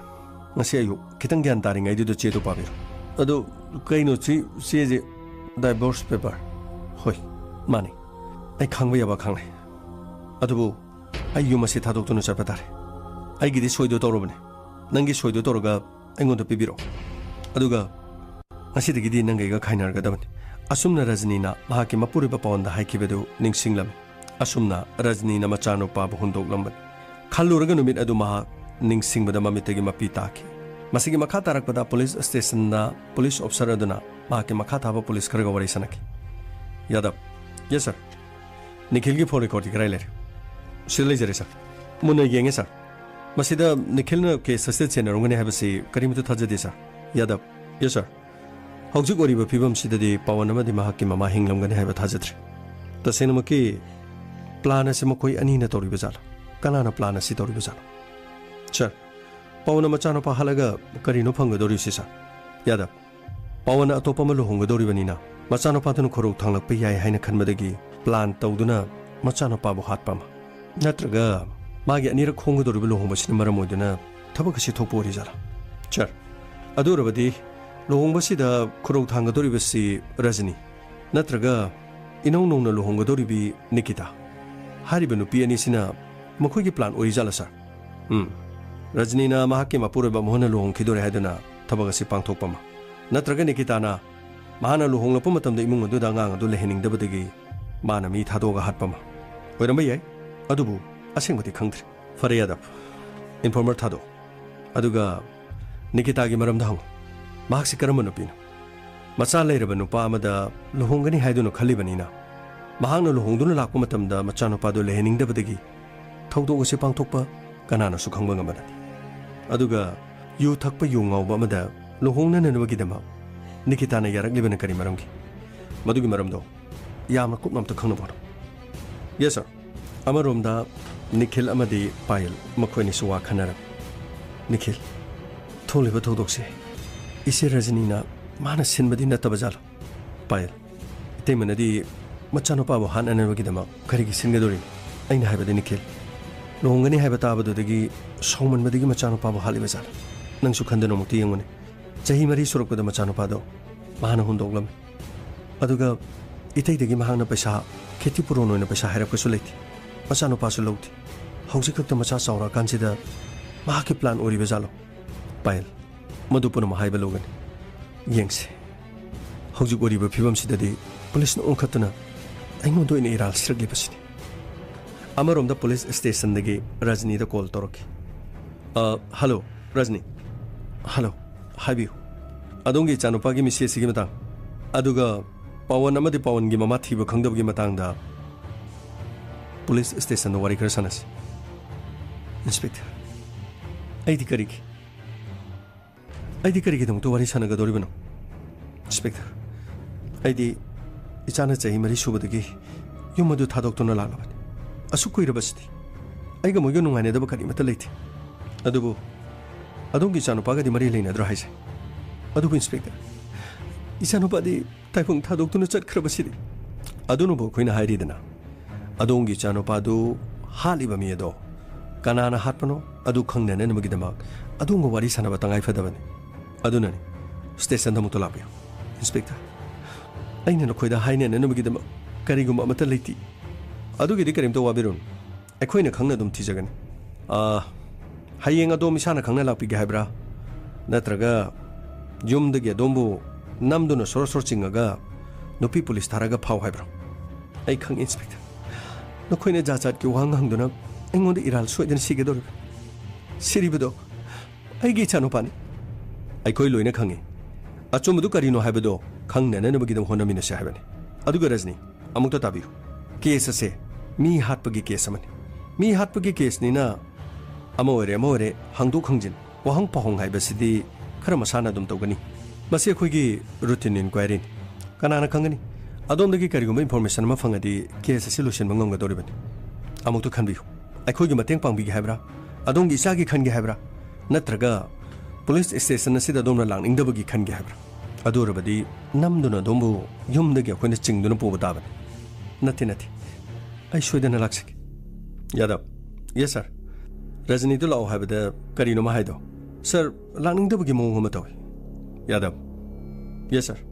ꯉꯁꯤ ꯑꯌꯨꯛ ꯈꯤꯇꯪ ꯒ꯭ꯌꯥꯟ ꯇꯥꯔꯤꯉꯩꯗꯨꯗ ꯆꯦꯗꯨ ꯄꯥꯕꯤꯔꯣ꯫" "ꯑꯗꯨ ꯀꯩꯅꯣ ꯁꯤ ꯆꯦꯁꯦ?" "Divorce paper." "ꯍꯣꯏ, ꯃꯥꯅꯤ꯫ ꯑꯩ ꯈꯪꯕ ꯌꯥꯕ ꯈꯪꯂꯦ꯫ ꯑꯗꯨꯕꯨ ꯑꯩ ꯌꯨꯝ ꯑꯁꯤ ꯊꯥꯗꯣꯛꯇꯨꯅ ꯆꯠꯄ ꯇꯥꯔꯦ꯫ ꯑꯩꯒꯤꯗꯤ ꯁꯣꯏꯗꯣ ꯇꯧꯔꯕꯅꯦ꯫ ꯅꯪꯒꯤ ꯁꯣꯏꯗꯣ ꯇꯧꯔꯒ ꯑꯩꯉꯣꯟꯗ ꯄꯤꯕꯤꯔꯛꯑꯣ꯫ ꯑꯗꯨꯒ ꯉꯁꯤꯗꯒꯤꯗꯤ ꯅꯪꯒ ꯑꯩꯒ ꯈꯥꯏꯅꯔꯒꯗꯕꯅꯤ꯫" ꯑꯁꯨꯝꯅ ꯔꯖꯅꯤꯅ ꯃꯍꯥꯛꯀꯤ ꯃꯄꯨꯔꯣꯏꯕ ꯄꯋꯟꯗ ꯍꯥꯏꯈꯤꯕꯗꯨ ꯅꯤꯡꯁꯤꯡꯂꯝꯃꯤ꯫ ꯑꯁꯨꯝꯅ ꯔꯖꯅꯤꯅ ꯃꯆꯥꯅꯨꯄꯥꯕꯨ ꯍꯨꯟꯗꯣꯛꯂꯝꯕꯅꯤ꯫ ꯈꯜꯂꯨꯔꯒ ꯅꯨꯃꯤꯠ ꯑꯗꯨ ꯃꯍꯥꯛ ꯅꯤꯡꯁꯤꯡꯕꯗ ꯃꯃꯤꯠꯇꯒꯤ ꯃꯄꯤ ꯇꯥꯈꯤ꯫ ꯃꯁꯤꯒꯤ ꯃꯈꯥ ꯇꯥꯔꯛꯄꯗ ꯄꯨꯂꯤꯁ ꯁ꯭ꯇꯦꯁꯟꯗ ꯄꯨꯂꯤꯁ ꯑꯣꯐꯤꯁꯔ ꯑꯗꯨꯅ ꯃꯍꯥꯛꯀꯤ ꯃꯈꯥ ꯊꯥꯕ ꯄꯨꯂꯤꯁ ꯈꯔꯒ ꯋꯥꯔꯤ ꯁꯥꯅꯈꯤ꯫ "ꯌꯥꯗꯕ꯫" "Yes, sir꯫ ꯅꯤꯈꯤꯜꯒꯤ ꯐꯣꯟ ꯔꯦꯀꯣꯔꯗꯇꯤ ꯀꯗꯥꯏ ꯂꯩꯔꯦ?" "ꯁꯤꯗ ꯂꯩꯖꯔꯦ, ꯁꯥꯔ꯫ ꯃꯨꯟꯅ ꯌꯦꯡꯉꯦ, ꯁꯥꯔ꯫ ꯃꯁꯤꯗ ꯅꯤꯈꯤꯜꯅ ꯀꯦꯁ ꯑꯁꯤꯗ ꯆꯦꯟꯅꯔꯝꯒꯅꯤ ꯍꯥꯏꯕꯁꯤ ꯀꯔꯤꯃꯠꯇ ꯊꯥꯖꯗꯦ, ꯁꯥꯔ꯫" "ꯌꯥꯗꯕ꯫" "Yes, sir꯫ ꯍꯧꯖꯤꯛ ꯑꯣꯏꯔꯤꯕ ꯐꯤꯕꯝꯁꯤꯗꯗꯤ ꯄꯋꯟ ꯑꯃꯗꯤ ꯃꯍꯥꯛꯀꯤ ꯃꯃꯥ ꯍꯤꯡꯂꯝꯒꯅꯤ ꯍꯥꯏꯕ ꯊꯥꯖꯗ꯭ꯔꯦ꯫ ꯇꯁꯦꯡꯅꯃꯛꯀꯤ ꯄ꯭ꯂꯥꯟ ꯑꯁꯤ ꯃꯈꯣꯏ ꯑꯅꯤꯅ ꯇꯧꯔꯤꯕ ꯖꯥꯠꯂꯥ? ꯀꯅꯥꯅ ꯄ꯭ꯂꯥꯟ ꯑꯁꯤ ꯇꯧꯔꯤꯕ ꯖꯥꯠꯂꯣ?" "ꯁꯥꯔ, ꯄꯋꯟꯅ ꯃꯆꯥꯅꯨꯄꯥ ꯍꯥꯠꯂꯒ ꯀꯔꯤꯅꯣ ꯐꯪꯒꯗꯧꯔꯤꯁꯤ, ꯁꯥꯔ? ꯌꯥꯗꯕ꯫ ꯄꯋꯟꯅ ꯑꯇꯣꯞꯄ ꯑꯃ ꯂꯨꯍꯣꯡꯒꯗꯧꯔꯤꯕꯅꯤꯅ ꯃꯆꯥꯅꯨꯄꯥꯗꯨꯅ ꯈꯨꯔꯧ ꯊꯥꯡꯂꯛꯄ ꯌꯥꯏ ꯍꯥꯏꯅ ꯈꯟꯕꯗꯒꯤ ꯄ꯭ꯂꯥꯟ ꯇꯧꯗꯨꯅ ꯃꯆꯥꯅꯨꯄꯥꯕꯨ ꯍꯥꯠꯄ ꯑꯃ꯫ ꯅꯠꯇ꯭ꯔꯒ ꯃꯥꯒꯤ ꯑꯅꯤꯔꯛ ꯍꯣꯡꯒꯗꯧꯔꯤꯕ ꯂꯨꯍꯣꯡꯕꯁꯤꯅ ꯃꯔꯝ ꯑꯣꯏꯗꯨꯅ ꯊꯕꯛ ꯑꯁꯤ ꯊꯣꯛꯄ ꯑꯣꯏꯔꯤꯖꯥꯠꯂꯥ? ꯁꯥꯔ, ꯑꯗꯨ ꯑꯣꯏꯔꯕꯗꯤ ꯂꯨꯍꯣꯡꯕꯁꯤꯗ ꯈꯨꯔꯧ ꯊꯥꯡꯒꯗꯧꯔꯤꯕꯁꯤ ꯔꯖꯅꯤ ꯅꯠꯇ꯭ꯔꯒ ꯏꯅꯧ ꯅꯧꯅ ꯂꯨꯍꯣꯡꯒꯗꯧꯔꯤꯕꯤ ꯅꯤꯀꯤꯇꯥ ꯍꯥꯏꯔꯤꯕ ꯅꯨꯄꯤ ꯑꯅꯤꯁꯤꯅ ꯃꯈꯣꯏꯒꯤ ꯄ꯭ꯂꯥꯟ ꯑꯣꯏꯔꯤꯖꯥꯠꯂꯥ, ꯁꯥꯔ? ꯎꯝ꯫ ꯔꯖꯅꯤꯅ ꯃꯍꯥꯛꯀꯤ ꯃꯄꯨꯔꯣꯏꯕ ꯃꯣꯍꯟꯅ ꯂꯨꯍꯣꯡꯈꯤꯗꯣꯔꯦ ꯍꯥꯏꯗꯨꯅ ꯊꯕꯛ ꯑꯁꯤ ꯄꯥꯡꯊꯣꯛꯄ ꯑꯃ꯫ ꯅꯠꯇ꯭ꯔꯒ ꯅꯤꯀꯤꯇꯥꯅ ꯃꯍꯥꯛꯅ ꯂꯨꯍꯣꯡꯂꯛꯄ ꯃꯇꯝꯗ ꯏꯃꯨꯡ ꯑꯗꯨꯗ ꯑꯉꯥꯡ ꯑꯗꯨ ꯂꯩꯍꯟꯅꯤꯡꯗꯕꯗꯒꯤ ꯃꯥꯅ ꯃꯤ ꯊꯥꯗꯣꯛꯑꯒ ꯍꯥꯠꯄ ꯑꯃ꯫ ꯑꯣꯏꯔꯝꯕ ꯌꯥꯏ, ꯑꯗꯨꯕꯨ ꯑꯁꯦꯡꯕꯗꯤ ꯈꯪꯗ꯭ꯔꯦ꯫ ꯐꯔꯦ ꯌꯥꯗꯕ, ꯏꯟꯐꯣꯔꯃꯔ ꯊꯥꯗꯣꯛ꯫ ꯑꯗꯨꯒ ꯅꯤꯀꯤꯇꯥꯒꯤ ꯃꯔꯝꯗ ꯍꯪꯉꯨ꯫ ꯃꯍꯥꯛꯁꯤ ꯀꯔꯝꯕ ꯅꯨꯄꯤꯅꯣ? ꯃꯆꯥ ꯂꯩꯔꯕ ꯅꯨꯄꯥ ꯑꯃꯗ ꯂꯨꯍꯣꯡꯒꯅꯤ ꯍꯥꯏꯗꯨꯅ ꯈꯜꯂꯤꯕꯅꯤꯅ, ꯃꯍꯥꯛꯅ ꯂꯨꯍꯣꯡꯗꯨꯅ ꯂꯥꯛꯄ ꯃꯇꯝꯗ ꯃꯆꯥꯅꯨꯄꯥꯗꯨ ꯂꯩꯍꯟꯅꯤꯡꯗꯕꯗꯒꯤ ꯊꯧꯗꯣꯛ ꯑꯁꯤ ꯄꯥꯡꯊꯣꯛꯄ ꯀꯅꯥꯅꯁꯨ ꯈꯪꯕ ꯉꯝꯕ ꯅꯠꯇꯦ꯫ ꯑꯗꯨꯒ ꯌꯨ ꯊꯛꯄ ꯌꯨ ꯉꯥꯎꯕ ꯑꯃꯗ ꯂꯨꯍꯣꯡꯅꯅꯕꯒꯤꯗꯃꯛ ꯅꯤꯀꯤꯇꯥꯅ ꯌꯥꯔꯛꯂꯤꯕꯅ ꯀꯔꯤ ꯃꯔꯝꯒꯤ? ꯃꯗꯨꯒꯤ ꯃꯔꯝꯗꯣ ꯌꯥꯝꯅ ꯀꯨꯞꯅ ꯑꯝꯇ ꯈꯪꯅꯕ ꯍꯣꯠꯅꯧ꯫ ꯌꯦꯁ, ꯁꯥꯔ꯫ ꯑꯃꯔꯣꯝꯗ ꯅꯤꯈꯤꯜ ꯑꯃꯗꯤ ꯄꯥꯌꯜ ꯃꯈꯣꯏ ꯑꯅꯤꯁꯨ ꯋꯥ ꯈꯟꯅꯔꯝꯃꯤ꯫ ꯅꯤꯈꯤꯜ, ꯊꯣꯛꯂꯤꯕ ꯊꯧꯗꯣꯛꯁꯦ ꯏꯆꯦ ꯔꯖꯅꯤꯅ ꯃꯥꯅ ꯁꯤꯟꯕꯗꯤ ꯅꯠꯇꯕ ꯖꯥꯠꯂꯣ? ꯄꯥꯌꯜ, ꯏꯇꯩꯃꯅꯗꯤ ꯃꯆꯥꯅꯨꯄꯥꯕꯨ ꯍꯥꯠꯅꯅꯕꯒꯤꯗꯃꯛ ꯀꯔꯤꯒꯤ ꯁꯤꯟꯒꯗꯧꯔꯤꯅꯣ? ꯑꯩꯅ ꯍꯥꯏꯕꯗꯤ ꯅꯤꯈꯤꯜ, ꯂꯨꯍꯣꯡꯒꯅꯤ ꯍꯥꯏꯕ ꯇꯥꯕꯗꯨꯗꯒꯤ ꯁꯥꯎꯃꯟꯕꯗꯒꯤ ꯃꯆꯥꯅꯨꯄꯥꯕꯨ ꯍꯥꯠꯂꯤꯕ ꯖꯥꯠꯂꯣ? ꯅꯪꯁꯨ ꯈꯟꯗꯨꯅ ꯑꯃꯨꯛꯇ ꯌꯦꯡꯉꯨꯅꯦ꯫ ꯆꯍꯤ ꯃꯔꯤ ꯁꯨꯔꯛꯄꯗ ꯃꯆꯥꯅꯨꯄꯥꯗꯣ ꯃꯍꯥꯛꯅ ꯍꯨꯟꯗꯣꯛꯂꯝꯃꯤ꯫ ꯑꯗꯨꯒ ꯏꯇꯩꯗꯒꯤ ꯃꯍꯥꯛꯅ ꯄꯩꯁꯥ, ꯈꯦꯇꯤ ꯄꯨꯔꯣꯟ ꯑꯣꯏꯅ ꯄꯩꯁꯥ ꯍꯥꯏꯔꯛꯄꯁꯨ ꯂꯩꯇꯦ꯫ ꯃꯆꯥꯅꯨꯄꯥꯁꯨ ꯂꯧꯗꯦ꯫ ꯍꯧꯖꯤꯛ ꯈꯛꯇ ꯃꯆꯥ ꯆꯥꯎꯔꯛꯑꯀꯥꯟꯁꯤꯗ ꯃꯍꯥꯛꯀꯤ ꯄ꯭ꯂꯥꯟ ꯑꯣꯏꯔꯤꯕ ꯖꯥꯠꯂꯣ? ꯄꯥꯌꯜ, ꯃꯗꯨ ꯄꯨꯝꯅꯃꯛ ꯍꯥꯏꯕ ꯂꯧꯒꯅꯤ꯫ ꯌꯦꯡꯁꯤ꯫ ꯍꯧꯖꯤꯛ ꯑꯣꯏꯔꯤꯕ ꯐꯤꯕꯝꯁꯤꯗꯗꯤ ꯄꯨꯂꯤꯁꯅ ꯑꯣꯟꯈꯠꯇꯨꯅ ꯑꯩꯉꯣꯟꯗ ꯑꯣꯏꯅ ꯏꯔꯥꯜ ꯁꯤꯔꯛꯂꯤꯕꯁꯤꯅꯤ꯫ ꯑꯃꯔꯣꯝꯗ ꯄꯨꯂꯤꯁ ꯁ꯭ꯇꯦꯁꯟꯗꯒꯤ ꯔꯖꯅꯤꯗ ꯀꯣꯜ ꯇꯧꯔꯛꯈꯤ꯫ "ꯑ, ꯍꯜꯂꯣ, ꯔꯖꯅꯤ꯫" "ꯍꯜꯂꯣ, ꯍꯥꯏꯕꯤꯌꯨ꯫" "ꯑꯗꯣꯝꯒꯤ ꯏꯆꯥꯅꯨꯄꯥꯒꯤ ꯃꯤꯁꯤ ꯑꯁꯤꯒꯤ ꯃꯇꯥꯡ, ꯑꯗꯨꯒ ꯄꯋꯟ ꯑꯃꯗꯤ ꯄꯋꯟꯒꯤ ꯃꯃꯥ ꯊꯤꯕ ꯈꯪꯗꯕꯒꯤ ꯃꯇꯥꯡꯗ ꯄꯨꯂꯤꯁ ꯁ꯭ꯇꯦꯁꯟꯗ ꯋꯥꯔꯤ ꯈꯔ ꯁꯥꯟꯅꯁꯤ꯫" "ꯏꯟꯁꯄꯦꯛꯇꯔ, ꯑꯩꯗꯤ ꯀꯔꯤꯒꯤ, ꯑꯩꯗꯤ ꯀꯔꯤꯒꯤꯗꯃꯛꯇ ꯋꯥꯔꯤ ꯁꯥꯟꯅꯒꯗꯧꯔꯤꯕꯅꯣ?" "ꯏꯟꯁꯄꯦꯛꯇꯔ, ꯑꯩꯗꯤ ꯏꯆꯥꯅ ꯆꯍꯤ ꯃꯔꯤ ꯁꯨꯕꯗꯒꯤ ꯌꯨꯝ ꯑꯗꯨ ꯊꯥꯗꯣꯛꯇꯨꯅ ꯂꯥꯛꯂꯕꯅꯤ꯫ ꯑꯁꯨꯛ ꯀꯨꯏꯔꯕꯁꯤꯗꯤ ꯑꯩꯒ ꯃꯣꯏꯒ ꯅꯨꯡꯉꯥꯏꯅꯗꯕ ꯀꯔꯤꯃꯠꯇ ꯂꯩꯇꯦ꯫ ꯑꯗꯨꯕꯨ ꯑꯗꯣꯝꯒꯤ ꯏꯆꯥꯅꯨꯄꯥꯒꯗꯤ ꯃꯔꯤ ꯂꯩꯅꯗ꯭ꯔꯣ ꯍꯥꯏꯁꯦ? ꯑꯗꯨꯕꯨ ꯏꯟꯁꯄꯦꯛꯇꯔ, ꯏꯆꯥꯅꯨꯄꯥꯗꯤ ꯇꯥꯏꯕꯪ ꯊꯥꯗꯣꯛꯇꯨꯅ ꯆꯠꯈ꯭ꯔꯕꯁꯤꯗꯤ꯫ ꯑꯗꯨꯅꯕꯨ ꯑꯩꯈꯣꯏꯅ ꯍꯥꯏꯔꯤꯗꯅ, ꯑꯗꯣꯝꯒꯤ ꯏꯆꯥꯅꯨꯄꯥꯗꯨ ꯍꯥꯠꯂꯤꯕ ꯃꯤ ꯑꯗꯣ ꯀꯅꯥꯅ ꯍꯥꯠꯄꯅꯣ ꯑꯗꯨ ꯈꯪꯅꯅꯕꯒꯤꯗꯃꯛ ꯑꯗꯣꯝꯒ ꯋꯥꯔꯤ ꯁꯥꯟꯅꯕ ꯇꯉꯥꯏ ꯐꯗꯕꯅꯤ꯫ ꯑꯗꯨꯅꯅꯤ, ꯁ꯭ꯇꯦꯁꯟꯗ ꯑꯃꯨꯛꯇ ꯂꯥꯛꯄꯤꯌꯨ꯫ ꯏꯟꯁꯄꯦꯛꯇꯔ, ꯑꯩꯅ ꯅꯈꯣꯏꯗ ꯍꯥꯏꯅꯅꯕꯒꯤꯗꯃꯛ ꯀꯔꯤꯒꯨꯝꯕ ꯑꯃꯠꯇ ꯂꯩꯇꯦ꯫ ꯑꯗꯨꯒꯤꯗꯤ ꯀꯔꯤꯝꯇ ꯋꯥꯕꯤꯔꯨꯅꯨ, ꯑꯩꯈꯣꯏꯅ ꯈꯪꯅ ꯑꯗꯨꯝ ꯊꯤꯖꯒꯅꯤ꯫ ꯑꯥ, ꯍꯌꯦꯡ ꯑꯗꯣꯝ ꯏꯁꯥꯅ ꯈꯪꯅ ꯂꯥꯛꯄꯤꯒꯦ ꯍꯥꯏꯕ꯭ꯔꯥ? ꯅꯠꯇ꯭ꯔꯒ ꯌꯨꯝꯗꯒꯤ ꯑꯗꯣꯝꯕꯨ ꯅꯝꯗꯨꯅ ꯁꯣꯔ ꯁꯣꯔ ꯆꯤꯡꯉꯒ ꯅꯨꯄꯤ ꯄꯨꯂꯤꯁ ꯊꯥꯔꯒ ꯐꯥꯎ ꯍꯥꯏꯕ꯭ꯔꯣ? ꯑꯩ ꯈꯪꯉꯤ, ꯏꯟꯁꯄꯦꯛꯇꯔ꯫ ꯅꯈꯣꯏꯅ ꯖꯥꯠ ꯖꯥꯠꯀꯤ ꯋꯥꯍꯪ ꯍꯪꯗꯨꯅ ꯑꯩꯉꯣꯟꯗ ꯏꯔꯥꯜ ꯁꯣꯏꯗꯅ ꯁꯤꯒꯗꯧꯔꯤꯕꯅꯤ꯫ ꯁꯤꯔꯤꯕꯗꯣ ꯑꯩꯒꯤ ꯏꯆꯥꯅꯨꯄꯥꯅꯤ꯫ ꯑꯩꯈꯣꯏ ꯂꯣꯏꯅ ꯈꯪꯉꯤ꯫ ꯑꯆꯨꯝꯕꯗꯨ ꯀꯔꯤꯅꯣ ꯍꯥꯏꯕꯗꯣ ꯈꯪꯅꯅꯕꯒꯤꯗꯃꯛ ꯍꯣꯠꯅꯃꯤꯟꯅꯁꯤ ꯍꯥꯏꯕꯅꯤ꯫ ꯑꯗꯨꯒ ꯔꯖꯅꯤ, ꯑꯃꯨꯛꯇ ꯇꯥꯕꯤꯌꯨ꯫ ꯀꯦꯁ ꯑꯁꯦ ꯃꯤ ꯍꯥꯠꯄꯒꯤ ꯀꯦꯁ ꯑꯃꯅꯤ꯫ ꯃꯤ ꯍꯥꯠꯄꯒꯤ ꯀꯦꯁꯅꯤꯅ ꯑꯃ ꯑꯣꯏꯔꯦ, ꯑꯃ ꯑꯣꯏꯔꯦ, ꯍꯪꯗꯣꯛ ꯍꯪꯖꯤꯟ, ꯋꯥꯍꯪ ꯄꯥꯎꯍꯪ ꯍꯥꯏꯕꯁꯤꯗꯤ ꯈꯔ ꯃꯁꯥꯅ ꯑꯗꯨꯝ ꯇꯧꯒꯅꯤ꯫ ꯃꯁꯤ ꯑꯩꯈꯣꯏꯒꯤ ꯔꯨꯇꯤꯟ ꯏꯟꯀ꯭ꯋꯥꯏꯔꯤꯅꯤ꯫ ꯀꯅꯥꯅ ꯈꯪꯒꯅꯤ? ꯑꯗꯣꯝꯗꯒꯤ ꯀꯔꯤꯒꯨꯝꯕ ꯏꯟꯐꯣꯔꯃꯦꯁꯟ ꯑꯃ ꯐꯪꯉꯗꯤ ꯀꯦꯁ ꯑꯁꯤ ꯂꯣꯏꯁꯤꯟꯕ ꯉꯝꯒꯗꯧꯔꯤꯕꯅꯤ꯫ ꯑꯃꯨꯛꯇ ꯈꯟꯕꯤꯌꯨ꯫ ꯑꯩꯈꯣꯏꯒꯤ ꯃꯇꯦꯡ ꯄꯥꯡꯕꯤꯒꯦ ꯍꯥꯏꯕ꯭ꯔꯥ? ꯑꯗꯣꯝꯒꯤ ꯏꯆꯥꯒꯤ ꯈꯟꯒꯦ ꯍꯥꯏꯕ꯭ꯔꯥ? ꯅꯠꯇ꯭ꯔꯒ ꯄꯨꯂꯤꯁ ꯁ꯭ꯇꯦꯁꯟ ꯑꯁꯤꯗ ꯑꯗꯣꯝꯅ ꯂꯥꯛꯅꯤꯡꯗꯕꯒꯤ ꯈꯟꯒꯦ ꯍꯥꯏꯕ꯭ꯔꯥ? ꯑꯗꯨ ꯑꯣꯏꯔꯕꯗꯤ ꯅꯝꯗꯨꯅ ꯑꯗꯣꯝꯕꯨ ꯌꯨꯝꯗꯒꯤ ꯑꯩꯈꯣꯏꯅ ꯆꯤꯡꯗꯨꯅ ꯄꯨꯕ ꯇꯥꯕꯅꯤ꯫ ꯅꯠꯇꯦ, ꯅꯠꯇꯦ꯫ ꯑꯩ ꯁꯣꯏꯗꯅ ꯂꯥꯛꯆꯒꯦ꯫ ꯌꯥꯗꯕ꯫ ꯌꯦꯁ, ꯁꯥꯔ꯫ ꯔꯖꯅꯤꯗꯨ ꯂꯥꯛꯑꯣ ꯍꯥꯏꯕꯗ ꯀꯔꯤꯅꯣ ꯃꯥ ꯍꯥꯏꯗꯣ? ꯁꯥꯔ, ꯂꯥꯛꯅꯤꯡꯗꯕꯒꯤ ꯃꯑꯣꯡ ꯑꯃ ꯇꯧꯏ꯫ ꯌꯥꯗꯕ꯫ ꯌꯦꯁ, ꯁꯥꯔ꯫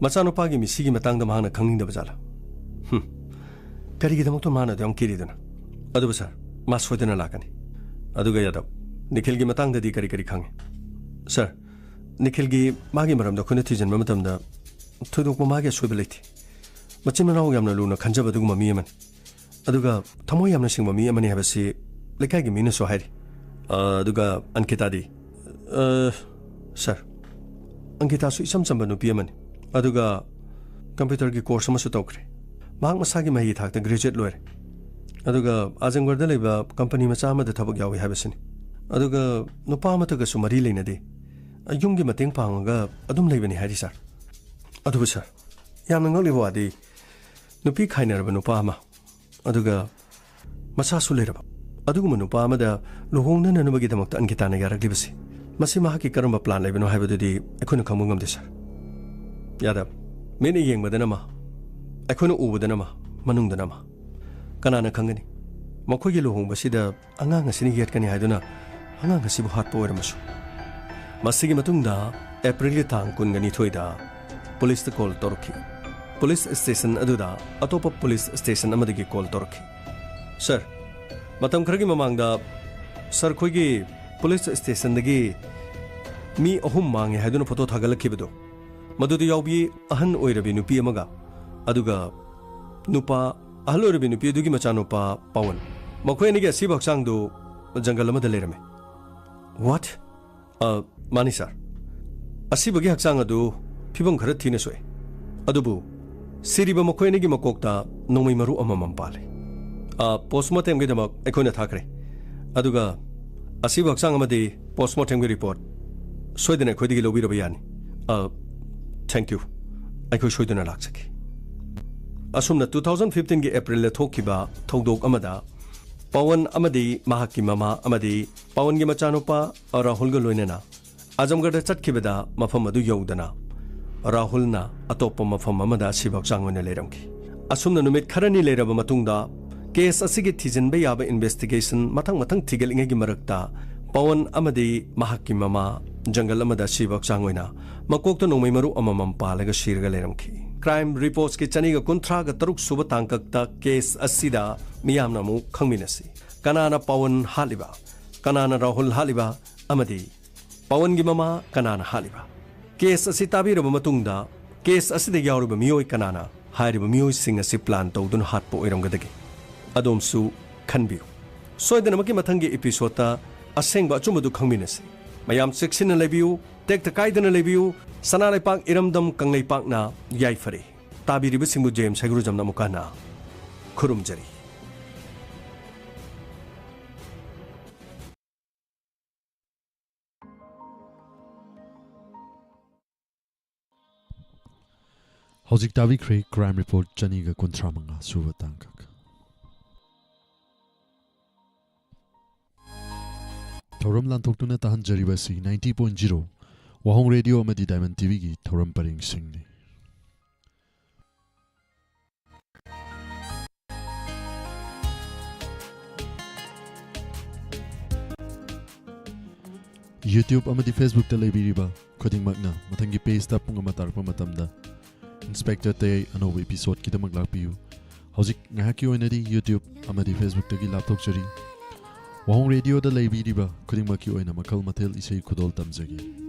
ꯃꯆꯥꯅꯨꯄꯥꯒꯤ ꯃꯤꯁꯤꯒꯤ ꯃꯇꯥꯡꯗ ꯃꯍꯥꯛꯅ ꯈꯪꯅꯤꯡꯗꯕ ꯖꯥꯠꯂꯥ? ꯍꯨꯝ꯫ ꯀꯔꯤꯒꯤꯗꯃꯛꯇ ꯃꯥꯅ ꯑꯗꯨ ꯌꯥꯝ ꯀꯤꯔꯤꯗꯨꯅ? ꯑꯗꯨꯕꯨ ꯁꯥꯔ, ꯃꯥ ꯁꯣꯏꯗꯅ ꯂꯥꯛꯀꯅꯤ꯫ ꯑꯗꯨꯒ ꯌꯥꯗꯕ, ꯅꯤꯈꯤꯜꯒꯤ ꯃꯇꯥꯡꯗꯗꯤ ꯀꯔꯤ ꯀꯔꯤ ꯈꯪꯉꯤ? ꯁꯥꯔ, ꯅꯤꯈꯤꯜꯒꯤ, ꯃꯥꯒꯤ ꯃꯔꯝꯗ ꯑꯩꯈꯣꯏꯅ ꯊꯤꯖꯤꯟꯕ ꯃꯇꯝꯗ ꯊꯣꯏꯗꯣꯛꯄ ꯃꯥꯒꯤ ꯑꯁꯣꯏꯕ ꯂꯩꯇꯦ꯫ ꯃꯆꯤꯟ ꯃꯅꯥꯎ ꯌꯥꯝꯅ ꯂꯨꯅ ꯈꯟꯖꯕ ꯑꯗꯨꯒꯨꯝꯕ ꯃꯤ ꯑꯃꯅꯤ꯫ ꯑꯗꯨꯒ ꯊꯃꯣꯏ ꯌꯥꯝꯅ ꯁꯦꯡꯕ ꯃꯤ ꯑꯃꯅꯤ ꯍꯥꯏꯕꯁꯤ ꯂꯩꯀꯥꯏꯒꯤ ꯃꯤꯅꯁꯨ ꯍꯥꯏꯔꯤ꯫ ꯑ, ꯑꯗꯨꯒ ꯑꯟꯀꯤꯇꯥꯗꯤ? ꯑ, ꯁꯥꯔ, ꯑꯪꯀꯤꯇꯥꯁꯨ ꯏꯆꯝ ꯆꯝꯕ ꯅꯨꯄꯤ ꯑꯃꯅꯤ꯫ ꯑꯗꯨꯒ ꯀꯝꯄ꯭ꯌꯨꯇꯔꯒꯤ ꯀꯣꯔꯁ ꯑꯃꯁꯨ ꯇꯧꯈ꯭ꯔꯦ꯫ ꯃꯍꯥꯛ ꯃꯁꯥꯒꯤ ꯃꯍꯩꯒꯤ ꯊꯥꯛꯇ ꯒ꯭ꯔꯦꯖꯨꯑꯦꯠ ꯂꯣꯏꯔꯦ꯫ ꯑꯗꯨꯒ ꯑꯥꯖꯝꯒꯔꯗ ꯂꯩꯕ ꯀꯝꯄꯅꯤ ꯃꯆꯥ ꯑꯃꯗ ꯊꯕꯛ ꯌꯥꯎꯏ ꯍꯥꯏꯕꯁꯤꯅꯤ꯫ ꯑꯗꯨꯒ ꯅꯨꯄꯥ ꯑꯃꯠꯇꯒꯁꯨ ꯃꯔꯤ ꯂꯩꯅꯗꯦ꯫ ꯌꯨꯝꯒꯤ ꯃꯇꯦꯡ ꯄꯥꯡꯉꯒ ꯑꯗꯨꯝ ꯂꯩꯕꯅꯤ ꯍꯥꯏꯔꯤ, ꯁꯥꯔ꯫ ꯑꯗꯨꯕꯨ, ꯁꯥꯔ, ꯌꯥꯝꯅ ꯉꯛꯂꯤꯕ ꯋꯥꯗꯤ, ꯅꯨꯄꯤ ꯈꯥꯏꯅꯔꯕ ꯅꯨꯄꯥ ꯑꯃ, ꯑꯗꯨꯒ ꯃꯆꯥꯁꯨ ꯂꯩꯔꯕ꯫ ꯑꯗꯨꯒꯨꯝꯕ ꯅꯨꯄꯥ ꯑꯃꯗ ꯂꯨꯍꯣꯡꯅꯅꯕꯒꯤꯗꯃꯛꯇ ꯑꯪꯀꯤꯇꯥꯅ ꯌꯥꯔꯛꯂꯤꯕꯁꯤ, ꯃꯁꯤ ꯃꯍꯥꯛꯀꯤ ꯀꯔꯝꯕ ꯄ꯭ꯂꯥꯟ ꯂꯩꯕꯅꯣ ꯍꯥꯏꯕꯗꯨꯗꯤ ꯑꯩꯈꯣꯏꯅ ꯈꯪꯕ ꯉꯝꯗꯦ, ꯁꯥꯔ꯫ ꯌꯥꯗꯕ꯫ ꯃꯤꯠꯅ ꯌꯦꯡꯕꯗꯅ ꯑꯃ, ꯑꯩꯈꯣꯏꯅ ꯎꯕꯗꯅ ꯑꯃ, ꯃꯅꯨꯡꯗꯅ ꯑꯃ꯫ ꯀꯅꯥꯅ ꯈꯪꯒꯅꯤ? ꯃꯈꯣꯏꯒꯤ ꯂꯨꯍꯣꯡꯕꯁꯤꯗ ꯑꯉꯥꯡ ꯑꯁꯤꯅ ꯌꯦꯠꯀꯅꯤ ꯍꯥꯏꯗꯨꯅ ꯑꯉꯥꯡ ꯑꯁꯤꯕꯨ ꯍꯥꯠꯄ ꯑꯣꯏꯔꯝꯃꯁꯨ꯫ ꯃꯁꯤꯒꯤ ꯃꯇꯨꯡꯗ ꯑꯦꯄ꯭ꯔꯤꯜꯒꯤ ꯇꯥꯡ ꯀꯨꯟꯒ ꯅꯤꯊꯣꯏꯗ ꯄꯨꯂꯤꯁꯇ ꯀꯣꯜ ꯇꯧꯔꯛꯈꯤ꯫ ꯄꯨꯂꯤꯁ ꯁ꯭ꯇꯦꯁꯟ ꯑꯗꯨꯗ ꯑꯇꯣꯞꯄ ꯄꯨꯂꯤꯁ ꯁ꯭ꯇꯦꯁꯟ ꯑꯃꯗꯒꯤ ꯀꯣꯜ ꯇꯧꯔꯛꯈꯤ꯫ "ꯁꯥꯔ, ꯃꯇꯝ ꯈꯔꯒꯤ ꯃꯃꯥꯡꯗ ꯁꯥꯔ ꯈꯣꯏꯒꯤ ꯄꯨꯂꯤꯁ ꯁ꯭ꯇꯦꯁꯟꯗꯒꯤ ꯃꯤ ꯑꯍꯨꯝ ꯃꯥꯡꯉꯦ ꯍꯥꯏꯗꯨꯅ ꯐꯣꯇꯣ ꯊꯥꯒꯠꯂꯛꯈꯤꯕꯗꯣ, ꯃꯗꯨꯗ ꯌꯥꯎꯕꯤ ꯑꯍꯟ ꯑꯣꯏꯔꯕꯤ ꯅꯨꯄꯤ ꯑꯃꯒ, ꯑꯗꯨꯒ ꯅꯨꯄꯥ, ꯑꯍꯜ ꯑꯣꯏꯔꯕꯤ ꯅꯨꯄꯤ ꯑꯗꯨꯒꯤ ꯃꯆꯥꯅꯨꯄꯥ ꯄꯥꯋꯟ, ꯃꯈꯣꯏ ꯑꯅꯤꯒꯤ ꯑꯁꯤꯕ ꯍꯛꯆꯥꯡꯗꯨ ꯖꯪꯒꯜ ꯑꯃꯗ ꯂꯩꯔꯝꯃꯤ"꯫ "What?" "ꯑ, ꯃꯥꯅꯤ ꯁꯥꯔ꯫ ꯑꯁꯤꯕꯒꯤ ꯍꯛꯆꯥꯡ ꯑꯗꯨ ꯐꯤꯕꯝ ꯈꯔ ꯊꯤꯅ ꯁꯣꯛꯑꯦ꯫ ꯑꯗꯨꯕꯨ ꯁꯤꯔꯤꯕ ꯃꯈꯣꯏ ꯑꯅꯤꯒꯤ ꯃꯀꯣꯛꯇ ꯅꯣꯡꯃꯩ ꯃꯔꯨ ꯑꯃꯃꯝ ꯄꯥꯜꯂꯦ꯫ ꯑ, ꯄꯣꯁꯃꯣꯔꯇꯦꯝꯒꯤꯗꯃꯛ ꯑꯩꯈꯣꯏꯅ ꯊꯥꯈ꯭ꯔꯦ꯫ ꯑꯗꯨꯒ ꯑꯁꯤꯕ ꯍꯛꯆꯥꯡ ꯑꯃꯗꯤ ꯄꯣꯁꯃꯣꯔꯇꯦꯝꯒꯤ ꯔꯤꯄꯣꯔꯠ ꯁꯣꯏꯗꯅ ꯑꯩꯈꯣꯏꯗꯒꯤ ꯂꯧꯕꯤꯔꯕ ꯌꯥꯅꯤ"꯫ "ꯑ, thank you꯫ ꯑꯩꯈꯣꯏ ꯁꯣꯏꯗꯅ ꯂꯥꯛꯆꯒꯦ"꯫ ꯑꯁꯨꯝꯅ two thousand fifteen ꯒꯤ ꯑꯦꯄ꯭ꯔꯤꯜꯗ ꯊꯣꯛꯈꯤꯕ ꯊꯧꯗꯣꯛ ꯑꯃꯗ ꯄꯋꯟ ꯑꯃꯗꯤ ꯃꯍꯥꯛꯀꯤ ꯃꯃꯥ ꯑꯃꯗꯤ ꯄꯋꯟꯒꯤ ꯃꯆꯥꯅꯨꯄꯥ ꯔꯥꯍꯨꯜꯒ ꯂꯣꯏꯅꯅ ꯑꯖꯝꯒꯔꯗ ꯆꯠꯈꯤꯕꯗ ꯃꯐꯝ ꯑꯗꯨ ꯌꯧꯗꯅ ꯔꯥꯍꯨꯜꯅ ꯑꯇꯣꯞꯄ ꯃꯐꯝ ꯑꯃꯗ ꯑꯁꯤꯕ ꯍꯛꯆꯥꯡ ꯑꯣꯏꯅ ꯂꯩꯔꯝꯈꯤ꯫ ꯑꯁꯨꯝꯅ ꯅꯨꯃꯤꯠ ꯈꯔꯅꯤ ꯂꯩꯔꯕ ꯃꯇꯨꯡꯗ ꯀꯦꯁ ꯑꯁꯤꯒꯤ ꯊꯤꯖꯤꯟꯕ ꯌꯥꯕ ꯏꯟꯚꯦꯁꯇꯤꯒꯦꯁꯟ ꯃꯊꯪ ꯃꯊꯪ ꯊꯤꯒꯠꯂꯤꯉꯩꯒꯤ ꯃꯔꯛꯇ ꯄꯋꯟ ꯑꯃꯗꯤ ꯃꯍꯥꯛꯀꯤ ꯃꯃꯥ ꯖꯪꯒꯜ ꯑꯃꯗ ꯑꯁꯤꯕ ꯍꯛꯆꯥꯡ ꯑꯣꯏꯅ ꯃꯀꯣꯛꯇ ꯅꯣꯡꯃꯩ ꯃꯔꯨ ꯑꯃꯃꯝ ꯄꯥꯜꯂꯒ ꯁꯤꯔꯒ ꯂꯩꯔꯝꯈꯤ꯫ ꯀ꯭ꯔꯥꯏꯝ ꯔꯤꯄꯣꯔꯠꯁꯀꯤ ꯆꯅꯤꯒ ꯀꯨꯟꯊ꯭ꯔꯥꯒ ꯇꯔꯨꯛ ꯁꯨꯕ ꯇꯥꯡꯀꯛꯇ ꯀꯦꯁ ꯑꯁꯤꯗ ꯃꯤꯌꯥꯝꯅ ꯑꯃꯨꯛ ꯈꯪꯃꯤꯟꯅꯁꯤ꯫ ꯀꯅꯥꯅ ꯄꯋꯟ ꯍꯥꯠꯂꯤꯕ? ꯀꯅꯥꯅ ꯔꯥꯍꯨꯜ ꯍꯥꯠꯂꯤꯕ? ꯑꯃꯗꯤ ꯄꯋꯟꯒꯤ ꯃꯃꯥ ꯀꯅꯥꯅ ꯍꯥꯠꯂꯤꯕ? ꯀꯦꯁ ꯑꯁꯤ ꯇꯥꯕꯤꯔꯕ ꯃꯇꯨꯡꯗ, ꯀꯦꯁ ꯑꯁꯤꯗ ꯌꯥꯎꯔꯤꯕ ꯃꯤꯑꯣꯏ ꯀꯅꯥꯅ ꯍꯥꯏꯔꯤꯕ ꯃꯤꯑꯣꯏꯁꯤꯡ ꯑꯁꯤ ꯄ꯭ꯂꯥꯟ ꯇꯧꯗꯨꯅ ꯍꯥꯠꯄ ꯑꯣꯏꯔꯝꯒꯗꯒꯦ? ꯑꯗꯣꯝꯁꯨ ꯈꯟꯕꯤꯌꯨ꯫ ꯁꯣꯏꯗꯅꯃꯛꯀꯤ ꯃꯊꯪꯒꯤ ꯏꯄꯤꯁꯣꯗꯇ ꯑꯁꯦꯡꯕ ꯑꯆꯨꯝꯕꯗꯨ ꯈꯪꯃꯤꯟꯅꯁꯤ꯫ ꯃꯌꯥꯝ ꯆꯦꯛꯁꯤꯟꯅ ꯂꯩꯕꯤꯌꯨ, ꯇꯦꯛꯇ ꯀꯥꯏꯗꯅ ꯂꯩꯕꯤꯌꯨ꯫ ꯁꯅꯥ ꯂꯩꯄꯥꯛ ꯏꯔꯝꯗꯝ ꯀꯪꯂꯩꯄꯥꯛꯅ ꯌꯥꯏꯐꯔꯦ꯫ ꯇꯥꯕꯤꯔꯤꯕꯁꯤꯡꯕꯨ ꯖꯦꯝꯁ ꯍꯩꯒ꯭ꯔꯨꯖꯝꯅ ꯑꯃꯨꯛꯀ ꯍꯟꯅ ꯈꯨꯔꯨꯝꯖꯔꯤ꯫ ꯍꯧꯖꯤꯛ ꯇꯥꯕꯤꯈ꯭ꯔꯦ ꯀ꯭ꯔꯥꯏꯝ ꯔꯤꯄꯣꯔꯠ ꯆꯅꯤꯒ ꯀꯨꯟꯊ꯭ꯔꯥ ꯃꯉꯥ ꯁꯨꯕ ꯇꯥꯡꯀꯛ꯫ ꯊꯧꯔꯝ ꯂꯥꯟꯊꯣꯛꯇꯨꯅ ꯇꯥꯍꯟꯖꯔꯤꯕ ꯑꯁꯤ ninety point zero ꯋꯥꯍꯣꯡ ꯔꯦꯗꯤꯑꯣ ꯑꯃꯗꯤ ꯗꯥꯏꯃꯟ ꯇꯤꯚꯤꯒꯤ ꯊꯧꯔꯝ ꯄꯔꯦꯡꯁꯤꯡꯅꯤ꯫ YouTube ꯑꯃꯗꯤ Facebookꯇ ꯂꯩꯕꯤꯔꯤꯕ ꯈꯨꯗꯤꯡꯃꯛꯅ ꯃꯊꯪꯒꯤ ꯄꯦꯖꯇ ꯄꯨꯡ ꯑꯃ ꯇꯥꯔꯛꯄ ꯃꯇꯝꯗ ꯏꯟꯁꯄꯦꯛꯇꯔ ꯇꯌꯥꯏ ꯑꯅꯧꯕ ꯏꯄꯤꯁꯣꯗꯀꯤꯗꯃꯛ ꯂꯥꯛꯄꯤꯌꯨ꯫ ꯍꯧꯖꯤꯛ ꯉꯥꯏꯍꯥꯛꯀꯤ ꯑꯣꯏꯅꯗꯤ YouTube ꯑꯃꯗꯤ Facebookꯇꯒꯤ ꯂꯥꯞꯊꯣꯛꯆꯔꯤ꯫ ꯋꯥꯍꯣꯡ ꯔꯦꯗꯤꯑꯣꯗ ꯂꯩꯕꯤꯔꯤꯕ ꯈꯨꯗꯤꯡꯃꯛꯀꯤ ꯑꯣꯏꯅ ꯃꯈꯜ ꯃꯊꯦꯜ ꯏꯁꯩ ꯈꯨꯗꯣꯜ ꯇꯝꯖꯒꯦ꯫